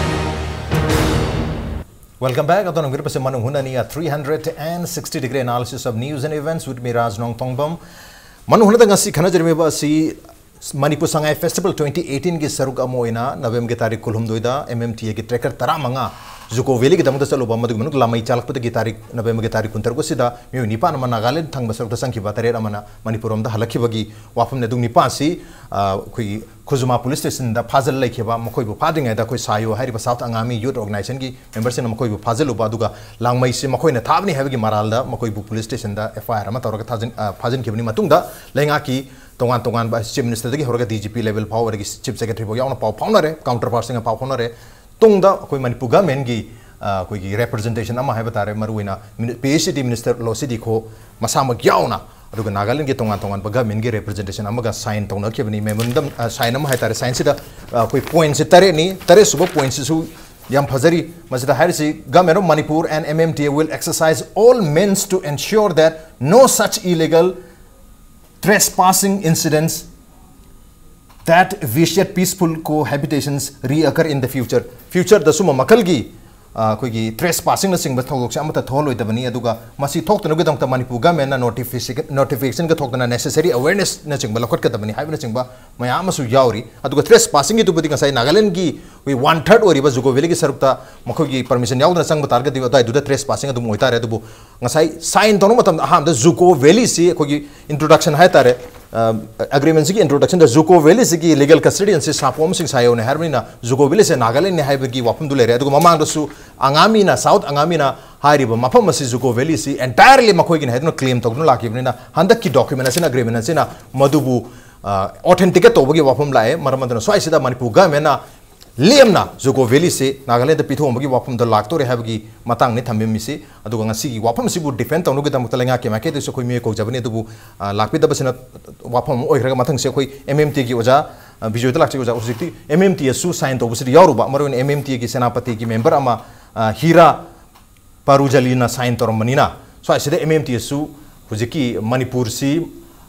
Welcome back. ꯑꯗꯣ ꯅꯪꯕꯤꯔꯛꯄꯁꯦ ꯃꯅꯨꯡ ꯍꯨꯠꯅꯅꯤ, a three hundred and sixty degree analysis of news and events with me, ꯔꯥꯖ ꯅꯣꯡꯊꯣꯡꯕꯝ꯫ ꯃꯅꯨꯡ ꯍꯨꯠꯅꯗ ꯉꯁꯤ ꯈꯟꯅꯖꯔꯝꯃꯤꯕ ꯑꯁꯤ ꯃꯅꯤꯄꯨꯔ ꯁꯉꯥꯏ ꯐꯦꯁꯇꯤꯚꯦꯜ twenty eighteenꯒꯤ ꯁꯔꯨꯛ ꯑꯃ ꯑꯣꯏꯅ ꯅꯕꯦꯝꯕꯔꯒꯤ ꯇꯥꯔꯤꯛ ꯀꯨꯟꯍꯨꯝꯗꯣꯏꯗ ꯑꯦꯝ ꯑꯦꯝ ꯇꯤ ꯑꯦꯒꯤ ꯇ꯭ꯔꯦꯀꯔ ꯇꯔꯥꯃꯉꯥ ꯖꯨꯀꯣ ꯚꯦꯂꯤꯒꯤꯗꯃꯛꯇ ꯆꯠꯂꯨꯕ, ꯃꯗꯨꯒꯤ ꯃꯅꯨꯡꯗ ꯂꯥꯃꯩ ꯆꯥꯂꯛꯄꯗꯒꯤ ꯇꯥꯔꯤꯛ, ꯅꯕꯦꯝꯕꯔꯒꯤ ꯇꯥꯔꯤꯛ ꯀꯨꯟꯇꯔꯨꯛ ꯑꯁꯤꯗ ꯃꯤꯑꯣꯏ ꯅꯤꯄꯥꯟ ꯑꯃ ꯅꯥꯒꯥꯂꯦꯟ ꯊꯪꯕ ꯁꯔꯨꯛꯇ ꯆꯪꯈꯤꯕ, ꯇꯔꯦꯠ ꯑꯃꯅ ꯃꯅꯤꯄꯨꯔ ꯔꯣꯝꯗ ꯍꯜꯂꯛꯈꯤꯕꯒꯤ ꯋꯥꯐꯝꯅꯤ꯫ ꯑꯗꯨ ꯅꯤꯄꯥꯟꯁꯤ, ꯑ, ꯑꯩꯈꯣꯏꯒꯤ ꯈꯨꯖꯨꯃꯥ ꯄꯨꯂꯤꯁ ꯁ꯭ꯇꯦꯁꯟꯗ ꯐꯥꯖꯤꯜꯂ ꯂꯩꯈꯤꯕ, ꯃꯈꯣꯏꯕꯨ ꯐꯥꯗ꯭ꯔꯤꯉꯩꯗ ꯑꯩꯈꯣꯏ ꯁꯥꯌꯣ ꯍꯥꯏꯔꯤꯕ ꯁꯥꯎꯠ ꯑꯉꯥꯃꯤ ꯌꯨꯠ ꯑꯣꯔꯒꯅꯥꯏꯖꯦꯁꯟꯒꯤ ꯃꯦꯝꯕꯔꯁꯤꯡꯅ ꯃꯈꯣꯏꯕꯨ ꯐꯥꯖꯤꯜꯂꯨꯕ, ꯑꯗꯨꯒ ꯂꯥꯡꯃꯩꯁꯤ ꯃꯈꯣꯏꯅ ꯊꯥꯕꯅꯤ ꯍꯥꯏꯕꯒꯤ ꯃꯔꯥꯜꯗ ꯃꯈꯣꯏꯕꯨ ꯄꯨꯂꯤꯁ ꯁ꯭ꯇꯦꯁꯟꯗ ꯑꯦꯐ ꯑꯥꯏ ꯑꯥꯔ ꯑꯃ ꯇꯧꯔꯒ ꯊꯥꯖꯤꯟ-, ꯑ, ꯐꯥꯖꯤꯟꯈꯤꯕꯅꯤ꯫ ꯃꯇꯨꯡꯗ ꯂꯩꯉꯥꯛꯀꯤ ꯇꯣꯉꯥꯟ ꯇꯣꯉꯥꯟꯕ ꯆꯤꯐ ꯃꯤꯅꯤꯁꯇꯔꯗꯒꯤ ꯍꯧꯔꯒ ꯗꯤ ꯖꯤ ꯄꯤ ꯂꯦꯚꯦꯜ ꯐꯥꯎ, ꯑꯗꯒꯤ ꯆꯤꯐ ꯁꯦꯀ꯭ꯔꯦꯇꯔꯤ ꯐꯥꯎ ꯌꯥꯎꯅ ꯄꯥꯎ ꯐꯥꯎꯅꯔꯦ, ꯀꯥꯎꯟꯇꯔ ꯄꯥꯔꯠꯁꯤꯡꯒ ꯄꯥꯎ ꯐꯥꯎꯅꯔꯦ꯫ ꯇꯨꯡꯗ ꯑꯩꯈꯣꯏ ꯃꯅꯤꯄꯨꯔ ꯒꯚꯔꯟꯃꯦꯟꯠꯀꯤ, ꯑ, ꯑꯩꯈꯣꯏꯒꯤ ꯔꯤꯄ꯭ꯔꯖꯦꯟꯇꯦꯁꯟ ꯑꯃ ꯍꯥꯏꯕ ꯇꯥꯔꯦ, ꯃꯔꯨꯑꯣꯏꯅ ꯃꯤꯅꯤ-, ꯄꯤ ꯑꯩꯆ ꯏ ꯗꯤ ꯃꯤꯅꯤꯁꯇꯔ ꯂꯣꯁꯤꯗꯤ ꯈꯣ ꯃꯁꯥꯃꯛ ꯌꯥꯎꯅ, ꯑꯗꯨꯒ ꯅꯥꯒꯥꯂꯦꯟꯒꯤ ꯇꯣꯉꯥꯟ ꯇꯣꯉꯥꯟꯕ ꯒꯚꯔꯟꯃꯦꯟꯠꯀꯤ ꯔꯤꯄ꯭ꯔꯖꯦꯟꯇꯦꯁꯟ ꯑꯃꯒ ꯁꯥꯏꯟ ꯇꯧꯅꯈꯤꯕꯅꯤ꯫ ꯃꯦꯃꯣꯔꯦꯟꯗꯝ, ꯑ, ꯁꯥꯏꯟ ꯑꯃ ꯍꯥꯏ ꯇꯥꯔꯦ, ꯁꯥꯏꯟꯁꯤꯗ, ꯑ, ꯑꯩꯈꯣꯏ ꯄꯣꯏꯟꯠꯁꯦ ꯇꯔꯦꯠꯅꯤ, ꯇꯔꯦꯠꯁꯨꯕ ꯄꯣꯏꯟꯠꯁꯤꯁꯨ ꯌꯥꯝ ꯐꯖꯔꯤ꯫ ꯃꯁꯤꯗ ꯍꯥꯏꯔꯤꯁꯤ, "Government of Manipur and M M T A will exercise all means to ensure that no such illegal trespassing incidents that vitiate peaceful cohabitations reoccur in the future." ꯐ꯭ꯌꯨꯆꯔꯗ ꯁꯨꯝꯕ ꯃꯈꯜꯒꯤ, ꯑ, ꯑꯩꯈꯣꯏꯒꯤ ꯇ꯭ꯔꯦꯁ ꯄꯥꯁꯤꯡꯅꯆꯤꯡꯕ ꯊꯧꯗꯣꯛꯁꯦ ꯑꯃꯠꯇ ꯊꯣꯛꯍꯜꯂꯣꯏꯗꯕꯅꯤ, ꯑꯗꯨꯒ ꯃꯁꯤ ꯊꯣꯛꯇꯅꯕꯒꯤꯗꯃꯛꯇ ꯃꯅꯤꯄꯨꯔ ꯒꯚꯔꯟꯃꯦꯟꯠꯅ ꯅꯣꯇꯤꯐꯤꯀꯦꯁꯟꯒ ꯊꯣꯛꯇꯅ ꯅꯦꯁꯦꯁꯔꯤ ꯑꯋꯦꯔꯅꯦꯁꯅꯆꯤꯡꯕ ꯂꯧꯈꯠꯀꯗꯕꯅꯤ ꯍꯥꯏꯕꯅꯆꯤꯡꯕ ꯃꯌꯥꯝ ꯑꯃꯁꯨ ꯌꯥꯎꯔꯤ꯫ ꯑꯗꯨꯒ ꯇ꯭ꯔꯦꯁ ꯄꯥꯁꯤꯡꯒꯤꯗꯨꯕꯨꯗꯤ ꯉꯁꯥꯏ ꯅꯥꯒꯥꯂꯦꯟꯒꯤ ꯑꯩꯈꯣꯏ ꯋꯥꯟ ꯊꯔꯗ ꯑꯣꯏꯔꯤꯕ ꯖꯨꯀꯣ ꯚꯦꯂꯤꯒꯤ ꯁꯔꯨꯛꯇ ꯃꯈꯣꯏꯒꯤ ꯄꯔꯃꯤꯁꯟ ꯌꯥꯎꯗꯅ ꯆꯪꯕ ꯇꯥꯔꯒꯗꯤ ꯑꯗꯨꯋꯥꯏꯗꯨꯗ ꯇ꯭ꯔꯦꯁ ꯄꯥꯁꯤꯡ ꯑꯗꯨꯝ ꯑꯣꯏꯇꯥꯔꯦ꯫ ꯑꯗꯨꯕꯨ ꯉꯁꯥꯏ ꯁꯥꯏꯟ ꯇꯧꯅꯕ ꯃꯇꯝꯗ ꯑꯍꯥꯟꯕꯗ ꯖꯨꯀꯣ ꯚꯦꯂꯤꯁꯤ ꯑꯩꯈꯣꯏꯒꯤ ꯏꯟꯇ꯭ꯔꯣꯗꯛꯁꯟ ꯍꯥꯏꯇꯥꯔꯦ, ꯑ, ꯑꯦꯒ꯭ꯔꯤꯃꯦꯟꯁꯤꯒꯤ ꯏꯟꯇ꯭ꯔꯣꯗꯛꯁꯟꯗ ꯖꯨꯀꯣ ꯚꯦꯂꯤꯁꯤꯒꯤ ꯂꯤꯒꯦꯜ ꯀꯁꯇꯣꯗꯤꯌꯟꯁꯤ ꯁꯥꯄꯣꯝ ꯁꯤꯡꯁꯥꯌꯣꯅꯦ ꯍꯥꯏꯔꯕꯅꯤꯅ ꯖꯨꯀꯣ ꯚꯦꯂꯤꯁꯦ ꯅꯥꯒꯥꯂꯦꯟꯅꯦ ꯍꯥꯏꯕꯒꯤ ꯋꯥꯐꯝꯗꯨ ꯂꯩꯔꯦ꯫ ꯑꯗꯨꯒ ꯃꯃꯥꯡꯗꯁꯨ ꯑꯉꯥꯃꯤꯅ, ꯁꯥꯎꯠ ꯑꯉꯥꯃꯤꯅ ꯍꯥꯏꯔꯤꯕ ꯃꯐꯝ ꯑꯁꯤ ꯖꯨꯀꯣ ꯚꯦꯂꯤꯁꯤ ꯑꯦꯟꯇꯥꯌꯔꯂꯤ ꯃꯈꯣꯏꯒꯤꯅꯤ ꯍꯥꯏꯗꯨꯅ ꯀ꯭ꯂꯦꯝ ꯇꯧꯗꯨꯅ ꯂꯥꯛꯈꯤꯕꯅꯤꯅ, ꯍꯟꯗꯛꯀꯤ ꯗꯣꯀ꯭ꯌꯨꯃꯦꯟ ꯑꯁꯤꯅ, ꯑꯦꯒ꯭ꯔꯤꯃꯦꯟ ꯑꯁꯤꯅ ꯃꯗꯨꯕꯨ, ꯑ, ꯑꯣꯊꯦꯟꯇꯤꯀꯦꯠ ꯇꯧꯕꯒꯤ ꯋꯥꯐꯝ ꯂꯥꯛꯑꯦ꯫ ꯃꯔꯝ ꯑꯗꯨꯅ ꯁ꯭ꯋꯥꯏꯁꯤꯗ ꯃꯅꯤꯄꯨꯔ ꯒꯚꯔꯟꯃꯦꯟꯠꯅ ꯂꯦꯝꯅ ꯖꯨꯀꯣ ꯚꯦꯂꯤꯁꯤ ꯅꯥꯒꯥꯂꯦꯟꯗ ꯄꯤꯊꯣꯛꯑꯝꯕꯒꯤ ꯋꯥꯐꯝꯗ ꯂꯥꯛꯇꯣꯔꯦ ꯍꯥꯏꯕꯒꯤ ꯃꯇꯥꯡꯅꯤ ꯊꯝꯕꯤꯔꯝꯃꯤꯁꯤ꯫ ꯑꯗꯨꯒ ꯉꯁꯤꯒꯤ ꯋꯥꯐꯝꯁꯤꯕꯨ ꯗꯤꯐꯦꯟ ꯇꯧꯅꯕꯒꯤꯗꯃꯛꯇ ꯂꯩꯉꯥꯛꯀꯤ ꯃꯥꯏꯀꯩꯗꯒꯤꯁꯨ ꯑꯩꯈꯣꯏ ꯃꯤꯑꯣꯏ ꯀꯧꯖꯕꯅꯤ, ꯑꯗꯨꯕꯨ, ꯑ, ꯂꯥꯛꯄꯤꯗꯕꯁꯤꯅ ꯋꯥꯐꯝ ꯑꯃ ꯑꯣꯏꯈ꯭ꯔꯒ, ꯃꯊꯪꯁꯦ ꯑꯩꯈꯣꯏ ꯑꯦꯝ ꯑꯦꯝ ꯇꯤꯒꯤ ꯑꯣꯖꯥ, ꯑ, ꯕꯤꯖꯣꯏꯗ ꯂꯥꯛꯆꯩ꯫ ꯑꯣꯖꯥ, ꯍꯧꯖꯤꯛꯇꯤ ꯑꯦꯝ ꯑꯦꯝ ꯇꯤ ꯑꯦꯁꯁꯨ ꯁꯥꯏꯟ ꯇꯧꯕꯁꯤꯗ ꯌꯥꯎꯔꯨꯕ, ꯃꯔꯨꯑꯣꯏꯅ ꯑꯦꯝ ꯑꯦꯝ ꯇꯤꯒꯤ ꯁꯦꯅꯥꯄꯇꯤꯒꯤ ꯃꯦꯝꯕꯔ ꯑꯃ, ꯑ, ꯍꯤꯔꯥ ꯄꯥꯔꯨꯖꯂꯤꯅ ꯁꯥꯏꯟ ꯇꯧꯔꯝꯕꯅꯤꯅ, ꯁ꯭ꯋꯥꯏꯁꯤꯗ ꯑꯦꯝ ꯑꯦꯝ ꯇꯤ ꯑꯦꯁꯁꯨ ꯍꯧꯖꯤꯛꯀꯤ ꯃꯅꯤꯄꯨꯔꯁꯤ,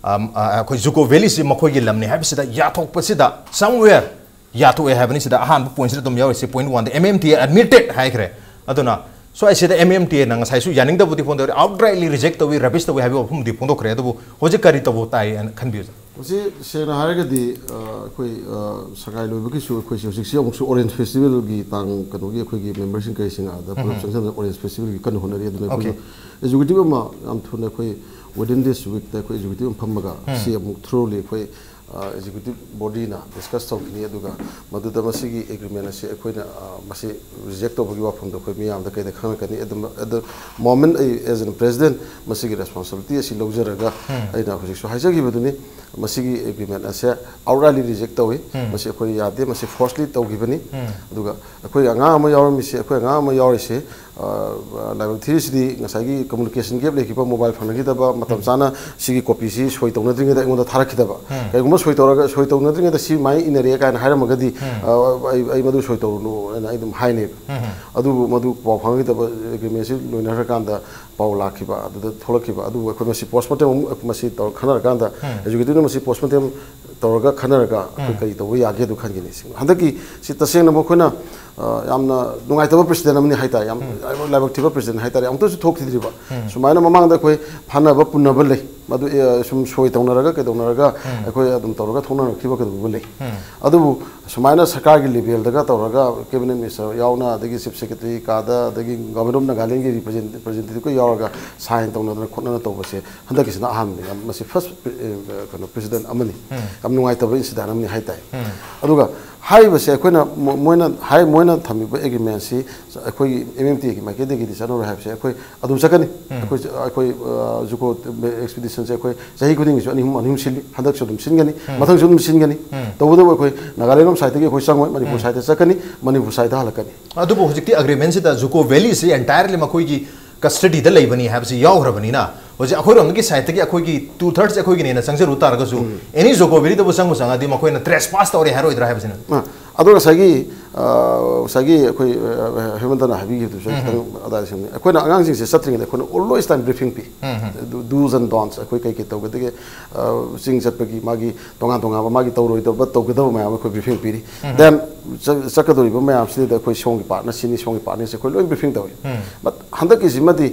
ꯑꯝ, ꯑ, ꯑꯩꯈꯣꯏ ꯖꯨꯀꯣ ꯚꯦꯂꯤꯁꯤ ꯃꯈꯣꯏꯒꯤ ꯂꯝꯅꯤ ꯍꯥꯏꯕꯁꯤꯗ ꯌꯥꯊꯣꯛꯄꯁꯤꯗ, ꯁꯝꯋꯦꯌꯔ ꯌꯥꯊꯣꯛꯑꯦ ꯍꯥꯏꯕꯅꯤ꯫ ꯁꯤꯗ ꯑꯍꯥꯟꯕ ꯄꯣꯏꯟꯠꯁꯤꯗ ꯑꯗꯨꯝ ꯌꯥꯎꯔꯤꯁꯦ, ꯄꯣꯏꯟꯠ ꯋꯥꯟꯗ ꯑꯦꯝ ꯑꯦꯝ ꯇꯤ ꯑꯦ ꯑꯦꯗꯃꯤꯇꯦꯗ ꯍꯥꯏꯈ꯭ꯔꯦ꯫ ꯑꯗꯨꯅ ꯁ꯭ꯋꯥꯏꯁꯤꯗ ꯑꯦꯝ ꯑꯦꯝ ꯇꯤ ꯑꯦꯅ ꯉꯁꯥꯏꯁꯨ ꯌꯥꯅꯤꯡꯗꯕꯗꯤ ꯐꯣꯡꯗꯣꯛꯈ꯭ꯔꯦ, ꯑꯥꯎꯠꯔꯥꯏꯠꯂꯤ ꯔꯤꯖꯦꯛ ꯇꯧꯏ, ꯔꯕꯤꯁ ꯇꯧꯏ ꯍꯥꯏꯕꯒꯤ ꯋꯥꯐꯝꯗꯤ ꯐꯣꯡꯗꯣꯛꯈ꯭ꯔꯦ꯫ ꯑꯗꯨꯕꯨ ꯍꯧꯖꯤꯛ ꯀꯔꯤ ꯇꯧꯕ ꯇꯥꯏ ꯍꯥꯏꯅ ꯈꯟꯕꯤꯌꯨ, ꯁꯥꯔ? ꯃꯁꯤ ꯁꯦꯡꯅ ꯍꯥꯏꯔꯒꯗꯤ, ꯑ, ꯑꯩꯈꯣꯏ, ꯑ, ꯁꯉꯥꯏ ꯂꯣꯏꯕꯒꯤꯁꯨ ꯑꯩꯈꯣꯏꯁꯦ ꯍꯧꯖꯤꯛꯁꯤ ꯑꯃꯨꯛꯁꯨ ꯑꯣꯔꯦꯟꯖ ꯐꯦꯁꯇꯤꯚꯦꯜꯒꯤ ꯇꯥꯡ ꯀꯩꯅꯣꯒꯤ ꯑꯩꯈꯣꯏꯒꯤ ꯃꯦꯝꯕꯔꯁꯤꯡ ꯀꯔꯤꯁꯤꯡ ꯑꯥꯗ ꯄꯨꯂꯞ ꯎꯝ꯫ ꯆꯪꯁꯤꯟꯗꯅ ꯑꯣꯔꯦꯟꯖ ꯐꯦꯁꯇꯤꯚꯦꯜꯒꯤ ꯀꯟꯅ ꯍꯣꯠꯅꯔꯤ꯫ ꯑꯗꯨꯅ ꯑꯩꯈꯣꯏꯁꯨ ꯑꯣꯀꯦ꯫ ꯑꯦꯛꯖꯤꯀ꯭ꯌꯨꯇꯤꯚ ꯑꯃ ꯌꯥꯝ ꯊꯨꯅ ꯑꯩꯈꯣꯏ within this weekꯇ ꯑꯩꯈꯣꯏ ꯑꯦꯛꯖꯤꯀ꯭ꯌꯨꯇꯤꯚ ꯑꯃ ꯐꯝꯃꯒ ꯎꯝ꯫ ꯁꯤ ꯑꯃꯨꯛ ꯊ꯭ꯔꯨꯂꯤ ꯑꯩꯈꯣꯏ, ꯑꯦꯛꯖꯤꯀ꯭ꯌꯨꯇꯤꯚ ꯕꯣꯗꯤꯅ ꯗꯤꯁꯀꯁ ꯇꯧꯈꯤꯅꯤ꯫ ꯑꯗꯨꯒ ꯃꯗꯨꯗ ꯃꯁꯤꯒꯤ ꯑꯦꯒ꯭ꯔꯤꯃꯦꯟ ꯑꯁꯤ ꯑꯩꯈꯣꯏꯅ ꯃꯁꯤ ꯔꯤꯖꯦꯛ ꯇꯧꯕꯒꯤ ꯋꯥꯐꯝꯗꯣ ꯑꯩꯈꯣꯏ ꯃꯤꯌꯥꯝꯗ ꯀꯩꯗ ꯈꯪꯉꯛꯀꯅꯤ? ꯑꯗꯨ ꯑꯗꯨ ꯃꯣꯃꯦꯟ ꯑꯩ ꯑꯦꯖ ꯑꯦ ꯄ꯭ꯔꯦꯁꯤꯗꯦꯟ ꯃꯁꯤꯒꯤ ꯔꯦꯁꯄꯣꯟꯁꯤꯕꯤꯂꯤꯇꯤ ꯑꯁꯤ ꯂꯧꯖꯔꯒ ꯑꯩꯅ ꯍꯧꯖꯤꯛꯁꯨ ꯍꯥꯏꯖꯈꯤꯕꯗꯨꯅꯤ, ꯃꯁꯤꯒꯤ ꯑꯦꯒ꯭ꯔꯤꯃꯦꯟ ꯑꯁꯦ ꯑꯥꯎꯠꯔꯥꯏꯠꯂꯤ ꯔꯤꯖꯦꯛ ꯇꯧꯏ꯫ ꯃꯁꯤ ꯑꯩꯈꯣꯏ ꯌꯥꯗꯦ, ꯃꯁꯤ ꯐꯣꯔꯁꯂꯤ ꯇꯧꯈꯤꯕꯅꯤ꯫ ꯑꯗꯨꯒ ꯑꯩꯈꯣꯏ ꯑꯉꯥꯡ ꯑꯃ ꯌꯥꯎꯔꯝꯃꯤꯁꯦ, ꯑꯩꯈꯣꯏ ꯑꯉꯥꯡ ꯑꯃ ꯌꯥꯎꯔꯤꯁꯦ, ꯂꯥꯏꯕꯛ ꯊꯤꯔꯤꯁꯤꯗꯤ ꯉꯁꯥꯏꯒꯤ ꯀꯝꯃꯨꯅꯤꯀꯦꯁꯟ ꯒꯦꯞ ꯂꯩꯈꯤꯕ, ꯃꯣꯕꯥꯏꯜ ꯐꯪꯅꯈꯤꯗꯕ, ꯃꯇꯝ ꯆꯥꯅ ꯁꯤꯒꯤ ꯀꯣꯄꯤꯁꯤ ꯁꯣꯏ ꯇꯧꯅꯗ꯭ꯔꯤꯉꯩꯗ ꯑꯩꯉꯣꯟꯗ ꯊꯥꯔꯛꯈꯤꯗꯕ꯫ ꯀꯩꯒꯨꯝꯕ ꯁꯣꯏ ꯇꯧꯔꯒ, ꯁꯣꯏ ꯇꯧꯅꯗ꯭ꯔꯤꯉꯩꯗ ꯁꯤ ꯃꯥꯏ ꯏꯟꯅꯔꯛꯑꯦ ꯀꯥꯏꯅ ꯍꯥꯏꯔꯝꯃꯒꯗꯤ, ꯑ, ꯑꯩ, ꯑꯩ ꯃꯗꯨ ꯁꯣꯏ ꯇꯧꯔꯨꯅꯨ ꯍꯥꯏꯅ ꯑꯩ ꯑꯗꯨꯝ ꯍꯥꯏꯅꯦꯕ꯫ ꯑꯗꯨꯕꯨ ꯃꯗꯨ ꯄꯥꯎ ꯐꯪꯅꯈꯤꯗꯕ, ꯑꯦꯒ꯭ꯔꯤꯃꯦꯟꯁꯤ ꯂꯣꯏꯅꯈ꯭ꯔꯀꯥꯟꯗ ꯄꯥꯎ ꯂꯥꯛꯈꯤꯕ, ꯑꯗꯨꯗ ꯊꯣꯛꯂꯛꯈꯤꯕ꯫ ꯑꯗꯨꯕꯨ ꯑꯩꯈꯣꯏ ꯃꯁꯤ ꯄꯣꯁꯃꯣꯔꯇꯦꯝ ꯑꯃꯨꯛ ꯃꯁꯤ ꯇꯧꯔ ꯈꯟꯅꯔꯀꯥꯟꯗ, ꯑꯦꯛꯖꯤꯀ꯭ꯌꯨꯇꯤꯚꯅ ꯃꯁꯤ ꯄꯣꯁꯃꯣꯔꯇꯦꯝ ꯇꯧꯔꯒ ꯈꯟꯅꯔꯒ ꯑꯩꯈꯣꯏ ꯀꯔꯤ ꯇꯧꯕ ꯌꯥꯒꯦ ꯑꯗꯨ ꯈꯟꯒꯅꯤ꯫ ꯍꯟꯗꯛꯀꯤ ꯁꯤ ꯇꯁꯦꯡꯅ ꯃꯈꯣꯏꯅ, ꯑ, ꯌꯥꯝꯅ ꯅꯨꯡꯉꯥꯏꯇꯕ ꯄ꯭ꯔꯦꯁꯤꯗꯦꯟ ꯑꯃꯅꯤ ꯍꯥꯏꯇꯥꯔꯦ, ꯌꯥꯝ ꯂꯥꯏꯕꯛ ꯊꯤꯕ ꯄ꯭ꯔꯦꯁꯤꯗꯦꯟ ꯍꯥꯏꯇꯥꯔꯦ꯫ ꯑꯃꯨꯛꯇꯁꯨ ꯊꯣꯛꯈꯤꯗ꯭ꯔꯤꯕ ꯁꯨꯃꯥꯏꯅ ꯃꯃꯥꯡꯗ ꯑꯩꯈꯣꯏ ꯐꯅꯕ ꯄꯨꯟꯅꯕ ꯂꯩ, ꯃꯗꯨ, ꯑ, ꯁꯨꯝ ꯁꯣꯏ ꯇꯧꯅꯔꯒ ꯀꯩꯗꯧꯅꯔꯒ ꯑꯩꯈꯣꯏ ꯑꯗꯨꯝ ꯇꯧꯔꯒ ꯊꯣꯛꯅꯔꯛꯈꯤꯕ ꯀꯩꯗꯧꯕ ꯂꯩ꯫ ꯑꯗꯨꯕꯨ ꯁꯨꯃꯥꯏꯅ ꯁꯔꯀꯥꯔꯒꯤ ꯂꯦꯚꯦꯜꯗꯒ ꯇꯧꯔꯒ ꯀꯦꯕꯤꯅꯦꯠ ꯃꯤꯅꯤꯁꯇꯔ ꯌꯥꯎꯅ, ꯑꯗꯒꯤ ꯆꯤꯐ ꯁꯦꯀ꯭ꯔꯦꯇꯔꯤ ꯀꯥꯗ, ꯑꯗꯒꯤ ꯒꯚꯔꯅꯔ ꯑꯣꯐ ꯅꯥꯒꯥꯂꯦꯟꯒꯤ ꯔꯤꯄ꯭ꯔꯖꯦꯟ-, ꯔꯤꯄ꯭ꯔꯖꯦꯟꯇꯦꯇꯤꯚꯀ ꯌꯥꯎꯔꯒ ꯁꯥꯏꯟ ꯇꯧꯅꯗꯅ ꯈꯣꯠꯅꯗꯅ ꯇꯧꯕꯁꯦ ꯍꯟꯗꯛꯀꯤꯁꯤꯅ ꯑꯍꯥꯟꯕꯅꯤ꯫ ꯌꯥꯝ, ꯃꯁꯤ ꯐꯥꯔꯁ, ꯑ, ꯀꯩꯅꯣ, ꯄ꯭ꯔꯦꯁꯤꯗꯦꯟ ꯑꯃꯅꯤ꯫ ꯌꯥꯝ ꯅꯨꯡꯉꯥꯏꯇꯕ ꯏꯟꯁꯤꯗꯦꯟ ꯑꯃꯅꯤ ꯍꯥꯏꯇꯥꯔꯦ꯫ ꯑꯗꯨꯒ ꯍꯥꯏꯔꯤꯕꯁꯦ ꯑꯩꯈꯣꯏꯅ ꯃꯣ-, ꯃꯣꯏꯅ ꯍꯥꯏ-, ꯃꯣꯏꯅ ꯊꯝꯃꯤꯕ ꯑꯦꯒ꯭ꯔꯤꯃꯦꯟꯁꯤ ꯑꯩꯈꯣꯏꯒꯤ ꯑꯦꯝ ꯑꯦꯝ ꯇꯤꯒꯤ ꯃꯥꯏꯀꯩꯗꯒꯤꯗꯤ ꯆꯠꯅꯔꯣꯏ ꯍꯥꯏꯕꯁꯦ ꯑꯩꯈꯣꯏ ꯑꯗꯨꯝ ꯆꯠꯀꯅꯤ꯫ ꯑꯩꯈꯣꯏ, ꯑꯩꯈꯣꯏ, ꯑ, ꯖꯨꯀꯣ ꯑꯦꯛꯁꯄꯤꯗꯤꯁꯟꯁꯦ ꯑꯩꯈꯣꯏ ꯆꯍꯤ ꯈꯨꯗꯤꯡꯒꯤꯁꯨ ꯑꯅꯤ ꯑꯍꯨꯝ, ꯑꯅꯤ ꯑꯍꯨꯝ ꯁꯤꯜꯂꯤ꯫ ꯍꯟꯗꯛꯁꯨ ꯑꯗꯨꯝ ꯁꯤꯟꯒꯅꯤ, ꯃꯊꯪꯁꯨ ꯑꯗꯨꯝ ꯁꯤꯟꯒꯅꯤ꯫ ꯇꯧꯕꯇꯕꯨ ꯑꯩꯈꯣꯏ ꯅꯥꯒꯥꯂꯦꯟ ꯔꯣꯝ ꯁꯥꯏꯠꯇꯒꯤ ꯑꯩꯈꯣꯏ ꯆꯪꯉꯣꯏ, ꯃꯅꯤꯄꯨꯔ ꯁꯥꯏꯠꯇ ꯆꯠꯀꯅꯤ, ꯃꯅꯤꯄꯨꯔ ꯁꯥꯏꯠꯇ ꯍꯜꯂꯛꯀꯅꯤ꯫ ꯑꯗꯨꯕꯨ ꯍꯧꯖꯤꯛꯇꯤ ꯑꯦꯒ꯭ꯔꯤꯃꯦꯟꯁꯤꯗ ꯖꯨꯀꯣ ꯚꯦꯂꯤꯁꯤ ꯑꯦꯟꯇꯥꯌꯔꯂꯤ ꯃꯈꯣꯏꯒꯤ ꯀꯁꯇꯗꯤꯗ ꯂꯩꯕꯅꯤ ꯍꯥꯏꯕꯁꯤ ꯌꯥꯎꯈ꯭ꯔꯕꯅꯤꯅ, ꯍꯧꯖꯤꯛ ꯑꯩꯈꯣꯏꯔꯣꯝꯗꯒꯤ ꯁꯥꯏꯠꯇꯒꯤ ꯑꯩꯈꯣꯏꯒꯤ ꯇꯨ ꯊꯔꯗꯁ ꯑꯩꯈꯣꯏꯒꯤꯅꯦꯅ ꯆꯪꯖꯔꯨ ꯇꯥꯔꯒꯁꯨ, ꯑꯦꯅꯤ ꯖꯨꯀꯣ ꯚꯦꯂꯤꯗꯕꯨ ꯆꯪꯕꯨ ꯆꯪꯉꯗꯤ ꯃꯈꯣꯏꯅ ꯇ꯭ꯔꯦꯁ ꯄꯥꯁ ꯇꯧꯔꯦ ꯍꯥꯏꯔꯣꯏꯗ꯭ꯔꯥ ꯍꯥꯏꯕꯁꯤꯅ? ꯑ, ꯑꯗꯣ ꯉꯁꯥꯏꯒꯤ, ꯑ, ꯉꯁꯥꯏꯒꯤ ꯑꯩꯈꯣꯏ, ꯑ, ꯍꯦꯃꯟꯇꯅ ꯍꯥꯏꯕꯤꯈꯤꯕꯗꯨꯁꯨ ꯑꯩ ꯈꯤꯇꯪ ꯑꯗꯥꯏꯗ ꯁꯦꯝꯅꯤ꯫ ꯑꯩꯈꯣꯏꯅ ꯑꯉꯥꯡꯁꯤꯡꯁꯦ ꯆꯠꯇ꯭ꯔꯤꯉꯩꯗ ꯑꯩꯈꯣꯏꯅ always time briefing P. Do-, do's and don'ts, ꯑꯩꯈꯣꯏ ꯀꯩ ꯀꯩ ꯇꯧꯒꯗꯒꯦ, ꯑ, ꯆꯤꯡ ꯆꯠꯄꯒꯤ ꯃꯥꯒꯤ ꯇꯣꯉꯥꯟ ꯇꯣꯉꯥꯟꯕ ꯃꯥꯒꯤ ꯇꯧꯔꯣꯏꯗꯕ, ꯇꯧꯒꯗꯕ ꯃꯌꯥꯝ ꯑꯩꯈꯣꯏ ꯕ꯭ꯔꯤꯐꯤꯡ ꯄꯤꯔꯤ꯫ ꯗꯦꯟ ꯆꯠꯀꯗꯧꯔꯤꯕ ꯃꯌꯥꯝꯁꯤꯗ ꯑꯩꯈꯣꯏ ꯁꯣꯝꯒꯤ ꯄꯥꯔꯠꯅꯔ ꯁꯤꯅꯤ, ꯁꯣꯝꯒꯤ ꯄꯥꯔꯠꯅꯔꯁꯦ ꯑꯩꯈꯣꯏ ꯂꯣꯏ ꯕ꯭ꯔꯤꯐꯤꯡ ꯇꯧꯏ꯫ ꯕꯠ ꯍꯟꯗꯛꯀꯤꯁꯤꯃꯗꯤ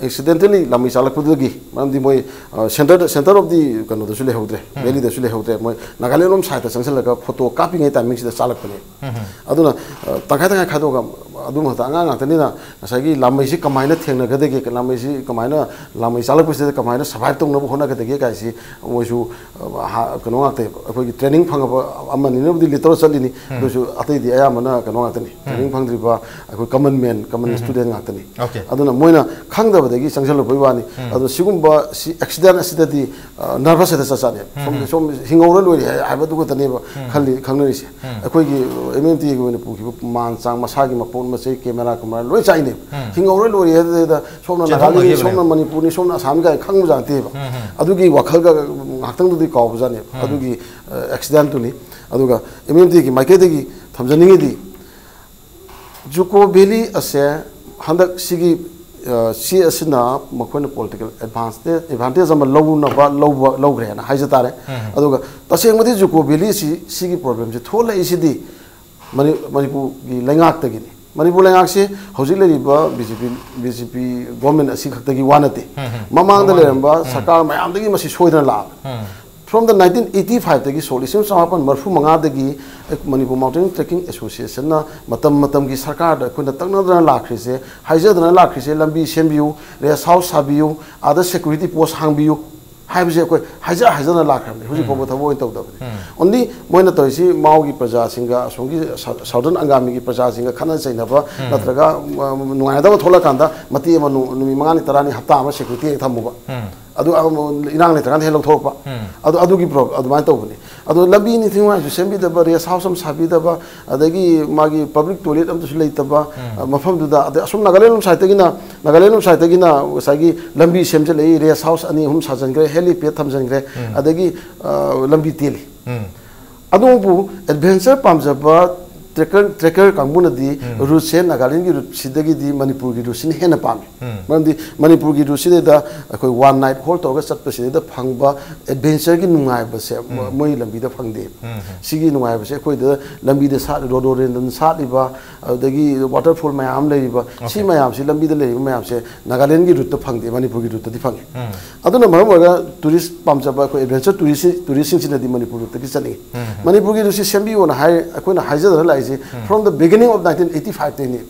ꯑꯦꯛꯁꯤꯗꯦꯟꯇꯦꯜꯂꯤ ꯂꯥꯃꯩ ꯆꯥꯂꯛꯄꯗꯨꯗꯒꯤ, ꯃꯔꯝꯗꯤ ꯃꯣꯏ, ꯑ, ꯁꯦꯟꯇꯔꯗ, ꯁꯦꯟꯇꯔ ꯑꯣꯐ ꯗꯤ ꯀꯩꯅꯣꯗꯁꯨ ꯂꯩꯍꯧꯗ꯭ꯔꯦ, ꯚꯦꯂꯤꯗꯁꯨ ꯂꯩꯍꯧꯗ꯭ꯔꯦ, ꯃꯣꯏ ꯅꯥꯒꯥꯂꯦꯟ ꯂꯣꯝ ꯁꯥꯏꯠꯇ ꯆꯪꯁꯤꯜꯂꯒ ꯐꯣꯇꯣ ꯀꯥꯞꯄꯤꯉꯩ ꯇꯥꯏꯃꯤꯡꯁꯤꯗ ꯆꯥꯂꯛꯄꯅꯦ꯫ ꯑꯗꯨꯅ, ꯑ, ꯇꯪꯈꯥꯏ ꯇꯪꯈꯥꯏ ꯈꯥꯏꯗꯣꯛꯑꯒ, ꯑ, ꯑꯗꯨ ꯃꯊꯛꯇ ꯑꯉꯥꯡ ꯉꯥꯛꯇꯅꯤꯅ ꯉꯁꯥꯏꯒꯤ ꯂꯥꯃꯩꯁꯤ ꯀꯃꯥꯏꯅ ꯊꯦꯡꯅꯒꯗꯒꯦ, ꯂꯥꯃꯩꯁꯤ ꯀꯃꯥꯏꯅ, ꯂꯥꯃꯩ ꯆꯥꯂꯛꯄꯁꯤꯗ ꯀꯃꯥꯏꯅ survive ꯇꯧꯅꯕ ꯍꯣꯠꯅꯒꯗꯒꯦ ꯀꯥꯏꯁꯤ ꯃꯣꯏꯁꯨ, ꯑ, ꯍꯥ-, ꯀꯩꯅꯣ ꯉꯥꯛꯇ, ꯑꯩꯈꯣꯏꯒꯤ training ꯐꯪꯉꯕ ꯑꯃꯅꯤꯅꯕꯨꯗꯤ ꯂꯤꯇꯔ ꯆꯠꯂꯤꯅꯤ꯫ ꯎꯝ꯫ ꯑꯗꯨꯁꯨ ꯑꯇꯩꯗꯤ ꯑꯌꯥꯝꯕꯅ ꯀꯩꯅꯣ ꯉꯥꯛꯇꯅꯤ, ꯎꯝ, training ꯐꯪꯗ꯭ꯔꯤꯕ ꯑꯩꯈꯣꯏ common man, common ꯎꯝ, ꯎꯝ꯫ Student ꯉꯥꯛꯇꯅꯤ꯫ Okay꯫ ꯑꯗꯨꯅ ꯃꯣꯏꯅ ꯈꯪꯗꯕꯗꯒꯤ ꯆꯪꯁꯤꯜꯂꯨꯕꯒꯤ ꯋꯥꯅꯤ꯫ ꯎꯝ꯫ ꯑꯗꯣ ꯁꯤꯒꯨꯝꯕ ꯁꯤ accident ꯑꯁꯤꯗꯗꯤ, ꯑ, nervous ꯍꯦꯛꯇ ꯆꯠ ꯆꯠꯅꯦꯕ꯫ ꯁꯣꯝ, ꯎꯝ, ꯎꯝ꯫ ꯁꯣꯝ ꯍꯤꯡꯍꯧꯔ ꯂꯣꯏꯔꯦ ꯍꯥꯏ-, ꯍꯥꯏꯕꯗꯨ ꯈꯛꯇꯅꯦꯕ ꯎꯝ꯫ ꯈꯜꯂꯤ, ꯈꯪꯅꯔꯤꯁꯦ꯫ ꯎꯝ꯫ ꯑꯩꯈꯣꯏꯒꯤ M M T ꯒꯤ ꯑꯣꯏꯅ ꯄꯨꯈꯤꯕ ꯃꯥꯟ ꯆꯥꯡ, ꯃꯁꯥꯒꯤ ꯃꯄꯣꯠ ꯃꯆꯩ, camera ꯀꯨꯃꯥꯔꯥ ꯂꯣꯏ ꯆꯥꯏꯅꯦꯕ꯫ ꯎꯝ꯫ ꯍꯤꯡꯍꯧꯔ ꯂꯣꯏꯔꯦ ꯑꯗꯨꯗ ꯁꯣꯝꯅ ꯆꯦꯟꯊꯣꯛꯅꯈꯤꯕꯅꯦꯕ꯫ ꯅꯥꯒꯥꯂꯦꯟꯅꯤ, ꯁꯣꯝꯅ ꯃꯅꯤꯄꯨꯔꯅꯤ, ꯁꯣꯝꯅ ꯑꯁꯥꯝꯅꯤ ꯀꯥꯏꯅ ꯈꯪꯕꯖꯥꯠ ꯅꯠꯇꯦꯕ꯫ ꯎꯝ, ꯎꯝ꯫ ꯑꯗꯨꯒꯤ ꯋꯥꯈꯜꯒ ꯉꯥꯏꯍꯥꯛꯇꯪꯗꯨꯗꯤ ꯀꯥꯎꯕꯖꯥꯠꯅꯦꯕ꯫ ꯎꯝ꯫ ꯑꯗꯨꯒꯤ, ꯑ, accident ꯇꯨꯅꯤ꯫ ꯑꯗꯨꯒ M M T ꯒꯤ ꯃꯥꯏꯀꯩꯗꯒꯤ ꯊꯝꯖꯅꯤꯡꯉꯤꯗꯤ, ꯖꯨꯀꯣ ꯚꯦꯂꯤ ꯑꯁꯦ ꯍꯟꯗꯛ ꯁꯤꯒꯤ, ꯑ, ꯁꯤ ꯑꯁꯤꯅ ꯃꯈꯣꯏꯅ political advantage, advantage ꯑꯃ ꯂꯧꯅꯕ ꯂꯧꯕ, ꯂꯧꯈ꯭ꯔꯦꯅ ꯍꯥꯏꯖ ꯇꯥꯔꯦ꯫ ꯎꯝ꯫ ꯑꯗꯨꯒ ꯇꯁꯦꯡꯕꯗꯤ ꯖꯨꯀꯣ ꯚꯦꯂꯤ ꯑꯁꯤ, ꯁꯤꯒꯤ problem ꯁꯤ ꯊꯣꯛꯂꯛꯏꯁꯤꯗꯤ ꯃꯅꯤ-, ꯃꯅꯤꯄꯨꯔꯒꯤ ꯂꯩꯉꯥꯛꯇꯒꯤꯅꯤ꯫ ꯃꯅꯤꯄꯨꯔ ꯂꯩꯉꯥꯛꯁꯤ ꯍꯧꯖꯤꯛ ꯂꯩꯔꯤꯕ B J P, B J P government ꯑꯁꯤ ꯈꯛꯇꯒꯤ ꯋꯥ ꯅꯠꯇꯦ꯫ ꯎꯝ, ꯎꯝ꯫ ꯃꯃꯥꯡꯗ ꯃꯃꯥꯡ-, ꯂꯩꯔꯝꯕ ꯎꯝ꯫ ꯁꯔꯀꯥꯔ ꯃꯌꯥꯝꯗꯒꯤ ꯃꯁꯤ ꯁꯣꯏꯗꯅ ꯂꯥꯛꯑꯕꯅꯤ꯫ ꯎꯝ꯫ From the nineteen eighty five ꯗꯒꯤ ꯁꯣꯛ ꯂꯤꯁꯤꯡ ꯆꯃꯥꯄꯟ ꯃꯔꯤꯐꯨ ꯃꯉꯥꯗꯒꯤ ꯃꯅꯤꯄꯨꯔ Mountaineering Trekking Association ꯅ ꯃꯇꯝ ꯃꯇꯝꯒꯤ ꯁꯔꯀꯥꯔꯗ ꯑꯩꯈꯣꯏꯅ ꯇꯛꯅꯗꯅ ꯂꯥꯛꯈ꯭ꯔꯤꯁꯦ, ꯍꯥꯏꯖꯗꯅ ꯂꯥꯛꯈ꯭ꯔꯤꯁꯦ, ꯂꯝꯕꯤ ꯁꯦꯝꯕꯤꯌꯨ, rest house ꯁꯥꯕꯤꯌꯨ, ꯑꯥꯗ security post ꯍꯥꯡꯕꯤꯌꯨ ꯍꯥꯏꯕꯁꯦ ꯑꯩꯈꯣꯏ ꯍꯥꯏꯖ ꯍꯥꯏꯖꯗꯅ ꯂꯥꯛꯈ꯭ꯔꯕꯅꯤ꯫ ꯍꯧꯖꯤꯛ ꯐꯥꯎꯕ ꯎꯝ꯫ ꯊꯕꯛ ꯑꯣꯏꯅ ꯇꯧꯗꯕꯅꯤ꯫ ꯎꯝ꯫ Only ꯃꯣꯏꯅ ꯇꯧꯔꯤꯁꯤ ꯃꯥꯎꯒꯤ ꯄ꯭ꯔꯖꯥꯁꯤꯡꯒ ꯑꯁꯣꯝꯒꯤ ꯁ-, Southern ꯑꯪꯒꯥꯃꯤꯒꯤ ꯄ꯭ꯔꯖꯥꯁꯤꯡꯒ ꯈꯠꯅ ꯆꯩꯅꯕ ꯎꯝ꯫ ꯅꯠꯇ꯭ꯔꯒ, ꯑ, ꯅꯨꯡꯉꯥꯏꯅꯗꯕ ꯊꯣꯛꯂꯛꯀꯥꯟꯗ ꯃꯇꯦꯛ ꯑꯃ ꯅꯨ-, ꯅꯨꯃꯤꯠ ꯃꯉꯥꯅꯤ ꯇꯔꯥꯅꯤ ꯍꯞꯇꯥ ꯑꯃ security ꯍꯦꯛ ꯊꯝꯃꯨꯕ꯫ ꯎꯝ꯫ ꯑꯗꯨ, ꯑ, ꯏꯔꯥꯡ ꯂꯩꯇ꯭ꯔꯀꯥꯟꯗ ꯍꯦꯛ ꯂꯧꯊꯣꯔꯛꯄ꯫ ꯎꯝ꯫ ꯑꯗꯨ, ꯑꯗꯨꯒꯤ ꯄ꯭ꯔꯣ-, ꯑꯗꯨꯃꯥꯏꯅ ꯇꯧꯕꯅꯤ꯫ ꯑꯗꯣ ꯂꯝꯕꯤ ꯅꯤꯡꯊꯤ ꯅꯨꯡꯉꯥꯏꯁꯨ ꯁꯦꯝꯕꯤꯗꯕ, rest house ꯑꯃ ꯁꯥꯕꯤꯗꯕ, ꯑꯗꯒꯤ ꯃꯥꯒꯤ public toilet ꯑꯃꯇꯁꯨ ꯂꯩꯇꯕ, ꯎꯝ꯫ ꯑ, ꯃꯐꯝꯗꯨꯗ, ꯑꯗꯩ ꯑꯁꯣꯝ ꯅꯥꯒꯥꯂꯦꯟ ꯂꯣꯝ side ꯇꯒꯤꯅ, ꯅꯥꯒꯥꯂꯦꯟ ꯂꯣꯝ side ꯇꯒꯤꯅ ꯉꯁꯥꯏꯒꯤ ꯂꯝꯕꯤ ꯁꯦꯝꯖꯤꯜꯂꯛꯏ, rest house ꯑꯅꯤ ꯑꯍꯨꯝ ꯁꯥꯖꯟꯈ꯭ꯔꯦ, helipad ꯊꯝꯖꯟꯈ꯭ꯔꯦ, ꯎꯝ꯫ ꯑꯗꯒꯤ, ꯑ, ꯂꯝꯕꯤ ꯇꯦꯜꯂꯤ꯫ ꯎꯝ꯫ ꯑꯗꯨꯕꯨ adventure ꯄꯥꯝꯖꯕ trekker, trekker ꯀꯥꯡꯕꯨꯅꯗꯤ ꯎꯝ꯫ Route ꯁꯦ ꯅꯥꯒꯥꯂꯦꯟꯒꯤ route ꯁꯤꯗꯒꯤꯗꯤ ꯃꯅꯤꯄꯨꯔꯒꯤ route ꯁꯤꯅ ꯍꯦꯟꯅ ꯄꯥꯝꯃꯤ꯫ ꯎꯝ꯫ ꯃꯔꯝꯗꯤ ꯃꯅꯤꯄꯨꯔꯒꯤ route ꯁꯤꯗꯩꯗ ꯑꯩꯈꯣꯏ one night hold ꯇꯧꯔꯒ ꯆꯠꯄꯁꯤꯗꯩꯗ ꯐꯪꯕ adventure ꯒꯤ ꯅꯨꯡꯉꯥꯏꯕꯁꯦ ꯎꯝ꯫ ꯃꯣꯏ ꯂꯝꯕꯤꯗ ꯐꯪꯗꯦ꯫ ꯎꯝ꯫ ꯁꯤꯒꯤ ꯅꯨꯡꯉꯥꯏꯕꯁꯦ ꯑꯩꯈꯣꯏꯗ ꯂꯝꯕꯤꯗ ꯁꯥꯠ-, rhododendron ꯁꯥꯠꯂꯤꯕ, ꯑꯗꯨꯗꯒꯤ waterfall ꯃꯌꯥꯝ ꯑꯃ ꯂꯩꯔꯤꯕ, ꯁꯤ Okay꯫ ꯃꯌꯥꯝꯁꯤ, ꯂꯝꯕꯤꯗ ꯂꯩꯔꯤꯕ ꯃꯌꯥꯝꯁꯦ ꯅꯥꯒꯥꯂꯦꯟꯒꯤ route ꯇ ꯐꯪꯗꯦ, ꯃꯅꯤꯄꯨꯔꯒꯤ route ꯇꯗꯤ ꯐꯪꯉꯤ꯫ ꯎꯝ꯫ ꯑꯗꯨꯅ ꯃꯔꯝ ꯑꯣꯏꯔꯒ tourist ꯄꯥꯝꯖꯕ ꯑꯩꯈꯣꯏ adventure tourist ꯁꯤ-, tourist ꯁꯤꯡꯁꯤꯅꯗꯤ ꯃꯅꯤꯄꯨꯔ route ꯇꯒꯤ ꯆꯠꯅꯤꯡꯉꯤ꯫ ꯎꯝ꯫ ꯃꯅꯤꯄꯨꯔꯒꯤ route ꯁꯤ ꯁꯦꯝꯕꯤꯌꯣꯅ ꯍꯥꯏ, ꯑꯩꯈꯣꯏꯅ ꯍꯥꯏꯖꯗꯅ ꯂꯥꯛꯏꯁꯦ ꯎꯝ꯫ From the beginning of nineteen eighty five ꯇꯩꯅꯤ꯫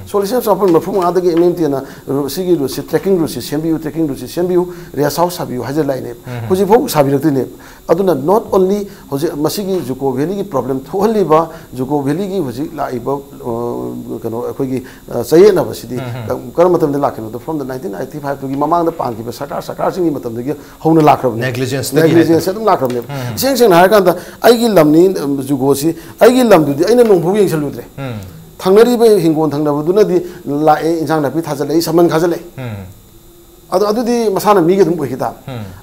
ꯁꯣꯛ ꯂꯤꯁꯤꯡ ꯑꯃ ꯆꯃꯥꯄꯜ ꯃꯔꯤꯐꯨ ꯃꯉꯥꯗꯒꯤ ꯑꯦꯝ ꯑꯦꯝ ꯇꯤꯅ ꯁꯤꯒꯤ ꯔꯨꯠꯁꯤ, ꯇ꯭ꯔꯦꯛꯀꯤꯡ ꯔꯨꯠꯁꯤ ꯁꯦꯝꯕꯤꯌꯨ, ꯇ꯭ꯔꯦꯛꯀꯤꯡ ꯔꯨꯠꯁꯤ ꯁꯦꯝꯕꯤꯌꯨ, ꯔꯦꯁ ꯍꯥꯎꯁ ꯁꯥꯕꯤꯌꯨ ꯍꯥꯏꯖ ꯂꯥꯛꯏꯅꯦꯕ꯫ ꯍꯧꯖꯤꯛꯐꯥꯎ ꯁꯥꯕꯤꯔꯛꯇꯣꯏꯅꯦꯕ꯫ ꯑꯗꯨꯅ not only ꯍꯧꯖꯤꯛ ꯃꯁꯤꯒꯤ ꯖꯨꯀꯣ ꯚꯦꯂꯤꯒꯤ ꯄ꯭ꯔꯣꯕ꯭ꯂꯦꯝ ꯊꯣꯛꯍꯜꯂꯤꯕ, ꯖꯨꯀꯣ ꯚꯦꯂꯤꯒꯤ ꯍꯧꯖꯤꯛ ꯂꯥꯛꯏꯕ, ꯑ, ꯀꯩꯅꯣ, ꯑꯩꯈꯣꯏꯒꯤ, ꯑ, ꯆꯌꯦꯠꯅꯕꯁꯤꯗꯤ ꯀꯔꯝꯕ ꯃꯇꯝꯗ ꯂꯥꯛꯈꯤꯕꯅꯣꯗ, from the nineteen eighty five ꯇꯨꯒꯤ ꯃꯃꯥꯡꯗ ꯄꯥꯟꯈꯤꯕ ꯁꯔꯀꯥꯔ, ꯁꯔꯀꯥꯔꯁꯤꯡꯒꯤ ꯃꯇꯝꯗꯒꯤ ꯍꯧꯅ ꯂꯥꯛꯈ꯭ꯔꯕꯅꯦ꯫ Negligence ꯇꯒꯤ ꯍꯥꯏꯇꯥꯔꯦ꯫ Negligence ꯑꯗꯨꯝ ꯂꯥꯛꯈ꯭ꯔꯕꯅꯦꯕ꯫ ꯏꯁꯦꯡ ꯁꯦꯡꯅ ꯍꯥꯏꯔꯀꯥꯟꯗ, ꯑꯩꯒꯤ ꯂꯝꯅꯤ, ꯎꯝ, ꯖꯨꯀꯣꯁꯤ, ꯑꯩꯒꯤ ꯂꯝꯗꯨꯗꯤ ꯑꯩꯅ ꯅꯣꯡꯐꯥꯎ ꯌꯦꯡꯁꯜꯂꯨꯗ꯭ꯔꯦ꯫ ꯊꯪꯅꯔꯤꯕ ꯍꯤꯡꯒꯣꯜ ꯊꯪꯅꯕꯗꯨꯅꯗꯤ ꯂꯥꯛꯑꯦ, ꯏꯟꯁꯥꯡ ꯅꯥꯄꯤ ꯊꯥꯖꯜꯂꯛꯏ, ꯁꯃꯟ ꯈꯥꯖꯜꯂꯛꯏ꯫ ꯑꯗꯣ ꯑꯗꯨꯗꯤ ꯃꯁꯥꯅ ꯃꯤꯒꯤ ꯑꯗꯨꯝ ꯑꯣꯏꯈꯤ ꯇꯥꯕ꯫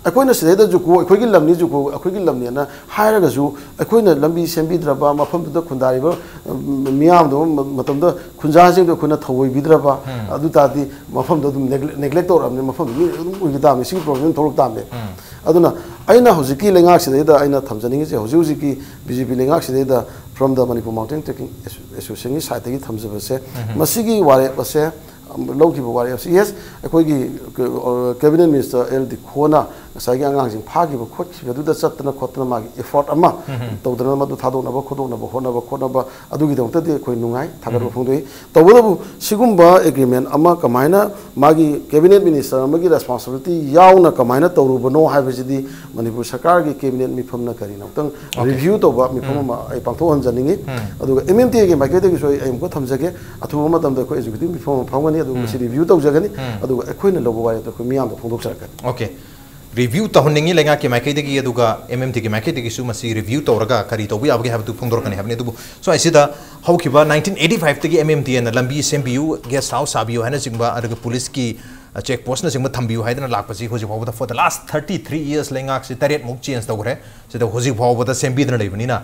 ꯑꯩꯈꯣꯏꯅ ꯁꯤꯗꯩꯗ ꯖꯨꯀꯣ, ꯑꯩꯈꯣꯏꯒꯤ ꯂꯝꯅꯤ, ꯖꯨꯀꯣ ꯑꯩꯈꯣꯏꯒꯤ ꯂꯝꯅꯦꯅ ꯍꯥꯏꯔꯒꯁꯨ, ꯑꯩꯈꯣꯏꯅ ꯂꯝꯕꯤ ꯁꯦꯝꯕꯤꯗ꯭ꯔꯕ, ꯃꯐꯝꯗꯨꯗ ꯈꯨꯟꯗꯥꯔꯤꯕ, ꯎꯝ, ꯃꯤꯌꯥꯝꯗꯣ ꯃ-, ꯃꯇꯝꯗ ꯈꯨꯟꯖꯥꯁꯤꯡꯗꯣ ꯑꯩꯈꯣꯏꯅ ꯊꯧꯑꯣꯏꯕꯤꯗ꯭ꯔꯕ, ꯑꯗꯨ ꯇꯥꯔꯗꯤ ꯃꯐꯝꯗꯣ ꯑꯗꯨꯝ neglect, neglect ꯇꯧꯔꯛꯑꯕꯅꯤꯅ ꯃꯐꯝꯗꯣ ꯃꯤ ꯑꯗꯨꯝ ꯑꯣꯏꯈꯤ ꯇꯥꯕꯅꯤ꯫ ꯁꯤꯒꯤ ꯄ꯭ꯔꯣꯕ꯭ꯂꯦꯝ ꯊꯣꯛꯂꯛ ꯇꯥꯕꯅꯦ꯫ ꯑꯗꯨꯅ ꯑꯩꯅ ꯍꯧꯖꯤꯛꯀꯤ ꯂꯩꯉꯥꯛꯁꯤꯗꯩꯗ ꯑꯩꯅ ꯊꯝꯖꯅꯤꯡꯉꯤꯁꯦ, ꯍꯧꯖꯤꯛ ꯍꯧꯖꯤꯛꯀꯤ ꯕꯤ ꯖꯦ ꯄꯤ ꯂꯩꯉꯥꯛꯁꯤꯗꯩꯗ, from the Manipur Mountain Trekking Asso-, Association ꯒꯤ side ꯇꯒꯤ ꯊꯝꯖꯕꯁꯦ, ꯃꯁꯤꯒꯤ ꯋꯥꯔꯦꯞ ꯑꯁꯦ, ꯂꯧꯈꯤꯕ ꯋꯥꯔꯦꯞ ꯑꯁꯤ, yes, ꯑꯩꯈꯣꯏꯒꯤ, ꯑ, Cabinet Minister ꯑꯦꯜ ꯗꯤꯈꯣꯅ ꯉꯁꯥꯏꯒꯤ ꯑꯉꯥꯡꯁꯤꯡ ꯐꯥꯈꯤꯕ ꯈꯣꯠꯈꯤꯕꯗꯨꯗ ꯆꯠꯇꯅ ꯈꯣꯠꯇꯅ ꯃꯥꯒꯤ effort ꯑꯃ ꯇꯧꯗꯅ ꯃꯗꯨ ꯊꯥꯗꯣꯛꯅꯕ ꯈꯣꯠꯇꯣꯛꯅꯕ ꯍꯣꯠꯅꯕ ꯈꯣꯠꯅꯕ, ꯑꯗꯨꯒꯤꯗꯃꯛꯇꯗꯤ ꯑꯩꯈꯣꯏ ꯅꯨꯡꯉꯥꯏ, ꯊꯥꯒꯠꯄ ꯐꯣꯡꯗꯣꯛꯏ꯫ ꯇꯧꯕꯇꯕꯨ ꯁꯤꯒꯨꯝꯕ agreement ꯑꯃ ꯀꯃꯥꯏꯅ ꯃꯥꯒꯤ Cabinet Minister ꯑꯃꯒꯤ responsibility ꯌꯥꯎꯅ ꯀꯃꯥꯏꯅ ꯇꯧꯔꯨꯕꯅꯣ ꯍꯥꯏꯕꯁꯤꯗꯤ ꯃꯅꯤꯄꯨꯔ ꯁꯔꯀꯥꯔꯒꯤ Cabinet ꯃꯤꯐꯝꯅ ꯀꯔꯤꯅꯣ ꯑꯃꯨꯛꯇꯪ review ꯇꯧꯕ ꯃꯤꯐꯝ ꯑꯃ ꯑꯩ ꯄꯥꯡꯊꯣꯛꯍꯟꯖꯅꯤꯡꯉꯤ꯫ ꯑꯗꯨꯒ ꯑꯦꯝ ꯑꯦꯝ ꯇꯤ ꯑꯦꯒꯤ ꯃꯥꯏꯀꯩꯗꯒꯤꯁꯨ ꯑꯩ, ꯑꯩ ꯑꯃꯨꯛꯀ ꯊꯝꯖꯒꯦ, ꯑꯊꯨꯕ ꯃꯇꯝꯗ ꯑꯩꯈꯣꯏ executive ꯃꯤꯐꯝ ꯑꯃ ꯐꯝꯒꯅꯤ, ꯑꯗꯨꯒ ꯃꯁꯤ review ꯇꯧꯖꯒꯅꯤ, ꯑꯗꯨꯒ ꯑꯩꯈꯣꯏꯅ ꯂꯧꯕ ꯋꯥꯔꯦꯞꯇꯣ ꯑꯩꯈꯣꯏ ꯃꯤꯌꯥꯝꯗ ꯐꯣꯡꯗꯣꯛꯆꯔꯛꯀꯅꯤ꯫ Okay, review ꯇꯧꯍꯟꯅꯤꯡꯉꯤ ꯂꯩꯉꯥꯛꯀꯤ ꯃꯥꯏꯀꯩꯗꯒꯤ, ꯑꯗꯨꯒ ꯑꯦꯝ ꯑꯦꯝ ꯇꯤꯒꯤ ꯃꯥꯏꯀꯩꯗꯒꯤꯁꯨ ꯃꯁꯤ review ꯇꯧꯔꯒ ꯀꯔꯤ ꯇꯧꯕ ꯌꯥꯕꯒꯦ ꯍꯥꯏꯕꯗꯨ ꯐꯣꯡꯗꯣꯔꯛꯀꯅꯤ ꯍꯥꯏꯕꯅꯤ꯫ ꯑꯗꯨꯕꯨ ꯁ꯭ꯋꯥꯏꯁꯤꯗ ꯍꯧꯈꯤꯕ nineteen eighty five ꯇꯒꯤ ꯑꯦꯝ ꯑꯦꯝ ꯇꯤ ꯑꯦꯅ ꯂꯝꯕꯤ ꯁꯦꯝꯕꯤꯌꯨ, guest house ꯁꯥꯕꯤꯌꯨ ꯍꯥꯏꯅꯆꯤꯡꯕ, ꯑꯗꯨꯒ ꯄꯨꯂꯤꯁꯀꯤ, ꯑ, check post ꯅꯆꯤꯡꯕ ꯊꯝꯕꯤꯌꯨ ꯍꯥꯏꯗꯅ ꯂꯥꯛꯄꯁꯤ ꯍꯧꯖꯤꯛ ꯐꯥꯎꯕꯗ for the last thirty three years ꯂꯩꯉꯥꯛꯁꯤ ꯇꯔꯦꯠꯃꯨꯛ change ꯇꯧꯈ꯭ꯔꯦ꯫ ꯁꯤꯗ ꯍꯧꯖꯤꯛ ꯐꯥꯎꯕꯗ ꯁꯦꯝꯕꯤꯗꯅ ꯂꯩꯕꯅꯤꯅ,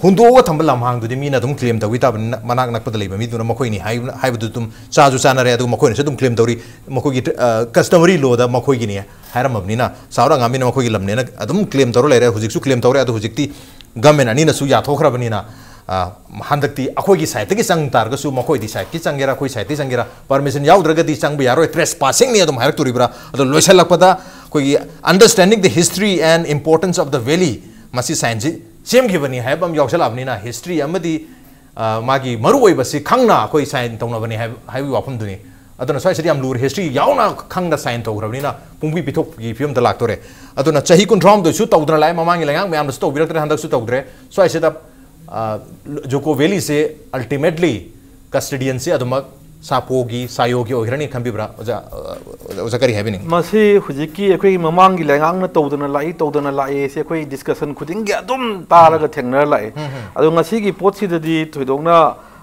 ꯍꯨꯟꯗꯣꯛꯑꯒ ꯊꯝꯕ ꯂꯝꯍꯥꯡꯗꯨꯗꯤ ꯃꯤꯅ ꯑꯗꯨꯝ claim ꯇꯧꯏ ꯇꯥꯕꯅꯤꯅ, ꯃꯅꯥꯛ ꯅꯛꯄꯗ ꯂꯩꯕ ꯃꯤꯗꯨꯅ ꯃꯈꯣꯏꯅꯤ ꯍꯥꯏ-, ꯍꯥꯏꯕꯗꯨ ꯑꯗꯨꯝ ꯆꯥꯁꯨ ꯆꯥꯅꯔꯦ, ꯑꯗꯨꯒ ꯃꯈꯣꯏꯅꯁꯨ ꯑꯗꯨꯝ claim ꯇꯧꯔꯤ, ꯃꯈꯣꯏꯒꯤ, ꯑ, customary law ꯗ ꯃꯈꯣꯏꯒꯤꯅꯤ ꯍꯥꯏꯔꯝꯃꯕꯅꯤꯅ, ꯁꯥꯎꯔ ꯑꯉꯥꯃꯤꯅ ꯃꯈꯣꯏꯒꯤ ꯂꯝꯅꯦꯅ ꯑꯗꯨꯝ claim ꯇꯧꯔ ꯂꯩꯔꯦ꯫ ꯍꯧꯖꯤꯛꯁꯨ claim ꯇꯧꯔꯦ꯫ ꯑꯗꯣ ꯍꯧꯖꯤꯛꯇꯤ government ꯑꯅꯤꯅꯁꯨ ꯌꯥꯊꯣꯛꯈ꯭ꯔꯕꯅꯤꯅ, ꯑ, ꯍꯟꯗꯛꯇꯤ ꯑꯩꯈꯣꯏꯒꯤ side ꯇꯒꯤ ꯆꯪ ꯇꯥꯔꯒꯁꯨ, ꯃꯈꯣꯏꯗꯤ side ꯀꯤ ꯆꯪꯒꯦꯔꯥ, ꯑꯩꯈꯣꯏ side ꯇꯒꯤ ꯆꯪꯒꯦꯔꯥ, permission ꯌꯥꯎꯗ꯭ꯔꯒꯗꯤ ꯆꯪꯕ ꯌꯥꯔꯣꯏ, trespassing ꯅꯤ ꯑꯗꯨꯝ ꯍꯥꯏꯔꯛꯇꯣꯔꯤꯕ꯭ꯔꯥ? ꯑꯗꯣ ꯂꯣꯏꯁꯤꯜꯂꯛꯄꯗ ꯑꯩꯈꯣꯏꯒꯤ Understanding the History and Importance of the Valley, ꯃꯁꯤ sign ꯁꯤ ꯁꯦꯝꯈꯤꯕꯅꯤ ꯍꯥꯏꯕ ꯑꯃ ꯌꯥꯎꯁꯜꯂꯛꯑꯕꯅꯤꯅ, history ꯑꯃꯗꯤ ꯑ, ꯃꯥꯒꯤ ꯃꯔꯨꯑꯣꯏꯕꯁꯤ ꯈꯪꯅ ꯑꯩꯈꯣꯏ ꯁꯥꯏꯟ ꯇꯧꯅꯕꯅꯤ ꯍꯥꯏꯕ, ꯍꯥꯏꯕꯒꯤ ꯋꯥꯐꯝꯗꯨꯅꯤ꯫ ꯑꯗꯨꯅ ꯁ꯭ꯋꯥꯏꯁꯤꯗ ꯌꯥꯝ ꯂꯨꯔꯦ, ꯍꯤꯁꯇ꯭ꯔꯤ ꯌꯥꯎꯅ ꯈꯪꯅ ꯁꯥꯏꯟ ꯇꯧꯈ꯭ꯔꯕꯅꯤꯅ ꯄꯨꯡꯄꯤ ꯄꯤꯊꯣꯛꯄꯒꯤ ꯐꯤꯕꯝꯗ ꯂꯥꯛꯇꯣꯔꯦ꯫ ꯑꯗꯨꯅ ꯆꯍꯤ ꯀꯨꯟꯊ꯭ꯔꯥꯍꯨꯝꯗꯣꯏꯁꯨ ꯇꯧꯗꯅ ꯂꯥꯛꯑꯦ, ꯃꯃꯥꯡꯒꯤ ꯂꯩꯉꯥꯛ ꯃꯌꯥꯝꯅꯁꯨ ꯇꯧꯕꯤꯔꯛꯇ꯭ꯔꯦ, ꯍꯟꯗꯛꯁꯨ ꯇꯧꯗ꯭ꯔꯦ꯫ ꯁ꯭ꯋꯥꯏꯁꯤꯗ, ꯑ, ꯖꯨꯀꯣ ꯚꯦꯂꯤꯁꯦ ꯑꯜꯇꯤꯃꯦꯠꯂꯤ ꯀꯁꯇꯤꯗꯤꯌꯟꯁꯤ ꯑꯗꯨꯃꯛ ꯁꯥꯄꯣꯒꯤ, ꯁꯥꯌꯣꯒꯤ ꯑꯣꯏꯈ꯭ꯔꯅꯤ ꯈꯟꯕꯤꯕ꯭ꯔꯥ? ꯑꯣꯖꯥ, ꯑ, ꯑꯣꯖꯥ ꯀꯔꯤ ꯍꯥꯏꯕꯤꯅꯤꯡꯉꯤ? ꯃꯁꯤ ꯍꯧꯖꯤꯛꯀꯤ ꯑꯩꯈꯣꯏꯒꯤ ꯃꯃꯥꯡꯒꯤ ꯂꯩꯉꯥꯛꯅ ꯇꯧꯗꯅ ꯂꯥꯛꯏ, ꯇꯧꯗꯅ ꯂꯥꯛꯏ ꯁꯤ ꯑꯩꯈꯣꯏ ꯗꯤꯁꯀꯁꯟ ꯈꯨꯗꯤꯡꯒꯤ ꯑꯗꯨꯝ ꯇꯥꯔꯒ ꯊꯦꯡꯅꯔ ꯂꯥꯛꯏ꯫ ꯎꯝ, ꯎꯝ꯫ ꯑꯗꯣ ꯉꯁꯤꯒꯤ ꯄꯣꯠꯁꯤꯗꯗꯤ ꯊꯣꯏꯗꯣꯛꯅ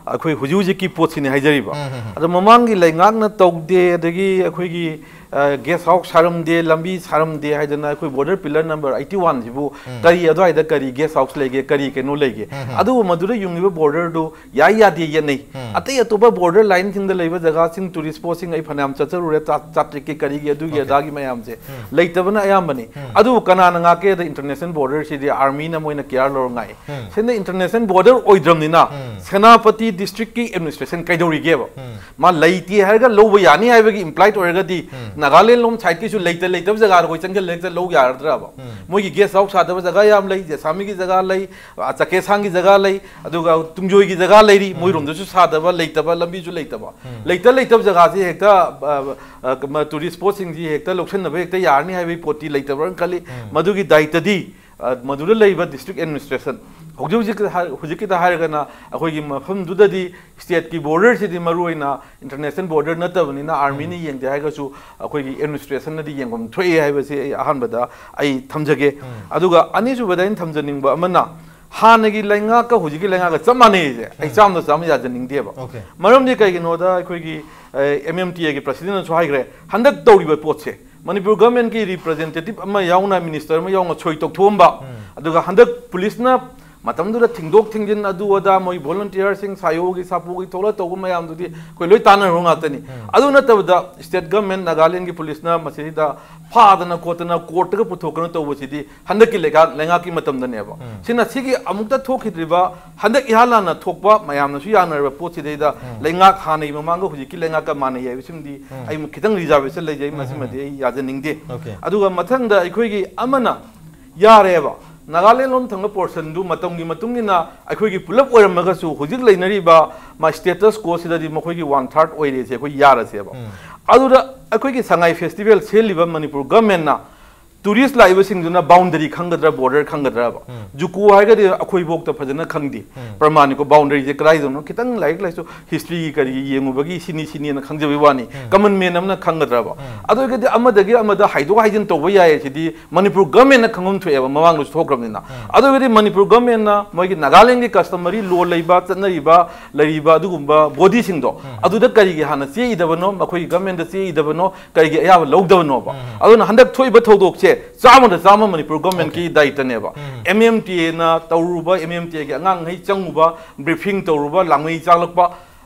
ꯑꯩꯈꯣꯏ ꯍꯧꯖꯤꯛ ꯍꯧꯖꯤꯛꯀꯤ ꯄꯣꯠꯁꯤꯅꯤ ꯍꯥꯏꯖꯔꯤꯕ꯫ ꯎꯝ, ꯎꯝ, ꯎꯝ꯫ ꯑꯗꯣ ꯃꯃꯥꯡꯒꯤ ꯂꯩꯉꯥꯛꯅ ꯇꯧꯗꯦ, ꯑꯗꯒꯤ ꯑꯩꯈꯣꯏꯒꯤ, ꯑ, ꯒꯦꯁ ꯍꯥꯎꯁ ꯁꯥꯔꯝꯗꯦ, ꯂꯝꯕꯤ ꯁꯥꯔꯝꯗꯦ ꯍꯥꯏꯗꯅ ꯑꯩꯈꯣꯏ ꯕꯣꯔꯗꯔ ꯄꯤꯂꯔ ꯅꯝꯕꯔ ꯑꯩꯠꯇꯤ ꯋꯥꯟꯁꯤꯕꯨ ꯎꯝ꯫ ꯀꯔꯤ ꯑꯗꯨꯋꯥꯏꯗ ꯀꯔꯤ ꯒꯦꯁ ꯍꯥꯎꯁ ꯂꯩꯒꯦ, ꯀꯔꯤ ꯀꯩꯅꯣ ꯂꯩꯒꯦ? ꯎꯝ, ꯎꯝ꯫ ꯑꯗꯨꯕꯨ ꯃꯗꯨꯗ ꯌꯨꯡꯉꯤꯕ ꯕꯣꯔꯗꯔꯗꯨ ꯌꯥꯏ ꯌꯥꯗꯦ ꯌꯦꯠꯅꯩ꯫ ꯎꯝ꯫ ꯑꯇꯩ ꯑꯇꯣꯞꯄ ꯕꯣꯔꯗꯔ ꯂꯥꯏꯟꯁꯤꯡꯗ ꯂꯩꯕ ꯖꯒꯥꯁꯤꯡ, ꯇꯨꯔꯤꯁ ꯁ꯭ꯄꯣꯠꯁꯤꯡ ꯑꯩ ꯐꯅꯌꯥꯝ ꯆꯠꯆꯔꯨꯔꯦ, ꯆꯥ-, ꯆꯥꯇ꯭ꯔꯤꯛꯀꯤ ꯀꯔꯤꯒꯤ ꯑꯗꯨꯒꯤ Okay. ꯑꯗꯥꯒꯤ ꯃꯌꯥꯝꯁꯦ ꯎꯝ꯫ ꯂꯩꯇꯕꯅ ꯑꯌꯥꯝꯕꯅꯤ꯫ ꯎꯝ꯫ ꯑꯗꯨꯕꯨ ꯀꯅꯥꯅ ꯉꯥꯛꯀꯦꯗ ꯏꯟꯇꯔꯅꯦꯁꯅꯦꯜ ꯕꯣꯔꯗꯔꯁꯤꯗꯤ ꯑꯥꯔꯃꯤꯅ ꯃꯣꯏꯅ ꯀꯤꯌꯥꯔ ꯂꯧꯔ ꯉꯥꯛꯏ꯫ ꯎꯝ꯫ ꯁꯤꯅ ꯏꯟꯇꯔꯅꯦꯁꯅꯦꯜ ꯕꯣꯔꯗꯔ ꯑꯣꯏꯗ꯭ꯔꯕꯅꯤꯅ ꯎꯝ꯫ ꯁꯦꯅꯥꯄꯇꯤ ꯗꯤꯁꯇ꯭ꯔꯤꯛꯀꯤ ꯑꯦꯗꯃꯤꯅꯤꯁꯇ꯭ꯔꯦꯁꯟ ꯀꯩꯗꯧꯔꯤꯒꯦꯕ? ꯎꯝ꯫ ꯃꯥ ꯂꯩꯇꯦ ꯍꯥꯏꯔꯒ ꯂꯧꯕ ꯌꯥꯅꯤ ꯍꯥꯏꯕꯒꯤ ꯏꯝꯄ꯭ꯂꯥꯏꯠ ꯑꯣꯏꯔꯒꯗꯤ ꯎꯝ꯫ ꯅꯥꯒꯥꯂꯦꯟ ꯂꯣꯝ ꯁꯥꯏꯠꯀꯤꯁꯨ ꯂꯩꯇ ꯂꯩꯇꯕ ꯖꯒꯥꯗ ꯑꯩꯈꯣꯏ ꯆꯪꯁꯤꯜꯂ ꯍꯦꯛꯇ ꯂꯧ ꯌꯥꯔꯗ꯭ꯔꯕ? ꯎꯝ꯫ ꯃꯣꯏꯒꯤ ꯒꯦꯁ ꯍꯥꯎꯁ ꯁꯥꯗꯕ ꯖꯒꯥ ꯌꯥꯝ ꯂꯩ, ꯖꯦꯁꯥꯃꯤꯒꯤ ꯖꯒꯥ ꯂꯩ, ꯑ, ꯆꯀꯦꯁꯥꯡꯒꯤ ꯖꯒꯥ ꯂꯩ, ꯑꯗꯨꯒ ꯇꯨꯡꯖꯣꯏꯒꯤ ꯖꯒꯥ ꯂꯩꯔꯤ, ꯎꯝ꯫ ꯃꯣꯏꯔꯣꯝꯗꯁꯨ ꯁꯥꯗꯕ, ꯂꯩꯇꯕ, ꯂꯝꯕꯤꯁꯨ ꯂꯩꯇꯕ꯫ ꯎꯝ꯫ ꯂꯩꯇ ꯂꯩꯇꯕ ꯖꯒꯥꯁꯤ ꯍꯦꯛꯇ, ꯑ, ꯑ, ꯀꯃ-, ꯇꯨꯔꯤꯁ ꯁ꯭ꯄꯣꯠꯁꯤꯡꯁꯤ ꯍꯦꯛꯇ ꯂꯧꯁꯤꯟꯅꯕ ꯍꯦꯛꯇ ꯌꯥꯔꯅꯤ ꯍꯥꯏꯕꯒꯤ ꯄꯣꯠꯇꯤ ꯂꯩꯇꯕ꯭ꯔꯥꯅ ꯈꯜꯂꯤ꯫ ꯎꯝ꯫ ꯃꯗꯨꯒꯤ ꯗꯥꯏꯇꯗꯤ, ꯑ, ꯃꯗꯨꯗ ꯂꯩꯕ ꯗꯤꯁꯇ꯭ꯔꯤꯛ ꯑꯦꯗꯃꯤꯅꯤꯁꯇ꯭ꯔꯦꯁꯟ, ꯍꯧꯖꯤꯛ ꯍꯧꯖꯤꯛ ꯍꯥꯏ-, ꯍꯧꯖꯤꯛꯀꯤꯗ ꯍꯥꯏꯔꯒꯅ ꯑꯩꯈꯣꯏꯒꯤ ꯃꯐꯝꯗꯨꯗꯗꯤ ꯁ꯭ꯇꯦꯠꯀꯤ ꯕꯣꯔꯗꯔꯁꯤꯗꯤ ꯃꯔꯨꯑꯣꯏꯅ ꯏꯟꯇꯔꯅꯦꯁꯅꯦꯜ ꯕꯣꯔꯗꯔ ꯅꯠꯇꯕꯅꯤꯅ ꯑꯥꯔꯃꯤꯅ ꯎꯝ꯫ ꯌꯦꯡꯗꯦ ꯍꯥꯏꯔꯒꯁꯨ ꯑꯩꯈꯣꯏꯒꯤ ꯑꯦꯗꯃꯤꯅꯤꯁꯇ꯭ꯔꯦꯁꯟꯅꯗꯤ ꯌꯦꯡꯐꯝ ꯊꯣꯛꯑꯦ ꯍꯥꯏꯕꯁꯤ ꯑꯩ ꯑꯍꯥꯟꯕꯗ ꯑꯩ ꯊꯝꯖꯒꯦ꯫ ꯎꯝ꯫ ꯑꯗꯨꯒ ꯑꯅꯤꯁꯨꯕꯗ ꯑꯩꯅ ꯊꯝꯖꯅꯤꯡꯕ ꯑꯃꯅ ꯍꯥꯟꯅꯒꯤ ꯂꯩꯉꯥꯛꯀ ꯍꯧꯖꯤꯛꯀꯤ ꯂꯩꯉꯥꯛꯀ ꯆꯞ ꯃꯥꯟꯅꯩꯁꯦ ꯑꯩ ꯎꯝ꯫ ꯆꯥꯝꯗ ꯆꯥꯝꯃ ꯌꯥꯖꯅꯤꯡꯗꯦꯕ꯫ Okay. ꯃꯔꯝꯗꯤ ꯀꯩꯒꯤꯅꯣꯗ ꯑꯩꯈꯣꯏꯒꯤ, ꯑ, ꯑꯦꯝ ꯑꯦꯝ ꯇꯤ ꯑꯦꯒꯤ ꯄ꯭ꯔꯁꯤꯗꯦꯟꯅꯁꯨ ꯍꯥꯏꯈ꯭ꯔꯦ, ꯍꯟꯗꯛ ꯇꯧꯔꯤꯕ ꯄꯣꯠꯁꯦ ꯃꯅꯤꯄꯨꯔ ꯒꯚꯔꯟꯃꯦꯟꯠꯀꯤ ꯔꯤꯄ꯭ꯔꯖꯦꯟꯇꯦꯇꯤꯚ ꯑꯃ ꯌꯥꯎꯅ, ꯃꯤꯅꯤꯁꯇꯔ ꯑꯃ ꯌꯥꯎꯅ ꯁꯣꯏ ꯇꯧꯊꯣꯛꯑꯝꯕ, ꯎꯝ꯫ ꯑꯗꯨꯒ ꯍꯟꯗꯛ ꯄꯨꯂꯤꯁꯅ ꯃꯇꯝꯗꯨꯗ ꯊꯤꯡꯗꯣꯛ ꯊꯤꯡꯖꯤꯟ ꯑꯗꯨ ꯑꯗꯥ ꯃꯣꯏ ꯚꯣꯂꯨꯟꯇꯤꯌꯔꯁꯤꯡ ꯁꯥꯌꯣꯒꯤ ꯁꯥꯄꯨꯒꯤ ꯊꯣꯛꯂ ꯇꯧꯕ ꯃꯌꯥꯝꯗꯨꯗꯤ ꯑꯩꯈꯣꯏ ꯂꯣꯏ ꯇꯥꯟꯅꯔꯨꯕ ꯉꯥꯛꯇꯅꯤ꯫ ꯎꯝ꯫ ꯑꯗꯨ ꯅꯠꯇꯕꯗ ꯁ꯭ꯇꯦꯠ ꯒꯚꯔꯟꯃꯦꯟꯠ ꯅꯥꯒꯥꯂꯦꯟꯒꯤ ꯄꯨꯂꯤꯁꯅ ꯃꯁꯤꯗ ꯐꯥꯗꯅ ꯈꯣꯠꯇꯅ ꯀꯣꯔꯠꯇꯒ ꯄꯨꯊꯣꯛꯇꯅ ꯇꯧꯕꯁꯤꯗꯤ ꯍꯟꯗꯛꯀꯤ ꯂꯩꯉꯥꯛ-, ꯂꯩꯉꯥꯛꯀꯤ ꯃꯇꯝꯗꯅꯦꯕ꯫ ꯎꯝ꯫ ꯁꯤꯅ ꯁꯤꯒꯤ ꯑꯃꯨꯛꯇ ꯊꯣꯛꯈꯤꯗ꯭ꯔꯤꯕ, ꯍꯟꯗꯛ ꯏꯍꯥꯟ ꯍꯥꯟꯅ ꯊꯣꯛꯄ ꯃꯌꯥꯝꯅꯁꯨ ꯌꯥꯅꯔꯕ ꯄꯣꯠꯁꯤꯗꯩꯗ ꯎꯝ꯫ ꯂꯩꯉꯥꯛ ꯍꯥꯟꯅꯒꯤ ꯃꯃꯥꯡꯒ ꯍꯧꯖꯤꯛꯀꯤ ꯂꯩꯉꯥꯛꯀ ꯃꯥꯟꯅꯩ ꯍꯥꯏꯕꯁꯤꯃꯗꯤ ꯎꯝ꯫ ꯑꯩ ꯈꯤꯇꯪ ꯔꯤꯖꯥꯔꯕꯦꯁꯟ ꯂꯩꯖꯩ, ꯎꯝ, ꯎꯝ, ꯃꯁꯤꯃꯗꯤ ꯎꯝ꯫ ꯑꯩ ꯌꯥꯖꯅꯤꯡꯗꯦ꯫ Okay. ꯑꯗꯨꯒ ꯃꯊꯪꯗ ꯑꯩꯈꯣꯏꯒꯤ ꯑꯃꯅ ꯌꯥꯔꯦꯕ, ꯅꯥꯒꯥꯂꯦꯟ ꯂꯣꯝ ꯊꯪꯕ ꯄꯣꯔꯁꯟꯗꯨ ꯃꯇꯝꯒꯤ ꯃꯇꯨꯡ ꯏꯟꯅ ꯑꯩꯈꯣꯏꯒꯤ ꯄꯨꯂꯞ ꯑꯣꯏꯔꯝꯃꯒꯁꯨ ꯍꯧꯖꯤꯛ ꯂꯩꯅꯔꯤꯕ ꯃꯥ ꯁ꯭ꯇꯦꯇꯁ ꯀꯣꯁꯤꯗꯗꯤ ꯃꯈꯣꯏꯒꯤ ꯋꯥꯟ ꯊꯥꯔꯠ ꯑꯣꯏꯔꯦꯁꯦ ꯑꯩꯈꯣꯏ ꯌꯥꯔꯁꯦꯕ꯫ ꯑꯗꯨꯗ ꯑꯩꯈꯣꯏꯒꯤ ꯁꯉꯥꯏ ꯐꯦꯁꯇꯤꯚꯦꯜ ꯁꯤꯜꯂꯤꯕ ꯃꯅꯤꯄꯨꯔ ꯒꯃꯦꯟꯅ ꯇꯨꯔꯤꯁ ꯂꯥꯛꯏꯕꯁꯤꯡꯗꯨꯅ ꯕꯥꯎꯟꯗꯔꯤ ꯈꯪꯒꯗ꯭ꯔꯥ, ꯕꯣꯔꯗꯔ ꯈꯪꯒꯗ꯭ꯔꯥꯕ? ꯖꯨꯀꯣ ꯍꯥꯏꯔꯒꯗꯤ ꯑꯩꯈꯣꯏꯐꯥꯎꯗ ꯐꯖꯅ ꯈꯪꯗꯦ꯫ ꯄ꯭ꯔꯃꯥꯟꯅꯤꯀꯣ, ꯕꯥꯎꯟꯗꯔꯤꯁꯦ ꯀꯗꯥꯏꯗꯅꯣ? ꯈꯤꯇꯪ ꯂꯥꯏꯔꯤꯛ ꯂꯥꯏꯁꯨ, ꯍꯤꯁꯇ꯭ꯔꯤꯒꯤ ꯀꯔꯤꯒꯤ ꯌꯦꯡꯉꯨꯕꯒꯤ ꯁꯤꯅꯤ ꯁꯤꯅꯤꯅ ꯈꯪꯖꯕꯩ ꯋꯥꯅꯤ꯫ ꯀꯃꯟ ꯃꯦꯟ ꯑꯃꯅ ꯈꯪꯒꯗ꯭ꯔꯕ? ꯑꯗꯨ ꯑꯣꯏꯔꯒꯗꯤ ꯑꯃꯗꯒꯤ ꯑꯃꯗ ꯍꯥꯏꯗꯣꯛ ꯍꯥꯏꯖꯤꯟ ꯇꯧꯕ ꯌꯥꯏ, ꯁꯤꯗꯤ ꯃꯅꯤꯄꯨꯔ ꯒꯃꯦꯟꯅ ꯈꯪꯐꯝ ꯊꯣꯛꯑꯦꯕ, ꯃꯃꯥꯡꯗꯁꯨ ꯊꯣꯛꯈ꯭ꯔꯕꯅꯤꯅ꯫ ꯑꯗꯨ ꯑꯣꯏꯔꯒꯗꯤ ꯃꯅꯤꯄꯨꯔ ꯒꯃꯦꯟꯅ ꯃꯣꯏꯒꯤ ꯅꯥꯒꯥꯂꯦꯟꯒꯤ ꯀꯁꯇꯃꯔꯤ ꯂꯣ ꯂꯩꯕ, ꯆꯠꯅꯔꯤꯕ, ꯂꯩꯔꯤꯕ ꯑꯗꯨꯒꯨꯝꯕ ꯕꯣꯗꯤꯁꯤꯡꯗꯣ, ꯑꯗꯨꯗ ꯀꯔꯤꯒꯤ ꯍꯥꯟꯅ ꯆꯦꯛꯏꯗꯕꯅꯣ, ꯃꯈꯣꯏꯒꯤ ꯒꯃꯦꯟꯗ ꯆꯦꯛꯏꯗꯕꯅꯣ, ꯀꯔꯤꯒꯤ ꯑꯌꯥꯕ ꯂꯧꯗꯕꯅꯣꯕ? ꯑꯗꯨꯅ ꯍꯟꯗꯛ ꯊꯣꯛꯏꯕ ꯊꯧꯗꯣꯛꯁꯦ ꯆꯥꯝꯃꯗ ꯆꯥꯝꯃ ꯃꯅꯤꯄꯨꯔ ꯒꯃꯦꯟꯀꯤ ꯗꯥꯏꯇꯅꯦꯕ꯫ ꯑꯦꯝ ꯑꯦꯝ ꯇꯤ ꯑꯦꯅ ꯇꯧꯔꯨꯕ, ꯑꯦꯝ ꯑꯦꯝ ꯇꯤ ꯑꯦꯒꯤ ꯑꯉꯥꯡꯉꯩ ꯆꯪꯉꯨꯕ, ꯕ꯭ꯔꯤꯐꯤꯡ ꯇꯧꯔꯨꯕ, ꯂꯥꯡꯃꯩ ꯆꯥꯛꯂꯛꯄ,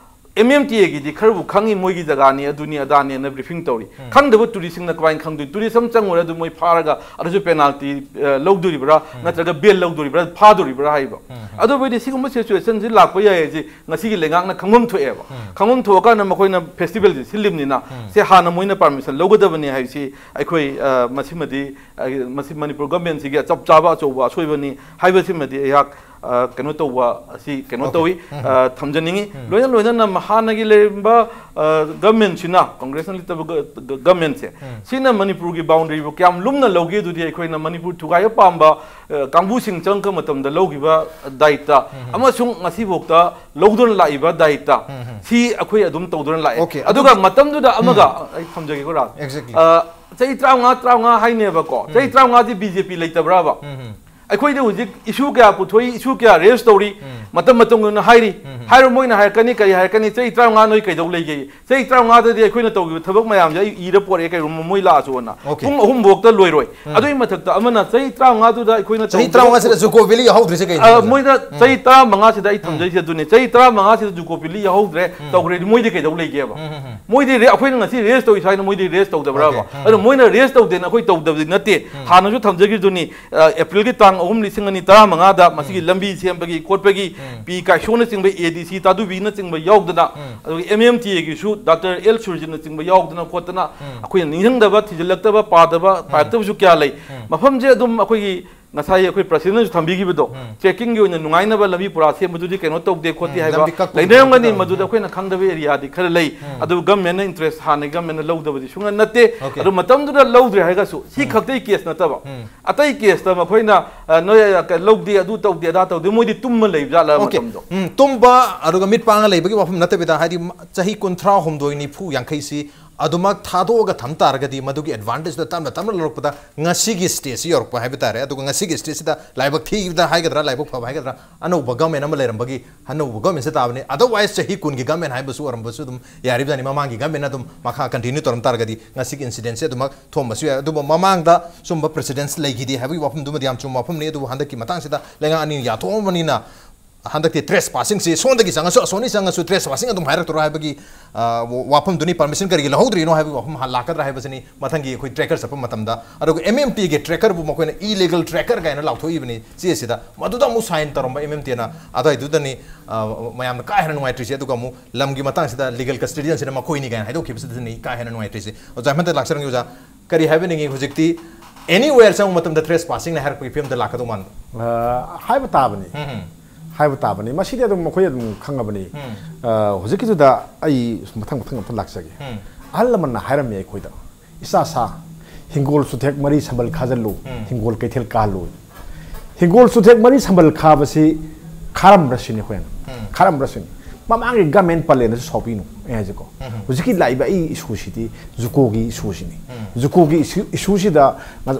ꯑꯦꯝ ꯑꯦꯝ ꯇꯤ ꯑꯦꯒꯤꯗꯤ ꯈꯔꯕꯨ ꯈꯪꯉꯤ, ꯃꯣꯏꯒꯤ ꯖꯒꯥꯅꯤ, ꯑꯗꯨꯅꯤ, ꯑꯗꯥꯅꯦꯅ ꯕ꯭ꯔꯤꯐꯤꯡ ꯇꯧꯔꯤ꯫ ꯈꯪꯗꯕ ꯇꯨꯔꯤꯁꯁꯤꯡꯅ ꯀꯃꯥꯏꯅ ꯈꯪꯗꯣꯏ? ꯇꯨꯔꯤꯁ ꯑꯃ ꯆꯪꯉꯨꯔꯦ, ꯑꯗꯨ ꯃꯣꯏ ꯐꯥꯔꯒ ꯑꯗꯨꯁꯨ ꯄꯦꯅꯥꯜꯇꯤ, ꯑ, ꯂꯧꯗꯣꯔꯤꯕ꯭ꯔꯥ, ꯅꯠꯇ꯭ꯔꯒ ꯕꯦꯜ ꯂꯧꯗꯣꯔꯤꯕ꯭ꯔꯥ, ꯐꯥꯗꯣꯔꯤꯕ꯭ꯔꯥ ꯍꯥꯏꯕ꯫ ꯑꯗꯨꯕꯨꯗꯤ ꯁꯤꯒꯨꯝꯕ ꯁꯤꯆꯨꯋꯦꯁꯟꯁꯤ ꯂꯥꯛꯄ ꯌꯥꯏ ꯍꯥꯏꯁꯤ ꯉꯁꯤꯒꯤ ꯂꯩꯉꯥꯛꯅ ꯈꯪꯐꯝ ꯊꯣꯛꯑꯦꯕ꯫ ꯈꯪꯐꯝ ꯊꯣꯛꯑꯀꯥꯟꯗ ꯃꯈꯣꯏꯅ ꯐꯦꯁꯇꯤꯚꯦꯜꯁꯤ ꯁꯤꯜꯂꯤꯕꯅꯤꯅ ꯁꯦ ꯍꯥꯟꯅ ꯃꯣꯏꯅ ꯄꯥꯔꯃꯤꯁꯟ ꯂꯧꯒꯗꯕꯅꯤ ꯍꯥꯏꯕꯁꯤ ꯑꯩꯈꯣꯏ, ꯑ, ꯃꯁꯤꯃꯗꯤ, ꯑ, ꯃꯁꯤ ꯃꯅꯤꯄꯨꯔ ꯒꯚꯔꯟꯃꯦꯟꯁꯤꯒꯤ ꯆꯞ ꯆꯥꯕ ꯑꯆꯧꯕ ꯑꯁꯣꯏꯕꯅꯤ ꯍꯥꯏꯕꯁꯤꯃꯗꯤ ꯑꯩꯍꯥꯛ, ꯑ, ꯀꯩꯅꯣ ꯇꯧꯕ ꯑꯁꯤ ꯀꯩꯅꯣ ꯇꯧꯏ, ꯑ, ꯊꯝꯖꯅꯤꯡꯉꯤ꯫ ꯂꯣꯏꯅ ꯂꯣꯏꯅꯅ ꯍꯥꯟꯅꯒꯤ ꯂꯩꯔꯝꯕ, ꯑ, ꯒꯚꯔꯟꯃꯦꯟꯁꯤꯅ, ꯀꯪꯒ꯭ꯔꯦꯁꯅ ꯂꯩꯇꯕ ꯒ-, ꯒ-, ꯒꯚꯔꯟꯃꯦꯟꯁꯦ, ꯁꯤꯅ ꯃꯅꯤꯄꯨꯔꯒꯤ ꯕꯥꯎꯟꯗꯔꯤꯕꯨ ꯀꯌꯥꯝ ꯂꯨꯝꯅ ꯂꯧꯒꯦ? ꯑꯗꯨꯗꯤ ꯑꯩꯈꯣꯏꯅ ꯃꯅꯤꯄꯨꯔ ꯊꯨꯒꯥꯏꯕ ꯄꯥꯝꯕ, ꯑ, ꯀꯥꯡꯕꯨꯁꯤꯡ ꯆꯪꯉꯛꯄ ꯃꯇꯝꯗ ꯂꯧꯈꯤꯕ ꯗꯥꯏꯇ ꯑꯃꯁꯨꯡ ꯉꯁꯤꯐꯥꯎꯗ ꯂꯧꯗꯨꯅ ꯂꯥꯛꯏꯕ ꯗꯥꯏꯇ ꯁꯤ ꯑꯩꯈꯣꯏ ꯑꯗꯨꯝ ꯇꯧꯗꯨꯅ ꯂꯥꯛꯑꯦ꯫ ꯑꯣꯀꯦ, ꯑꯗꯨꯒ ꯑꯗꯨ ꯃꯇꯝꯗꯨꯗ ꯑꯃꯒ ꯑꯩ ꯊꯝꯖꯒꯦꯀꯣ, ꯔꯥꯖ꯫ ꯑꯦꯛꯖꯦꯛꯂꯤ꯫ ꯑ, ꯆꯍꯤ ꯇꯔꯥꯃꯉꯥ, ꯇꯔꯥꯃꯉꯥ ꯍꯥꯏꯅꯦꯕꯀꯣ꯫ ꯆꯍꯤ ꯇꯔꯥꯃꯉꯥꯗꯤ ꯕꯤ ꯖꯦ ꯄꯤ ꯂꯩꯇꯕ꯭ꯔꯕ? ꯑꯩꯈꯣꯏꯗ ꯍꯧꯖꯤꯛ ꯏꯁꯨ ꯀꯌꯥ ꯄꯨꯊꯣꯛꯏ, ꯏꯁꯨ ꯀꯌꯥ ꯔꯦꯁ ꯇꯧꯔꯤ, ꯃꯇꯝ ꯃꯇꯝꯒꯤ ꯑꯣꯏꯅ ꯍꯥꯏꯔꯤ꯫ ꯍꯥꯏꯔꯣ, ꯃꯣꯏꯅ ꯍꯥꯏꯔꯛꯀꯅꯤ, ꯀꯔꯤ ꯍꯥꯏꯔꯛꯀꯅꯤ? "ꯆꯍꯤ ꯇꯔꯥꯃꯉꯥ ꯅꯣꯏ ꯀꯩꯗꯧ ꯂꯩꯒꯦ? ꯆꯍꯤ ꯇꯔꯥꯃꯉꯥꯗꯗꯤ ꯑꯩꯈꯣꯏꯅ ꯇꯧꯈꯤꯕ ꯊꯕꯛ ꯃꯌꯥꯝꯁꯦ ꯑꯩ ꯏꯔ ꯄꯣꯔꯛꯑꯦ, ꯀꯩꯒꯨꯝꯕ ꯃꯣꯏ ꯂꯥꯛꯑꯁꯨꯅ꯫" ꯑꯣꯀꯦ꯫ ꯄꯨꯡ ꯑꯍꯨꯝ ꯐꯥꯎꯇ ꯂꯣꯏꯔꯣꯏ꯫ ꯑꯗꯨꯒꯤ ꯃꯊꯛꯇ ꯑꯃꯅ ꯆꯍꯤ ꯇꯔꯥꯃꯉꯥꯗꯨꯗ ꯑꯩꯈꯣꯏꯅ ꯆꯍꯤ ꯇꯧꯈꯤꯕ ꯇꯔꯥꯃꯉꯥꯁꯤꯗ ꯖꯨꯀꯣ ꯚꯦꯂꯤ ꯌꯥꯎꯍꯧꯗ꯭ꯔꯤꯁꯦ ꯀꯩꯅꯣ ꯑ, ꯍꯥꯏꯁꯦ? ꯃꯣꯏꯗ ꯆꯍꯤ ꯇꯔꯥꯃꯉꯥꯁꯤꯗ ꯑꯩ ꯊꯝꯖꯔꯤꯁꯦ ꯑꯗꯨꯅꯦ, ꯆꯍꯤ ꯇꯔꯥꯃꯉꯥꯁꯤꯗ ꯖꯨꯀꯣ ꯚꯦꯂꯤ ꯌꯥꯎꯍꯧꯗ꯭ꯔꯦ, ꯇꯧꯈ꯭ꯔꯦꯗꯤ ꯃꯣꯏꯗꯤ ꯀꯩꯗꯧ ꯂꯩꯒꯦꯕ? ꯃꯣꯏꯗꯤ ꯔꯦ-, ꯑꯩꯈꯣꯏꯅ ꯉꯁꯤ ꯔꯦꯁ ꯇꯧꯔꯤ ꯁ꯭ꯋꯥꯏꯗ ꯃꯣꯏꯗꯤ ꯔꯦꯁ ꯇꯧꯗꯕ꯭ꯔꯕ? ꯑꯣꯀꯦ꯫ ꯑꯗꯣ ꯃꯣꯏꯅ ꯔꯦꯁ ꯇꯧꯗꯦꯅ ꯑꯩꯈꯣꯏ ꯇꯧꯗꯕꯗꯤ ꯅꯠꯇꯦ꯫ ꯍꯥꯟꯅꯁꯨ ꯊꯝꯖꯈꯤꯕꯗꯨꯅꯤ, ꯑ, ꯑꯦꯄ꯭ꯔꯤꯜꯒꯤ ꯇꯥꯡ ꯑꯍꯨꯝ, ꯂꯤꯁꯤꯡ ꯑꯅꯤ ꯇꯔꯥꯃꯉꯥꯗ ꯃꯁꯤꯒꯤ ꯂꯝꯕꯤ ꯁꯦꯝꯕꯒꯤ ꯈꯣꯠꯄꯒꯤ ꯄꯤ ꯀꯥꯏꯁꯣꯅꯆꯤꯡꯕ, ꯑꯦ ꯗꯤ ꯁꯤ ꯇꯥꯗꯨꯕꯤꯅꯆꯤꯡꯕ ꯌꯥꯎꯗꯅ, ꯑꯗꯨꯒ ꯑꯦꯝ ꯑꯦꯝ ꯇꯤ ꯑꯦꯒꯤꯁꯨ ꯗꯥꯛꯇꯔ ꯑꯦꯜ ꯁꯨꯔꯖꯤꯠꯅꯆꯤꯡꯕ ꯌꯥꯎꯗꯅ ꯈꯣꯠꯇꯅ ꯑꯩꯈꯣꯏꯅ ꯅꯤꯡꯁꯤꯡꯗꯕ, ꯊꯤꯖꯤꯜꯂꯛꯇꯕ, ꯄꯥꯗꯕ, ꯄꯥꯔꯛꯇꯕꯁꯨ ꯀꯌꯥ ꯂꯩ꯫ ꯃꯐꯝꯁꯦ ꯑꯗꯨꯝ ꯑꯩꯈꯣꯏꯒꯤ ꯉꯁꯥꯏ ꯑꯩꯈꯣꯏ ꯄ꯭ꯔꯁꯤꯗꯦꯟꯅꯁꯨ ꯊꯝꯕꯤꯈꯤꯕꯗꯣ, ꯎꯝ꯫ ꯆꯦꯛꯀꯤꯡꯒꯤ ꯑꯣꯏꯅ ꯅꯨꯡꯉꯥꯏꯅꯕ ꯂꯝꯕꯤ ꯄꯨꯔꯥ ꯁꯦꯝꯕꯗꯨꯗꯤ ꯀꯩꯅꯣ ꯇꯧꯗꯦ ꯈꯣꯠꯇꯦ ꯎꯝ, ꯍꯥꯏꯕ ꯂꯝꯕꯤ ꯀꯛꯄ ꯂꯩꯅꯔꯝꯒꯅꯤ꯫ ꯈꯣꯠꯄ ꯃꯗꯨꯗ ꯎꯝ꯫ ꯑꯩꯈꯣꯏꯅ ꯈꯪꯗꯕ ꯑꯦꯔꯤꯌꯥꯗꯤ ꯈꯔ ꯂꯩ꯫ ꯎꯝ꯫ ꯑꯗꯨ ꯒꯃꯦꯟꯅ ꯏꯟꯇꯔꯦꯁ ꯍꯥꯟꯅ ꯒꯃꯦꯟꯅ ꯂꯧꯗꯕꯗꯤ ꯁꯨꯡꯅ ꯅꯠꯇꯦ꯫ Okay꯫ ꯑꯗꯨ ꯃꯇꯝꯗꯨꯗ ꯂꯧꯗ꯭ꯔꯦ ꯍꯥꯏꯔꯒꯁꯨ ꯁꯤ ꯎꯝ꯫ ꯈꯛꯇꯒꯤ ꯀꯦꯁ ꯅꯠꯇꯕ, ꯎꯝ꯫ ꯑꯇꯩ ꯀꯦꯁꯇ ꯃꯈꯣꯏꯅ, ꯑ, ꯅꯣꯏ, ꯑ, ꯂꯧꯗꯦ, ꯑꯗꯨ ꯇꯧꯗꯦ, ꯑꯗꯥ ꯇꯧꯗꯦ, ꯃꯣꯏꯗꯤ ꯇꯨꯝꯃ ꯂꯩꯕ ꯖꯥꯠꯂ? Okay꯫ ꯃꯇꯝꯗꯣ? ꯎꯝ, ꯇꯨꯝꯕ ꯑꯗꯨꯒ ꯃꯤꯠ ꯄꯥꯡꯉ ꯂꯩꯕꯒꯤ ꯋꯥꯐꯝ ꯅꯠꯇꯕꯤꯗ, ꯍꯥꯏꯗꯤ ꯆꯍꯤ ꯀꯨꯟꯊ꯭ꯔꯥ ꯍꯨꯝꯗꯣꯏ, ꯅꯤꯐꯨ, ꯌꯥꯡꯈꯩꯁꯤ ꯑꯗꯨꯃꯛ ꯊꯥꯗꯣꯛꯑꯒ ꯊꯝ ꯇꯥꯔꯒꯗꯤ ꯃꯗꯨꯒꯤ ꯑꯦꯗꯚꯥꯟꯇꯦꯖꯇꯣ ꯇꯞꯅ ꯇꯞꯅ ꯂꯧꯔꯛꯄꯗ ꯉꯁꯤꯒꯤ ꯁ꯭ꯇꯦꯖꯁꯤ ꯌꯧꯔꯛꯄ ꯍꯥꯏꯕ ꯇꯥꯔꯦ꯫ ꯑꯗꯨꯒ ꯉꯁꯤꯒꯤ ꯁ꯭ꯇꯦꯖꯁꯤꯗ ꯂꯥꯏꯕꯛ ꯊꯤꯕꯗ ꯍꯥꯏꯒꯗ꯭ꯔꯥ, ꯂꯥꯏꯕꯛ ꯐꯕ ꯍꯥꯏꯒꯗ꯭ꯔꯥ, ꯑꯅꯧꯕ ꯒꯃꯦꯟ ꯑꯃ ꯂꯩꯔꯝꯕꯒꯤ ꯑꯅꯧꯕ ꯒꯃꯦꯟꯁꯦ ꯇꯥꯕꯅꯤ꯫ Otherwise ꯆꯍꯤ ꯀꯨꯟꯒꯤ ꯒꯃꯦꯟ ꯍꯥꯏꯕꯁꯨ ꯑꯣꯏꯔꯝꯕꯁꯨ ꯑꯗꯨꯝ ꯌꯥꯔꯤꯕꯖꯥꯠꯅꯤ꯫ ꯃꯃꯥꯡꯒꯤ ꯒꯃꯦꯟ ꯑꯗꯨꯝ ꯃꯈꯥ ꯀꯟꯇꯤꯅ꯭ꯌꯨ ꯇꯧꯔꯝ ꯇꯥꯔꯒꯗꯤ ꯉꯁꯤꯒꯤ ꯏꯟꯁꯤꯗꯦꯟꯁꯦ ꯑꯗꯨꯃꯛ ꯊꯣꯛꯑꯝꯕꯁꯨ ꯌꯥꯏ꯫ ꯑꯗꯨꯕꯨ ꯃꯃꯥꯡꯗ ꯁꯨꯝꯕ ꯄ꯭ꯔꯦꯁꯤꯗꯦꯟꯁ ꯂꯩꯈꯤꯗꯦ ꯍꯥꯏꯕꯒꯤ ꯋꯥꯐꯝꯗꯨꯃꯗꯤ ꯌꯥꯝ ꯆꯨꯝꯕ ꯋꯥꯐꯝꯅꯤ꯫ ꯑꯗꯨꯕꯨ ꯍꯟꯗꯛꯀꯤ ꯃꯇꯥꯡꯁꯤꯗ ꯂꯩꯉꯥꯛ ꯑꯅꯤ ꯌꯥꯊꯣꯛꯑꯕꯅꯤꯅ ꯍꯟꯗꯛꯇꯤ ꯇ꯭ꯔꯦꯁ ꯄꯥꯁꯤꯡꯁꯤ ꯁꯣꯝꯗꯒꯤ ꯆꯪꯉꯁꯨ ꯑꯁꯣꯝꯗꯒꯤ ꯆꯪꯉꯁꯨ ꯇ꯭ꯔꯦꯁ ꯄꯥꯁꯤꯡ ꯑꯗꯨꯝ ꯍꯥꯏꯔꯛꯇꯣꯏꯔꯣ ꯍꯥꯏꯕꯒꯤ, ꯑ, ꯋꯥꯐꯝꯗꯨꯅꯤ꯫ ꯄꯔꯃꯤꯁꯟ ꯀꯔꯤꯒꯤ ꯂꯧꯍꯧꯗ꯭ꯔꯤꯅꯣ ꯍꯥꯏꯕꯒꯤ ꯋꯥꯐꯝ ꯍꯥ-, ꯂꯥꯛꯀꯗ꯭ꯔꯥ ꯍꯥꯏꯕꯁꯤꯅꯤ ꯃꯊꯪꯒꯤ ꯑꯩꯈꯣꯏ ꯇ꯭ꯔꯦꯀꯔ ꯆꯠꯄ ꯃꯇꯝꯗ꯫ ꯑꯗꯨꯒ ꯑꯦꯝ ꯑꯦꯝ ꯇꯤꯒꯤ ꯇ꯭ꯔꯦꯀꯔꯕꯨ ꯃꯈꯣꯏꯅ ꯏꯂꯤꯒꯦꯜ ꯇ꯭ꯔꯦꯀꯔ ꯀꯥꯏꯅ ꯂꯥꯎꯊꯣꯛꯏꯕꯅꯤ ꯆꯦ ꯑꯁꯤꯗ꯫ ꯃꯗꯨꯗ ꯑꯃꯨꯛ ꯁꯥꯏꯟ ꯇꯧꯔꯝꯕ ꯑꯦꯝ ꯑꯦꯝ ꯇꯤꯅ ꯑꯗꯨꯋꯥꯏꯗꯨꯗꯅꯤ, ꯑ, ꯃꯌꯥꯝꯅ ꯀꯥ ꯍꯦꯟꯅ ꯅꯨꯡꯉꯥꯏꯇ꯭ꯔꯤꯁꯦ꯫ ꯑꯗꯨꯒ ꯑꯃꯨꯛ ꯂꯝꯒꯤ ꯃꯇꯥꯡꯁꯤꯗ ꯂꯤꯒꯦꯜ ꯀꯁꯇꯗꯤꯌꯟꯁꯤꯅ ꯃꯈꯣꯏꯅꯤ ꯀꯥꯏꯅ ꯍꯥꯏꯗꯣꯛꯈꯤꯕꯁꯤꯗꯅꯤ ꯀꯥ ꯍꯦꯟꯅ ꯅꯨꯡꯉꯥꯏꯇ꯭ꯔꯤꯁꯦ꯫ ꯑꯣꯖꯥ, ꯍꯟꯗꯛ ꯂꯥꯛꯆꯔꯝꯒꯦ ꯑꯣꯖꯥ꯫ ꯀꯔꯤ ꯍꯥꯏꯕꯤꯅꯤꯡꯉꯤ? ꯍꯧꯖꯤꯛꯇꯤ anywhere ꯆꯪꯕ ꯃꯇꯝꯗ ꯇ꯭ꯔꯦꯁ ꯄꯥꯁꯤꯡꯅ ꯍꯥꯏꯔꯛꯄꯒꯤ ꯐꯤꯕꯝꯗ ꯂꯥꯛꯀꯗꯧ ꯃꯥꯟꯕ? ꯑ, ꯍꯥꯏꯕ ꯇꯥꯕꯅꯤ꯫ ꯎꯝ, ꯎꯝ꯫ ꯍꯥꯏꯕ ꯇꯥꯕꯅꯤ꯫ ꯃꯁꯤꯗꯤ ꯑꯗꯨꯝ ꯃꯈꯣꯏ ꯑꯗꯨꯝ ꯈꯪꯉꯕꯅꯤ꯫ ꯎꯝ꯫ ꯑ, ꯍꯧꯖꯤꯛꯀꯤꯗꯨꯗ ꯑꯩ ꯃꯊꯪ ꯃꯊꯪ ꯑꯝꯇ ꯂꯥꯛꯆꯒꯦ꯫ ꯎꯝ꯫ ꯑꯍꯜ ꯂꯃꯟꯅ ꯍꯥꯏꯔꯝꯃꯤ ꯑꯩꯈꯣꯏꯗ, "ꯏꯆꯥ ꯁꯥ, ꯍꯤꯡꯒꯣꯜ ꯆꯨꯊꯦꯛ ꯃꯔꯤ ꯁꯝꯕꯜ ꯈꯥꯖꯤꯜꯂꯨ, ꯎꯝ꯫ ꯍꯤꯡꯒꯣꯜ ꯀꯩꯊꯦꯜ ꯀꯥꯍꯜꯂꯨ"꯫ ꯍꯤꯡꯒꯣꯜ ꯆꯨꯊꯦꯛ ꯃꯔꯤ ꯁꯝꯕꯜ ꯈꯥꯕꯁꯤ ꯈꯥꯔꯝꯕ꯭ꯔꯥ ꯁꯤꯅꯤ ꯑꯩꯈꯣꯏꯅ꯫ ꯎꯝ꯫ ꯈꯥꯔꯝꯕ꯭ꯔꯥ ꯁꯤꯅꯤ꯫ ꯃꯃꯥꯡꯒꯤ ꯒꯃꯦꯟ ꯄꯜꯂꯦꯅꯁꯨ ꯁꯥꯎꯕꯤꯅꯨ ꯑꯩ ꯍꯥꯏꯁꯦꯀꯣ꯫ ꯎꯝ꯫ ꯍꯧꯖꯤꯛꯀꯤ ꯂꯥꯛꯏꯕ ꯑꯩ ꯏꯁꯨꯁꯤꯗꯤ ꯖꯨꯀꯣꯒꯤ ꯏꯁꯨꯁꯤꯅꯤ꯫ ꯎꯝ꯫ ꯖꯨꯀꯣꯒꯤ ꯏꯁꯨ, ꯏꯁꯨꯁꯤꯗ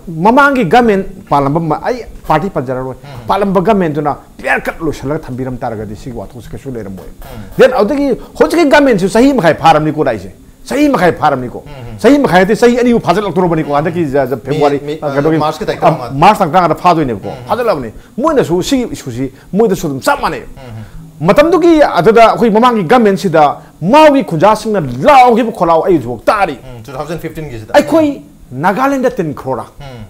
ꯃꯃꯥꯡꯒꯤ ꯒꯃꯦꯟ ꯄꯥꯜꯂꯝꯕ ꯃ-, ꯑꯩ ꯄꯥꯔꯇꯤ ꯄꯟꯖꯔꯔꯣꯏ꯫ ꯎꯝ꯫ ꯄꯥꯜꯂꯝꯕ ꯒꯃꯦꯟꯗꯨꯅ ꯀ꯭ꯂꯤꯌꯥꯔ ꯀꯠ ꯂꯣꯏꯁꯤꯜꯂꯒ ꯊꯝꯕꯤꯔꯝ ꯇꯥꯔꯒꯗꯤ ꯁꯤꯒꯤ ꯋꯥꯊꯣꯛꯁꯦ ꯀꯩꯁꯨ ꯂꯩꯔꯝꯃꯣꯏ꯫ ꯎꯝ꯫ Then ꯑꯗꯨꯗꯒꯤ ꯍꯧꯖꯤꯛꯀꯤ ꯒꯃꯦꯟꯁꯤ ꯆꯍꯤ ꯃꯈꯥꯏ ꯐꯥꯔꯝꯅꯤꯀꯣ ꯂꯥꯛꯏꯁꯦ꯫ ꯆꯍꯤ ꯃꯈꯥꯏ ꯐꯥꯔꯝꯅꯤꯀꯣ꯫ ꯎꯝ, ꯎꯝ꯫ ꯆꯍꯤ ꯃꯈꯥꯏ ꯅꯠꯇꯦ, ꯆꯍꯤ ꯑꯅꯤꯕꯨ ꯐꯥꯖꯤꯜꯂꯛꯇꯧꯔꯕꯅꯤꯀꯣ꯫ ꯍꯟꯗꯛꯀꯤ ꯖ-, ꯖ-, ꯃꯤ, ꯐꯦꯕ꯭ꯔꯨꯋꯥꯔꯤ, ꯃꯤ, ꯑ, ꯀꯩꯅꯣꯒꯤ, ꯃꯥꯔꯆꯀꯤ ꯇꯥꯔꯤꯛ ꯑ, ꯇꯔꯥꯃꯉꯥ꯫ ꯃꯥꯔꯆ ꯇꯥꯡ ꯇꯔꯥꯃꯉꯥꯗ ꯐꯥꯗꯣꯏꯅꯦꯕꯀꯣ꯫ ꯎꯝ, ꯎꯝ꯫ ꯐꯥꯖꯤꯜꯂꯛꯑꯕꯅꯤ꯫ ꯃꯣꯏꯅꯁꯨ ꯁꯤꯒꯤ ꯏꯁꯨꯁꯤ ꯃꯣꯏꯗꯁꯨ ꯑꯗꯨꯝ ꯆꯞ ꯃꯥꯟꯅꯩ꯫ ꯎꯝ, ꯎꯝ꯫ ꯃꯇꯝꯗꯨꯒꯤ ꯑꯗꯨꯗ ꯑꯩꯈꯣꯏ ꯃꯃꯥꯡꯒꯤ ꯒꯃꯦꯟꯁꯤꯗ ꯃꯥꯎꯒꯤ ꯈꯨꯟꯖꯥꯁꯤꯡꯅ ꯂꯥꯎꯈꯤꯕ ꯈꯣꯜꯂꯥꯎ ꯑꯩ ꯍꯧꯖꯤꯛꯐꯥꯎ ꯇꯥꯔꯤ꯫ ꯎꯝ, two thousand fifteen ꯒꯤꯁꯤꯗ꯫ ꯑꯩꯈꯣꯏ ꯅꯥꯒꯥꯂꯦꯟꯗ ꯇꯤꯟ ꯈ꯭ꯔꯣꯔꯥ? ꯎꯝ꯫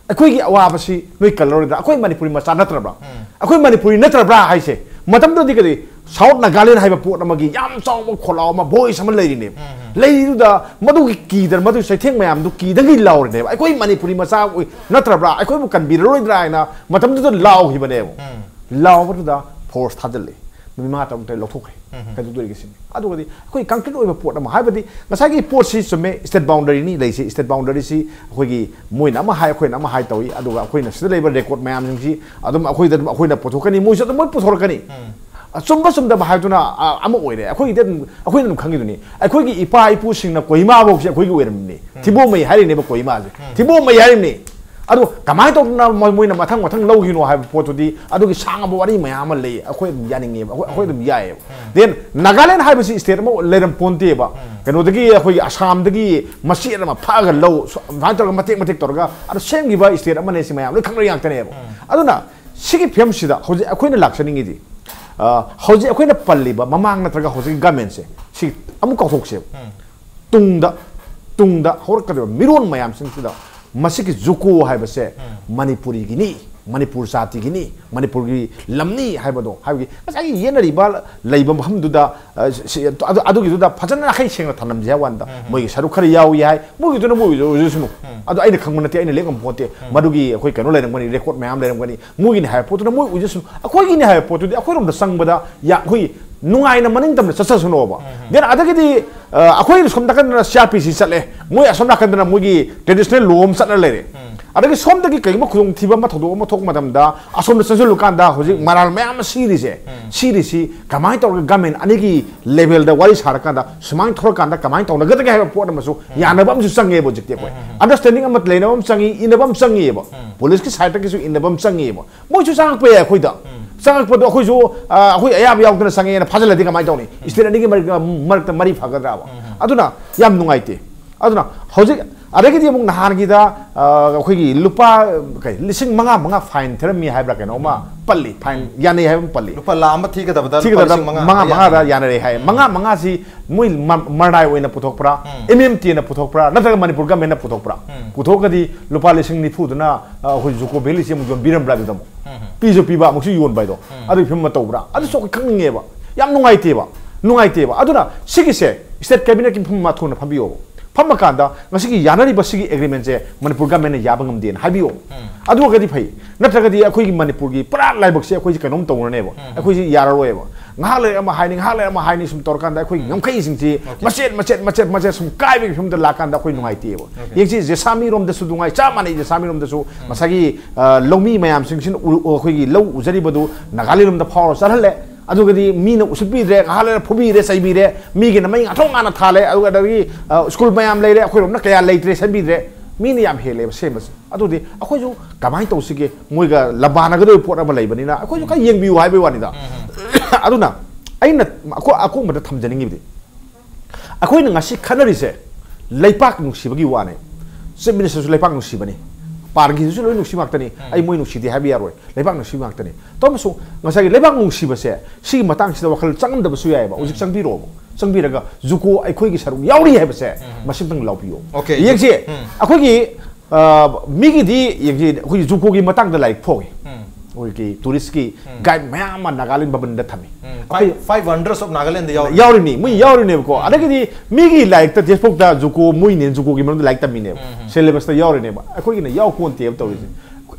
ꯑꯩꯈꯣꯏꯒꯤ ꯑꯋꯥꯕꯁꯤ ꯅꯣꯏ ꯀꯜꯂꯔꯣꯏꯗ꯭ꯔꯥ? ꯑꯩꯈꯣꯏ ꯃꯅꯤꯄꯨꯔꯤ ꯃꯆꯥ ꯅꯠꯇ꯭ꯔꯕ꯭ꯔꯥ? ꯎꯝ꯫ ꯑꯩꯈꯣꯏ ꯃꯅꯤꯄꯨꯔꯤ ꯅꯠꯇ꯭ꯔꯕ꯭ꯔꯥ ꯍꯥꯏꯁꯦ? ꯃꯇꯝꯗꯨꯗꯤ ꯀꯔꯤ, South Nagaland ꯍꯥꯏꯕ ꯄꯣꯠ ꯑꯃꯒꯤ ꯌꯥꯝ ꯆꯥꯎꯕ ꯈꯣꯜꯂꯥꯎ ꯑꯃ, voice ꯑꯃ ꯂꯩꯔꯤꯅꯦꯕ꯫ ꯂꯩꯔꯤꯗꯨꯗ ꯃꯗꯨꯒꯤ ꯀꯤꯗꯅ, ꯃꯗꯨꯒꯤ ꯆꯩꯊꯦꯡ ꯃꯌꯥꯝꯗꯨ ꯀꯤꯗꯒꯤ ꯂꯥꯎꯔꯤꯅꯦꯕ꯫ ꯑꯩꯈꯣꯏ ꯃꯅꯤꯄꯨꯔꯤ ꯃꯆꯥ ꯑꯣꯏ-, ꯅꯠꯇ꯭ꯔꯕ꯭ꯔꯥ? ꯑꯩꯈꯣꯏꯕꯨ ꯀꯟꯕꯤꯔꯔꯣꯏꯗ꯭ꯔꯥ ꯍꯥꯏꯅ ꯃꯇꯝꯗꯨꯗ ꯂꯥꯎꯈꯤꯕꯅꯦꯕ꯫ ꯂꯥꯎꯕꯗꯨꯗ force ꯊꯥꯖꯤꯜꯂꯤ꯫ ꯅꯨꯃꯤꯠ ꯃꯉꯥ ꯇꯔꯨꯛ ꯇꯔꯦꯠ ꯂꯧꯊꯣꯛꯈ꯭ꯔꯦ꯫ ꯀꯩꯗꯧꯗꯣꯔꯤꯒꯦ ꯁꯤꯅꯤ꯫ ꯑꯗꯨꯒꯗꯤ ꯑꯩꯈꯣꯏ concrete ꯑꯣꯏꯕ ꯄꯣꯠ ꯑꯃ, ꯍꯥꯏꯕꯗꯤ ꯉꯁꯥꯏꯒꯤ ꯄꯣꯠꯁꯤ ꯆꯨꯝꯃꯦ, state boundaryꯅꯤ ꯂꯩꯁꯤ, state boundaryꯁꯤ ꯑꯩꯈꯣꯏꯒꯤ ꯃꯣꯏꯅ ꯑꯃ ꯍꯥꯏ, ꯑꯩꯈꯣꯏꯅ ꯑꯃ ꯍꯥꯏ ꯇꯧꯏ, ꯑꯗꯨꯒ ꯑꯩꯈꯣꯏꯅ ꯁꯤꯗ ꯂꯩꯕ record ꯃꯌꯥꯝꯁꯤꯡꯁꯤ ꯑꯗꯨꯝ ꯑꯩꯈꯣꯏꯗ ꯑꯗꯨꯝ ꯑꯩꯈꯣꯏꯅ ꯄꯨꯊꯣꯛꯀꯅꯤ, ꯃꯣꯏꯁꯨ ꯑꯗꯨꯝ ꯃꯣꯏ ꯄꯨꯊꯣꯔꯛꯀꯅꯤ꯫ ꯑꯆꯨꯝꯕ ꯆꯨꯝꯗꯕ ꯍꯥꯏꯗꯨꯅ, ꯑ, ꯑꯃ ꯑꯣꯏꯔꯦ꯫ ꯑꯩꯈꯣꯏꯒꯤꯗꯤ ꯑꯗꯨꯝ, ꯑꯩꯈꯣꯏꯅ ꯑꯗꯨꯝ ꯈꯪꯉꯤꯗꯨꯅꯤ꯫ ꯑꯩꯈꯣꯏꯒꯤ ꯏꯄꯥ ꯏꯄꯨꯁꯤꯡꯅ ꯀꯣꯍꯤꯃꯥ ꯐꯥꯎꯁꯦ ꯑꯩꯈꯣꯏꯒꯤ ꯑꯣꯏꯔꯝꯃꯤꯅꯤ꯫ ꯊꯤꯕꯣꯡꯃꯩ ꯍꯥꯏꯔꯤꯅꯦꯕ ꯀꯣꯍꯤꯃꯥꯁꯦ꯫ ꯊꯤꯕꯣꯡꯃꯩ ꯍꯥꯏꯔꯤꯕꯅꯤ꯫ ꯑꯗꯨ ꯀꯃꯥꯏꯅ ꯇꯧꯗꯅ ꯃꯣꯏ-, ꯃꯣꯏꯅ ꯃꯊꯪ ꯃꯊꯪ ꯂꯧꯈꯤꯅꯣ ꯍꯥꯏꯕ ꯄꯣꯠꯇꯨꯗꯤ, ꯑꯗꯨꯒꯤ ꯁꯥꯡꯉꯕ ꯋꯥꯔꯤ ꯃꯌꯥꯝ ꯑꯃ ꯂꯩ꯫ ꯑꯩꯈꯣꯏ ꯑꯗꯨꯝ ꯌꯥꯅꯤꯡꯉꯦꯕ, ꯑꯩꯈꯣꯏ, ꯑꯩꯈꯣꯏ ꯑꯗꯨꯝ ꯌꯥꯏꯑꯕ꯫ Then ꯅꯥꯒꯥꯂꯦꯟ ꯍꯥꯏꯕꯁꯤ state ꯑꯃ ꯂꯩꯔꯝ ꯄꯣꯟꯇꯦꯕ꯫ ꯀꯩꯅꯣꯗꯒꯤ ꯑꯩꯈꯣꯏꯒꯤ ꯑꯁꯥꯝꯗꯒꯤ ꯃꯆꯦꯠ ꯑꯃ ꯐꯛꯑꯒ ꯂꯧ, ꯁꯨ-, ꯑꯗꯨꯃꯥꯏꯅ ꯇꯧꯔꯒ ꯃꯇꯦꯛ ꯃꯇꯦꯛ ꯇꯧꯔꯒ ꯑꯗꯨ ꯁꯦꯝꯈꯤꯕ state ꯑꯃꯅꯦ, ꯁꯤ ꯃꯌꯥꯝ ꯂꯣꯏ ꯈꯪꯅꯔꯤ ꯉꯥꯛꯇꯅꯦꯕ꯫ ꯑꯗꯨꯅ ꯁꯤꯒꯤ ꯐꯤꯕꯝꯁꯤꯗ ꯍꯧꯖꯤꯛ ꯑꯩꯈꯣꯏꯅ ꯂꯥꯛꯆꯅꯤꯡꯉꯤꯗꯤ, ꯑ, ꯍꯧꯖꯤꯛ ꯑꯩꯈꯣꯏꯅ ꯄꯜꯂꯤꯕ ꯃꯃꯥꯡ ꯅꯠꯇ꯭ꯔꯒ ꯍꯧꯖꯤꯛꯀꯤ governmentꯁꯦ, ꯁꯤ ꯑꯃꯨꯛ ꯀꯥꯎꯊꯣꯛꯁꯦꯕ꯫ ꯇꯨꯡꯗ, ꯇꯨꯡꯗ ꯍꯧꯔꯛꯀꯗꯧꯔꯤꯕ ꯃꯤꯔꯣꯟ ꯃꯌꯥꯝꯁꯤꯡꯁꯤꯗ ꯃꯁꯤꯒꯤ ꯖꯨꯀꯣ ꯍꯥꯏꯕꯁꯦ ꯃꯅꯤꯄꯨꯔꯤꯒꯤꯅꯤ, ꯃꯅꯤꯄꯨꯔ ꯖꯥꯇꯤꯒꯤꯅꯤ, ꯃꯅꯤꯄꯨꯔꯒꯤ ꯂꯝꯅꯤ ꯍꯥꯏꯕꯗꯣ, ꯍꯥꯏꯕꯗꯤ ꯉꯁꯥꯏꯒꯤ ꯌꯦꯠꯅꯔꯤꯕ ꯂꯩꯕ ꯃꯐꯝꯗꯨꯗ, ꯑ, ꯁꯤ-, ꯑꯗꯨ-, ꯑꯗꯨꯒꯤꯗꯨꯗ ꯐꯖꯅ ꯅꯥꯈꯩ ꯁꯦꯡꯅ ꯊꯝꯂꯝꯁꯦ ꯍꯥꯏꯕ ꯋꯥꯅꯤꯗ꯫ ꯃꯣꯏꯒꯤ ꯁꯔꯨꯛ ꯈꯔ ꯌꯥꯎꯏ ꯍꯥꯏ, ꯃꯣꯏꯒꯤꯗꯨꯅ ꯃꯣꯏ ꯑꯣꯏꯖꯁꯅꯨ꯫ ꯑꯗꯨ ꯑꯩꯅ ꯈꯪꯕ ꯅꯠꯇꯦ, ꯑꯩꯅ ꯂꯦꯡꯉꯝ ꯄꯣꯠꯇꯦ꯫ ꯃꯗꯨꯒꯤ ꯑꯩꯈꯣꯏ ꯀꯩꯅꯣ ꯂꯩꯔꯝꯒꯅꯤ, record ꯃꯌꯥꯝ ꯂꯩꯔꯝꯒꯅꯤ꯫ ꯃꯣꯏꯒꯤꯅꯤ ꯍꯥꯏꯕ ꯄꯣꯠꯇꯨꯅ ꯃꯣꯏ ꯑꯣꯏꯖꯁꯅꯨ꯫ ꯑꯩꯈꯣꯏꯒꯤꯅꯤ ꯍꯥꯏꯕ ꯄꯣꯠꯇꯨꯗꯤ ꯑꯩꯈꯣꯏꯔꯣꯝꯗ ꯆꯪꯕꯗ ꯌꯥ-, ꯑꯩꯈꯣꯏ ꯅꯨꯡꯉꯥꯏꯅ ꯃꯅꯤꯡ ꯇꯝꯅ ꯆꯠꯆꯁꯅꯣꯕ꯫ Then ꯑꯗꯒꯤꯗꯤ, ꯑ, ꯑꯩꯈꯣꯏ ꯁꯣꯝ ꯅꯥꯀꯟꯗꯅ C R P C ꯆꯠꯂꯦ, ꯃꯣꯏ ꯑꯁꯣꯝ ꯅꯥꯀꯟꯗꯅ ꯃꯣꯏꯒꯤ traditional law ꯑꯃ ꯆꯠꯅ ꯂꯩꯔꯦ꯫ ꯑꯗꯒꯤ ꯁꯣꯝꯗꯒꯤ ꯀꯩꯒꯨꯝꯕ ꯈꯨꯗꯣꯡꯊꯤꯕ ꯑꯃ, ꯊꯧꯗꯣꯛ ꯑꯃ ꯊꯣꯛꯄ ꯃꯇꯝꯗ ꯑꯁꯣꯝꯗ ꯆꯪꯁꯤꯜꯂꯨꯀꯥꯟꯗ ꯍꯧꯖꯤꯛ ꯃꯔꯥꯜ ꯃꯌꯥꯝ ꯑꯃ ꯁꯤꯔꯤꯁꯦ, ꯁꯤꯔꯤꯁꯤ ꯀꯃꯥꯏꯅ ꯇꯧꯔꯒ government ꯑꯅꯤꯒꯤ levelꯗ ꯋꯥꯔꯤ ꯁꯥꯔꯀꯥꯟꯗ ꯁꯨꯃꯥꯏꯅ ꯊꯣꯛꯂꯀꯥꯟꯗ ꯀꯃꯥꯏꯅ ꯇꯧꯅꯒꯗꯒꯦ ꯍꯥꯏꯕ ꯄꯣꯠ ꯑꯃꯁꯨ ꯌꯥꯅꯕ ꯑꯃꯁꯨ ꯆꯪꯉꯦꯕ ꯍꯧꯖꯤꯛꯇꯤ ꯑꯩꯈꯣꯏ꯫ Understanding ꯑꯃ ꯂꯩꯅꯕ ꯑꯃ ꯆꯪꯉꯤ, ꯏꯟꯅꯕ ꯑꯃ ꯆꯪꯉꯤꯕ꯫ Policeꯀꯤ sideꯇꯒꯤꯁꯨ ꯏꯟꯅꯕ ꯑꯃ ꯆꯪꯉꯤꯕ꯫ ꯃꯣꯏꯁꯨ ꯆꯪꯉꯛꯄ ꯌꯥꯏ ꯑꯩꯈꯣꯏꯗ꯫ ꯆꯪꯉꯛꯄꯗꯣ ꯑꯩꯈꯣꯏꯁꯨ, ꯑ, ꯑꯩꯈꯣꯏ ꯑꯌꯥꯕ ꯌꯥꯎꯗꯅ ꯆꯪꯉꯛꯑꯦꯅ ꯐꯥꯖꯤꯜꯂꯗꯤ ꯀꯃꯥꯏꯅ ꯇꯧꯅꯤ? State ꯑꯅꯤꯒꯤ ꯃꯔꯛ-, ꯃꯔꯛꯇ ꯃꯔꯤ ꯐꯒꯗ꯭ꯔꯥꯕ? ꯑꯗꯨꯅ ꯌꯥꯝ ꯅꯨꯡꯉꯥꯏꯇꯦ꯫ ꯑꯗꯨꯅ ꯍꯧꯖꯤꯛ ꯑꯗꯒꯤꯗꯤ ꯑꯃꯨꯛ ꯅꯍꯥꯟꯒꯤꯗ, ꯑ, ꯑꯩꯈꯣꯏꯒꯤ ꯂꯨꯄꯥ, ꯀꯩ, ꯂꯤꯁꯤꯡ ꯃꯉꯥ ꯃꯉꯥ fine ꯊꯤꯔꯝꯃꯤ ꯍꯥꯏꯕ꯭ꯔꯥ ꯀꯩꯅꯣ ꯑꯃ ꯄꯜꯂꯤ, fine ꯌꯥꯅꯩ ꯍꯥꯏꯕ ꯑꯃ ꯄꯜꯂꯤ꯫ ꯂꯨꯄꯥ ꯂꯥꯈ ꯑꯃ ꯊꯤꯒꯗꯕꯗ ꯂꯨꯄꯥ ꯊꯤꯒꯗꯕꯗ ꯂꯤꯁꯤꯡ ꯃꯉꯥ ꯃꯉꯥ ꯃꯉꯥꯗ ꯌꯥꯅꯔꯦ꯫ ꯌꯥꯅꯔꯦ ꯍꯥꯏ꯫ ꯃꯉꯥ ꯃꯉꯥꯁꯤ ꯃꯣꯏ ꯃ-, ꯃꯔꯅꯥꯏ ꯑꯣꯏꯅ ꯄꯨꯊꯣꯛꯄ꯭ꯔꯥ, M M Tꯅ ꯄꯨꯊꯣꯛꯄ꯭ꯔꯥ, ꯅꯠꯇ꯭ꯔꯒ ꯃꯅꯤꯄꯨꯔ governmentꯅ ꯄꯨꯊꯣꯛꯄ꯭ꯔꯥ? ꯄꯨꯊꯣꯛꯑꯒꯗꯤ ꯂꯨꯄꯥ ꯂꯤꯁꯤꯡ ꯅꯤꯐꯨꯗꯨꯅ, ꯑ, ꯑꯩꯈꯣꯏ ꯖꯨꯀꯣ valleyꯁꯤ ꯑꯃꯨꯛ ꯌꯣꯟꯕꯤꯔꯝꯕ꯭ꯔꯥ ꯑꯗꯨꯗ ꯑꯃꯨꯛ? ꯄꯤꯁꯨ ꯄꯤꯕ, ꯑꯃꯨꯛꯁꯨ ꯌꯣꯟꯕ ꯍꯥꯏꯗꯣ, ꯑꯗꯨꯒꯤ ꯐꯤꯕꯝ ꯑꯃ ꯇꯧꯕ꯭ꯔꯥ? ꯑꯗꯨꯁꯨ ꯑꯩꯈꯣꯏ ꯈꯪꯅꯤꯡꯉꯦꯕ꯫ ꯌꯥꯝ ꯅꯨꯡꯉꯥꯏꯇꯦꯕ, ꯅꯨꯡꯉꯥꯏꯇꯦꯕ꯫ ꯑꯗꯨꯅ ꯁꯤꯒꯤꯁꯦ state cabinetꯀꯤ ꯐꯝ ꯑꯃ ꯊꯨꯅ ꯐꯝꯕꯤꯌꯣꯕ꯫ ꯐꯝꯃꯀꯥꯟꯗ ꯉꯁꯤꯒꯤ ꯌꯥꯅꯔꯤꯕ ꯁꯤꯒꯤ agreementꯁꯦ ꯃꯅꯤꯄꯨꯔ governmentꯅ ꯌꯥꯕ ꯉꯝꯗꯦꯅ ꯍꯥꯏꯕꯤꯌꯣ꯫ ꯑꯗꯨ ꯑꯣꯏꯔꯒꯗꯤ ꯐꯩ꯫ ꯅꯠꯇ꯭ꯔꯒꯗꯤ ꯑꯩꯈꯣꯏꯒꯤ ꯃꯅꯤꯄꯨꯔꯒꯤ ꯄꯨꯔꯥ ꯂꯥꯏꯕꯛꯁꯦ ꯑꯩꯈꯣꯏꯁꯦ ꯀꯩꯅꯣꯝ ꯇꯧꯔꯅꯦꯕ꯫ ꯑꯩꯈꯣꯏꯁꯦ ꯌꯥꯔꯔꯣꯏꯕ꯫ ꯉꯥꯏꯍꯥꯛ ꯂꯩꯔ ꯑꯃ ꯍꯥꯏꯅꯤ, ꯉꯥꯏꯍꯥꯛ ꯂꯩꯔ ꯑꯃ ꯍꯥꯏꯅꯤ, ꯁꯨꯝ ꯇꯧꯔꯀꯥꯟꯗ ꯑꯩꯈꯣꯏꯒꯤ ꯉꯝꯈꯩꯁꯤꯡꯁꯤ ꯃꯆꯦꯠ, ꯃꯆꯦꯠ, ꯃꯆꯦꯠ, ꯃꯆꯦꯠ ꯁꯨꯝ ꯀꯥꯏꯕꯒꯤ ꯐꯤꯕꯝꯗ ꯂꯥꯛꯀꯥꯟꯗ ꯑꯩꯈꯣꯏ ꯅꯨꯡꯉꯥꯏꯇꯦꯕ꯫ ꯌꯦꯡꯁꯤ, ꯖꯦꯁꯥꯃꯤꯔꯣꯝꯗꯁꯨ ꯅꯨꯡꯉꯥꯏ, ꯆꯞ ꯃꯥꯟꯅꯩ꯫ ꯖꯦꯁꯥꯃꯤꯔꯣꯝꯗꯁꯨ ꯉꯁꯥꯏꯒꯤ, ꯑ, ꯂꯧꯃꯤ ꯃꯌꯥꯝꯁꯤꯡꯁꯤꯅ ꯎ-, ꯑꯩꯈꯣꯏꯒꯤ ꯂꯧ ꯎꯖꯔꯤꯕꯗꯨ ꯅꯥꯒꯥꯂꯦꯟꯂꯣꯝꯗ ꯐꯥꯎꯔ ꯆꯠꯍꯜꯂꯦ꯫ ꯑꯗꯨꯒꯗꯤ ꯃꯤꯅ ꯎꯁꯤꯠꯄꯤꯗ꯭ꯔꯦ, ꯉꯥꯏꯍꯥꯛ ꯂꯩꯔ ꯐꯨꯕꯤꯔꯦ, ꯆꯩꯕꯤꯔꯦ, ꯃꯤꯒꯤꯅ ꯃꯩ ꯉꯥꯊꯣꯛ ꯉꯥꯅ ꯊꯥꯜꯂꯦ, ꯑꯗꯨꯒ ꯑꯗꯒꯤ, ꯑ, ꯁ꯭ꯀꯨꯜ ꯃꯌꯥꯝ ꯂꯩꯔꯦ, ꯑꯩꯈꯣꯏꯔꯣꯝꯅ ꯀꯌꯥ ꯂꯩꯇ꯭ꯔꯦ, ꯁꯦꯝꯕꯤꯗ꯭ꯔꯦ, ꯃꯤꯅ ꯌꯥꯝ ꯍꯦꯜꯂꯦꯕ ꯁꯦꯝꯕꯁꯦ꯫ ꯑꯗꯨꯗꯤ ꯑꯩꯈꯣꯏꯁꯨ ꯀꯃꯥꯏꯅ ꯇꯧꯁꯤꯒꯦ? ꯃꯣꯏꯒ ꯂꯝꯕꯥꯅꯒꯗꯕ ꯄꯣꯠ ꯑꯃ ꯂꯩꯕꯅꯤꯅ ꯑꯩꯈꯣꯏꯁꯨ ꯈꯔ ꯌꯦꯡꯕꯤꯌꯨ ꯍꯥꯏꯕꯒꯤ ꯋꯥꯅꯤꯗ꯫ ꯑꯗꯨꯅ ꯑꯩꯅ ꯑꯀꯣ-, ꯑꯀꯣꯡꯕꯗ ꯊꯝꯖꯅꯤꯡꯉꯤꯕꯗꯤ, ꯑꯩꯈꯣꯏꯅ ꯉꯁꯤ ꯈꯟꯅꯔꯤꯁꯦ ꯂꯩꯄꯥꯛ ꯅꯨꯡꯁꯤꯕꯒꯤ ꯋꯥꯅꯦ꯫ Chief Ministerꯁꯨ ꯂꯩꯄꯥꯛ ꯅꯨꯡꯁꯤꯕꯅꯤ, ꯄꯥꯔꯒꯤꯗꯨꯁꯨ ꯂꯣꯏ ꯅꯨꯡꯁꯤ ꯉꯥꯛꯇꯅꯤ꯫ ꯑꯩ ꯃꯣꯏ ꯅꯨꯡꯁꯤꯗꯦ ꯍꯥꯏꯕ ꯌꯥꯔꯣꯏ, ꯂꯩꯄꯥꯛ ꯅꯨꯡꯁꯤꯕ ꯉꯥꯛꯇꯅꯤ꯫ ꯇꯧꯔꯝꯕꯁꯨ ꯉꯁꯥꯏꯒꯤ ꯂꯩꯕꯥꯛ ꯅꯨꯡꯁꯤꯕꯁꯦ ꯁꯤꯒꯤ ꯃꯇꯥꯡꯁꯤꯗ ꯋꯥꯈꯜ ꯆꯪꯉꯝꯗꯕꯁꯨ ꯌꯥꯏꯑꯕ꯫ ꯍꯧꯖꯤꯛ ꯆꯪꯕꯤꯔꯛꯑꯣꯕ, ꯆꯪꯕꯤꯔꯒ JUCO ꯑꯩꯈꯣꯏꯒꯤ ꯁꯔꯨꯛ ꯌꯥꯎꯔꯤ ꯍꯥꯏꯕꯁꯦ ꯃꯁꯤꯃꯇꯪ ꯂꯥꯎꯕꯤꯌꯣ꯫ Okay, ꯌꯦꯡꯁꯤ, ꯑꯩꯈꯣꯏꯒꯤ, ꯑ, ꯃꯤꯒꯤꯗꯤ ꯌꯦꯡꯁꯤ, ꯑꯩꯈꯣꯏꯒꯤ JUCOꯒꯤ ꯃꯇꯥꯡꯗ ꯂꯥꯏꯔꯤꯛ ꯐꯣꯡꯉꯤ꯫ ꯑꯩꯈꯣꯏꯒꯤ touristꯀꯤ guide ꯃꯌꯥꯝ ꯑꯃ ꯅꯥꯒꯥꯂꯦꯟ ꯚꯕꯟꯗ ꯊꯝꯃꯤ꯫ ꯑꯩꯈꯣꯏ Five, five wonders of Nagaland ꯌꯥꯎꯔꯤ꯫ ꯌꯥꯎꯔꯤꯅꯤ, ꯃꯣꯏ ꯌꯥꯎꯔꯤꯅꯦꯕꯀꯣ꯫ ꯑꯗꯒꯤꯗꯤ ꯃꯤꯒꯤ ꯂꯥꯏꯔꯤꯛꯇ, textbookꯇ JUCO, ꯃꯣꯏꯅꯦ JUCOꯒꯤ ꯃꯔꯝꯗ ꯂꯥꯏꯔꯤꯛ ꯇꯝꯃꯤꯅꯦꯕ꯫ Syllabusꯇ ꯌꯥꯎꯔꯤꯅꯦꯕ꯫ ꯑꯩꯈꯣꯏꯒꯤꯅ ꯌꯥꯎ ꯄꯣꯟꯇꯦꯕ ꯇꯧꯔꯤꯁꯦ꯫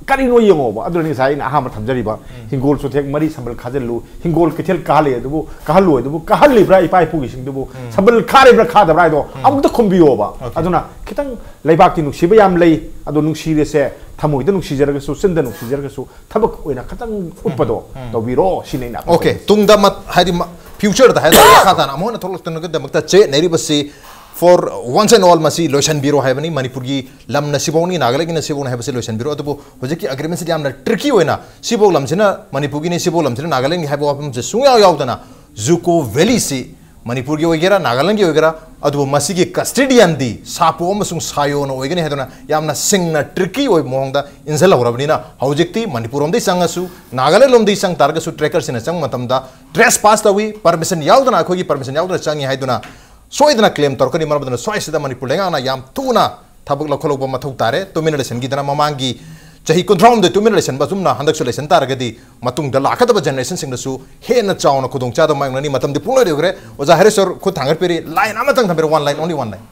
ꯀꯔꯤꯅꯣ ꯌꯦꯡꯉꯣꯕ꯫ ꯑꯗꯨꯅ ꯉꯁꯥꯏ ꯑꯩꯅ ꯑꯍꯥꯟꯕ ꯊꯝꯖꯔꯤꯕ, ꯍꯤꯡꯒꯣꯜ ꯆꯣꯊꯦꯛ ꯃꯔꯤ ꯁꯝꯕꯜ ꯈꯥꯖꯤꯜꯂꯨ, ꯍꯤꯡꯒꯣꯜ ꯀꯩꯊꯦꯜ ꯀꯥꯍꯜꯂꯤ ꯑꯗꯨꯕꯨ, ꯀꯥꯍꯜꯂꯣꯏ ꯑꯗꯨꯕꯨ, ꯀꯥꯍꯜꯂꯤꯕ꯭ꯔꯥ ꯏꯄꯥ ꯏꯄꯨꯒꯤꯁꯤꯡꯗꯨꯕꯨ, ꯁꯝꯕꯜ ꯈꯥꯔꯤꯕ꯭ꯔꯥ ꯈꯥꯗꯕ꯭ꯔꯥ ꯍꯥꯏꯗꯣ ꯑꯃꯨꯛꯇ ꯈꯨꯝꯕꯤꯌꯣꯕ꯫ ꯑꯗꯨꯅ ꯈꯤꯇꯪ ꯂꯩꯕꯥꯛꯀꯤ ꯅꯨꯡꯁꯤꯕ ꯌꯥꯝ ꯂꯩ, ꯑꯗꯣ ꯅꯨꯡꯁꯤꯔꯤꯁꯦ ꯊꯃꯣꯏꯗ ꯅꯨꯡꯁꯤꯖꯔꯒꯁꯨ, ꯆꯤꯟꯗ ꯅꯨꯡꯁꯤꯖꯔꯒꯁꯨ, ꯊꯕꯛ ꯑꯣꯏꯅ ꯈꯤꯇꯪ ꯎꯠꯄꯗꯣ ꯇꯧꯕꯤꯔꯣ, ꯁꯤꯅꯤ ꯑꯩꯅ ꯑꯄꯤꯜ Okay, ꯇꯧꯔꯤꯁꯦ꯫ ꯇꯨꯡꯗ ꯃꯠ-, ꯍꯥꯏꯗꯤ ꯃ-, futureꯗ ꯍꯥꯏꯇꯥꯔꯦ, ꯃꯈꯥ ꯇꯥꯅ ꯑꯃꯨꯛ ꯍꯟꯅ ꯊꯣꯛꯂꯛꯇꯅꯕꯒꯤꯗꯃꯛꯇ ꯆꯌꯦꯠꯅꯔꯤꯕꯁꯤ for once and all ꯃꯁꯤ ꯂꯣꯏꯁꯤꯟꯕꯤꯔꯣ ꯍꯥꯏꯕꯅꯤ꯫ ꯃꯅꯤꯄꯨꯔꯒꯤ ꯂꯝꯅ ꯁꯤꯐꯧꯅꯤ, ꯅꯥꯒꯥꯂꯦꯟꯒꯤꯅ ꯁꯤꯐꯧꯅꯤ ꯍꯥꯏꯕꯁꯤ ꯂꯣꯏꯁꯤꯟꯕꯤꯔꯣ꯫ ꯑꯗꯨꯕꯨ ꯍꯧꯖꯤꯛꯀꯤ agreementꯁꯤꯗꯤ ꯌꯥꯝꯅ tricky ꯑꯣꯏꯅ, ꯁꯤꯐꯧ ꯂꯝꯁꯤꯅ ꯃꯅꯤꯄꯨꯔꯒꯤꯅꯤ, ꯁꯤꯐꯧ ꯂꯝꯁꯤꯅ ꯅꯥꯒꯥꯂꯦꯟꯒꯤ ꯍꯥꯏꯕ ꯋꯥꯐꯝꯁꯦ ꯁꯨꯡꯌꯥꯎ ꯌꯥꯎꯗꯅ JUCO valleyꯁꯤ ꯃꯅꯤꯄꯨꯔꯒꯤ ꯑꯣꯏꯒꯦꯔꯥ, ꯅꯥꯒꯥꯂꯦꯟꯒꯤ ꯑꯣꯏꯒꯦꯔꯥ, ꯑꯗꯨꯕꯨ ꯃꯁꯤꯒꯤ custodianꯗꯤ ꯁꯥꯄꯣ ꯑꯃꯁꯨꯡ ꯁꯥꯌꯣꯅ ꯑꯣꯏꯒꯅꯤ ꯍꯥꯏꯗꯨꯅ ꯌꯥꯝꯅ ꯁꯤꯡꯅ tricky ꯑꯣꯏꯕ ꯃꯑꯣꯡꯗ ꯏꯟꯁꯤꯜꯍꯧꯔꯕꯅꯤꯅ, ꯍꯧꯖꯤꯛꯇꯤ ꯃꯅꯤꯄꯨꯔ ꯂꯣꯝꯗꯒꯤ ꯆꯪꯉꯁꯨ, ꯅꯥꯒꯥꯂꯦꯟ ꯂꯣꯝꯗꯒꯤ ꯆꯪ ꯇꯥꯔꯒꯁꯨ, trekkerꯁꯤꯡꯅ ꯆꯪꯕ ꯃꯇꯝꯗ trespass ꯇꯧꯏ, permission ꯌꯥꯎꯗꯅ, ꯑꯩꯈꯣꯏꯒꯤ permission ꯌꯥꯎꯗꯅ ꯆꯪꯉꯤ ꯍꯥꯏꯗꯨꯅ ꯁꯣꯏꯗꯅ claim ꯇꯧꯔꯛꯀꯅꯤ꯫ ꯃꯔꯝ ꯑꯗꯨꯅ ꯁ꯭ꯋꯥꯏꯁꯤꯗ ꯃꯅꯤꯄꯨꯔ ꯂꯩꯉꯥꯛꯅ ꯌꯥꯝ ꯊꯨꯅ ꯊꯕꯛ ꯂꯧꯈꯠꯍꯧꯕ ꯃꯊꯧ ꯇꯥꯔꯦ꯫ ꯇꯨꯃꯤꯟꯅ ꯂꯩꯁꯤꯟꯈꯤꯗꯅ ꯃꯃꯥꯡꯒꯤ ꯆꯍꯤ ꯀꯨꯟꯊ꯭ꯔꯥ ꯍꯨꯝꯗꯣꯏ ꯇꯨꯃꯤꯟꯅ ꯂꯩꯁꯟꯕ ꯑꯁꯨꯝꯅ ꯍꯟꯗꯛꯁꯨ ꯂꯩꯁꯟ ꯇꯥꯔꯒꯗꯤ ꯃꯇꯨꯡꯗ ꯂꯥꯛꯀꯗꯕ generationꯁꯤꯡꯗꯁꯨ ꯍꯦꯟꯅ ꯆꯥꯎꯅ ꯈꯨꯗꯣꯡꯆꯥꯗꯕ ꯃꯥꯌꯣꯛꯅꯅꯤ꯫ ꯃꯇꯝꯗꯤ ꯄꯨꯡꯂꯣꯏ ꯂꯣꯏꯈ꯭ꯔꯦ꯫ ꯑꯣꯖꯥ ꯍꯔꯤꯁꯣꯔ ꯈꯨꯠ ꯊꯥꯡꯒꯠꯄꯤꯔꯤ꯫ Line ꯑꯃꯇꯪ ꯊꯝꯕꯤꯔꯣ, one line, only one line꯫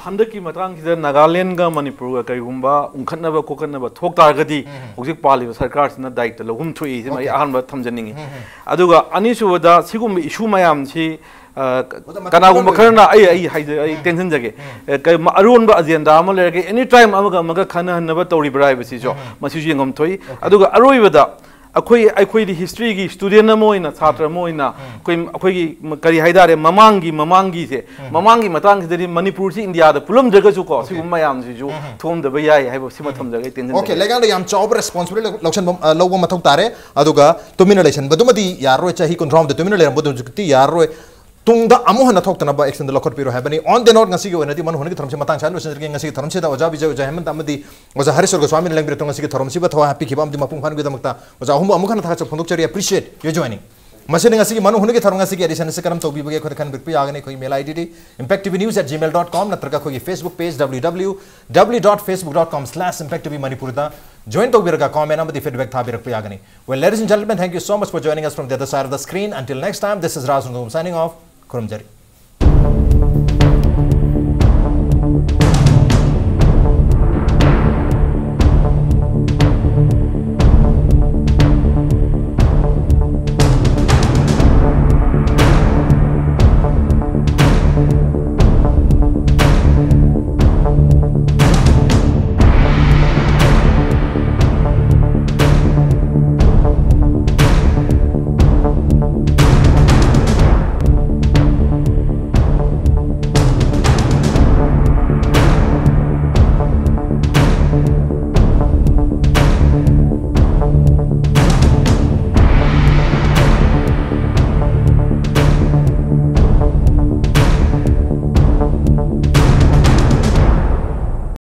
ꯍꯟꯗꯛꯀꯤ ꯃꯇꯥꯡꯁꯤꯗ ꯅꯥꯒꯥꯂꯦꯟꯒ ꯃꯅꯤꯄꯨꯔꯒ ꯀꯔꯤꯒꯨꯝꯕ ꯎꯪꯈꯠꯅꯕ ꯈꯣꯠꯀꯠꯅꯕ ꯊꯣꯛ ꯇꯥꯔꯒꯗꯤ, ꯍꯧꯖꯤꯛ ꯄꯥꯜꯂꯤꯕ ꯁꯔꯀꯥꯔꯁꯤꯅ ꯗꯥꯌꯤꯠꯇ ꯂꯧꯐꯝ ꯊꯣꯛꯏ꯫ ꯁꯤꯃ ꯑꯩ Okay. ꯑꯍꯥꯟꯕ ꯊꯝꯖꯅꯤꯡꯉꯤ꯫ ꯎꯝ, ꯎꯝ꯫ ꯑꯗꯨꯒ ꯑꯅꯤꯁꯨꯕꯗ, ꯁꯤꯒꯨꯝꯕ issue ꯃꯌꯥꯝꯁꯤ, ꯑ, ꯃꯇꯝ ꯀꯅꯥꯒꯨꯝꯕ ꯂꯣꯏꯔꯦ꯫ ꯈꯔꯅ, ꯑꯩ ꯑꯩ ꯍꯥꯏꯖ ꯑꯩ ꯇꯦꯟꯁꯤꯟꯖꯒꯦ꯫ ꯑꯦ, ꯀꯩ- ꯃ- ꯑꯔꯣꯟꯕ agenda ꯑꯃ ꯂꯩꯔꯒ, any time ꯑꯃꯒ ꯑꯃꯒ ꯈꯟꯅꯍꯟꯅꯕ ꯇꯧꯔꯤꯕ꯭ꯔꯥ ꯍꯥꯏꯕꯁꯤꯁꯨ, ꯃꯁꯤꯁꯨ ꯌꯦꯡꯐꯝ ꯊꯣꯛꯏ꯫ ꯑꯗꯨꯒ ꯑꯔꯣꯏꯕꯗ, ꯑꯩꯈꯣꯏ ꯑꯩꯈꯣꯏꯗꯤ historyꯒꯤ student ꯑꯃ ꯑꯣꯏꯅ, ꯁꯥꯇ꯭ꯔ ꯑꯃ ꯑꯣꯏꯅ, ꯑꯩꯈꯣꯏ ꯑꯩꯈꯣꯏꯒꯤ ꯀꯔꯤ ꯍꯥꯏꯇꯥꯔꯦ, ꯃꯃꯥꯡꯒꯤ ꯃꯃꯥꯡꯒꯤꯁꯦ, ꯃꯃꯥꯡꯒꯤ ꯃꯇꯥꯡꯁꯤꯗꯗꯤ ꯃꯅꯤꯄꯨꯔꯁꯤ ꯏꯟꯗꯤꯌꯥꯗ ꯄꯨꯜꯂꯝꯗ꯭ꯔꯒꯁꯨ ꯀꯣ, ꯁꯤꯒꯨꯝꯕ ꯃꯌꯥꯝꯁꯤꯁꯨ ꯊꯣꯛꯑꯝꯗꯕ ꯌꯥꯏ ꯍꯥꯏꯕ ꯁꯤꯃ ꯊꯝꯖꯒꯦ꯫ ꯇꯦꯟꯁꯤꯟꯖꯒꯦ꯫ Okay, ꯂꯩꯉꯥꯛꯅ ꯌꯥꯝ ꯆꯥꯎꯕ responsibility ꯂꯧꯁꯟꯕ, ꯑ, ꯂꯧꯕ ꯃꯊꯧ ꯇꯥꯔꯦ꯫ ꯑꯗꯨꯒ ꯇꯨꯃꯤꯟꯅ ꯂꯩꯁꯟꯕꯗꯨꯃꯗꯤ ꯌꯥꯔꯔꯣꯏ꯫ ꯆꯍꯤ ꯀꯨꯟꯊ꯭ꯔꯥ ꯍꯨꯝꯗꯣꯏ ꯇꯨꯃꯤꯟꯅ ꯂꯩꯔꯝꯕꯗꯨ ꯍꯧꯖꯤꯛꯇꯤ ꯌꯥꯔꯔꯣꯏ꯫ ꯇꯨꯡꯗ ꯑꯃꯨꯛ ꯍꯟꯅ ꯊꯣꯛꯇꯅꯕ actionꯗ ꯂꯧꯈꯠꯄꯤꯔꯣ ꯍꯥꯏꯕꯅꯤ꯫ On the note, ꯉꯁꯤꯒꯤ ꯑꯣꯏꯅꯗꯤ ꯃꯅꯨ ꯍꯨꯟꯒꯤ ꯊꯧꯔꯝꯁꯤ ꯃꯇꯥꯡ ꯆꯥꯅ ꯂꯣꯏꯁꯤꯟꯖꯔꯒꯦ꯫ ꯉꯁꯤꯒꯤ ꯊꯧꯔꯝꯁꯤꯗ ꯑꯣꯖꯥ ꯕꯤꯖꯣꯏ, ꯑꯣꯖꯥ ꯍꯦꯃꯟꯇ ꯑꯃꯗꯤ ꯑꯣꯖꯥ ꯍꯔꯤꯁꯣꯔ ꯒꯣꯁ꯭ꯋꯥꯃꯤꯅ ꯂꯦꯡꯕꯤꯔꯛꯇꯨꯅ ꯉꯁꯤꯒꯤ ꯊꯧꯔꯝꯁꯤꯕꯨ ꯊꯋꯥꯏ ꯍꯥꯞꯄꯤꯈꯤꯕ ꯑꯃꯗꯤ ꯃꯄꯨꯡ ꯐꯥꯍꯟꯕꯒꯤꯗꯃꯛꯇ ꯑꯣꯖꯥ ꯑꯍꯨꯝꯕꯨ ꯑꯃꯨꯛ ꯍꯟꯅ ꯊꯥꯒꯠꯆꯕ ꯐꯣꯡꯗꯣꯛꯆꯔꯤ꯫ Appreciate your joining꯫ ꯃꯁꯤꯅ ꯉꯁꯤꯒꯤ ꯃꯅꯨ ꯍꯨꯟꯒꯤ ꯊꯧꯔꯝ ꯉꯁꯤꯒꯤ edition ꯑꯁꯤ ꯀꯔꯝ ꯇꯧꯕꯤꯕꯒꯦ ꯑꯩꯈꯣꯏꯗ ꯈꯟꯕꯤꯔꯛꯄ ꯌꯥꯒꯅꯤ꯫ ꯑꯩꯈꯣꯏ email IDꯗꯤ impacttvnews at gmail dot com ꯅꯠꯇ꯭ꯔꯒ ꯑꯩꯈꯣꯏꯒꯤ Facebook page www dot facebook dot com slash impact tv manipurꯗ join ꯇꯧꯕꯤꯔꯒ comment ꯑꯃꯗꯤ feedback ꯊꯥꯕꯤꯔꯛꯄ ꯌꯥꯒꯅꯤ꯫ Well, ladies and gentlemen, thank you so much for joining us from the other side of the screen. Until next time, this is Raj Rungum signing off. ꯈꯨꯔꯨꯝꯖꯔꯤ꯫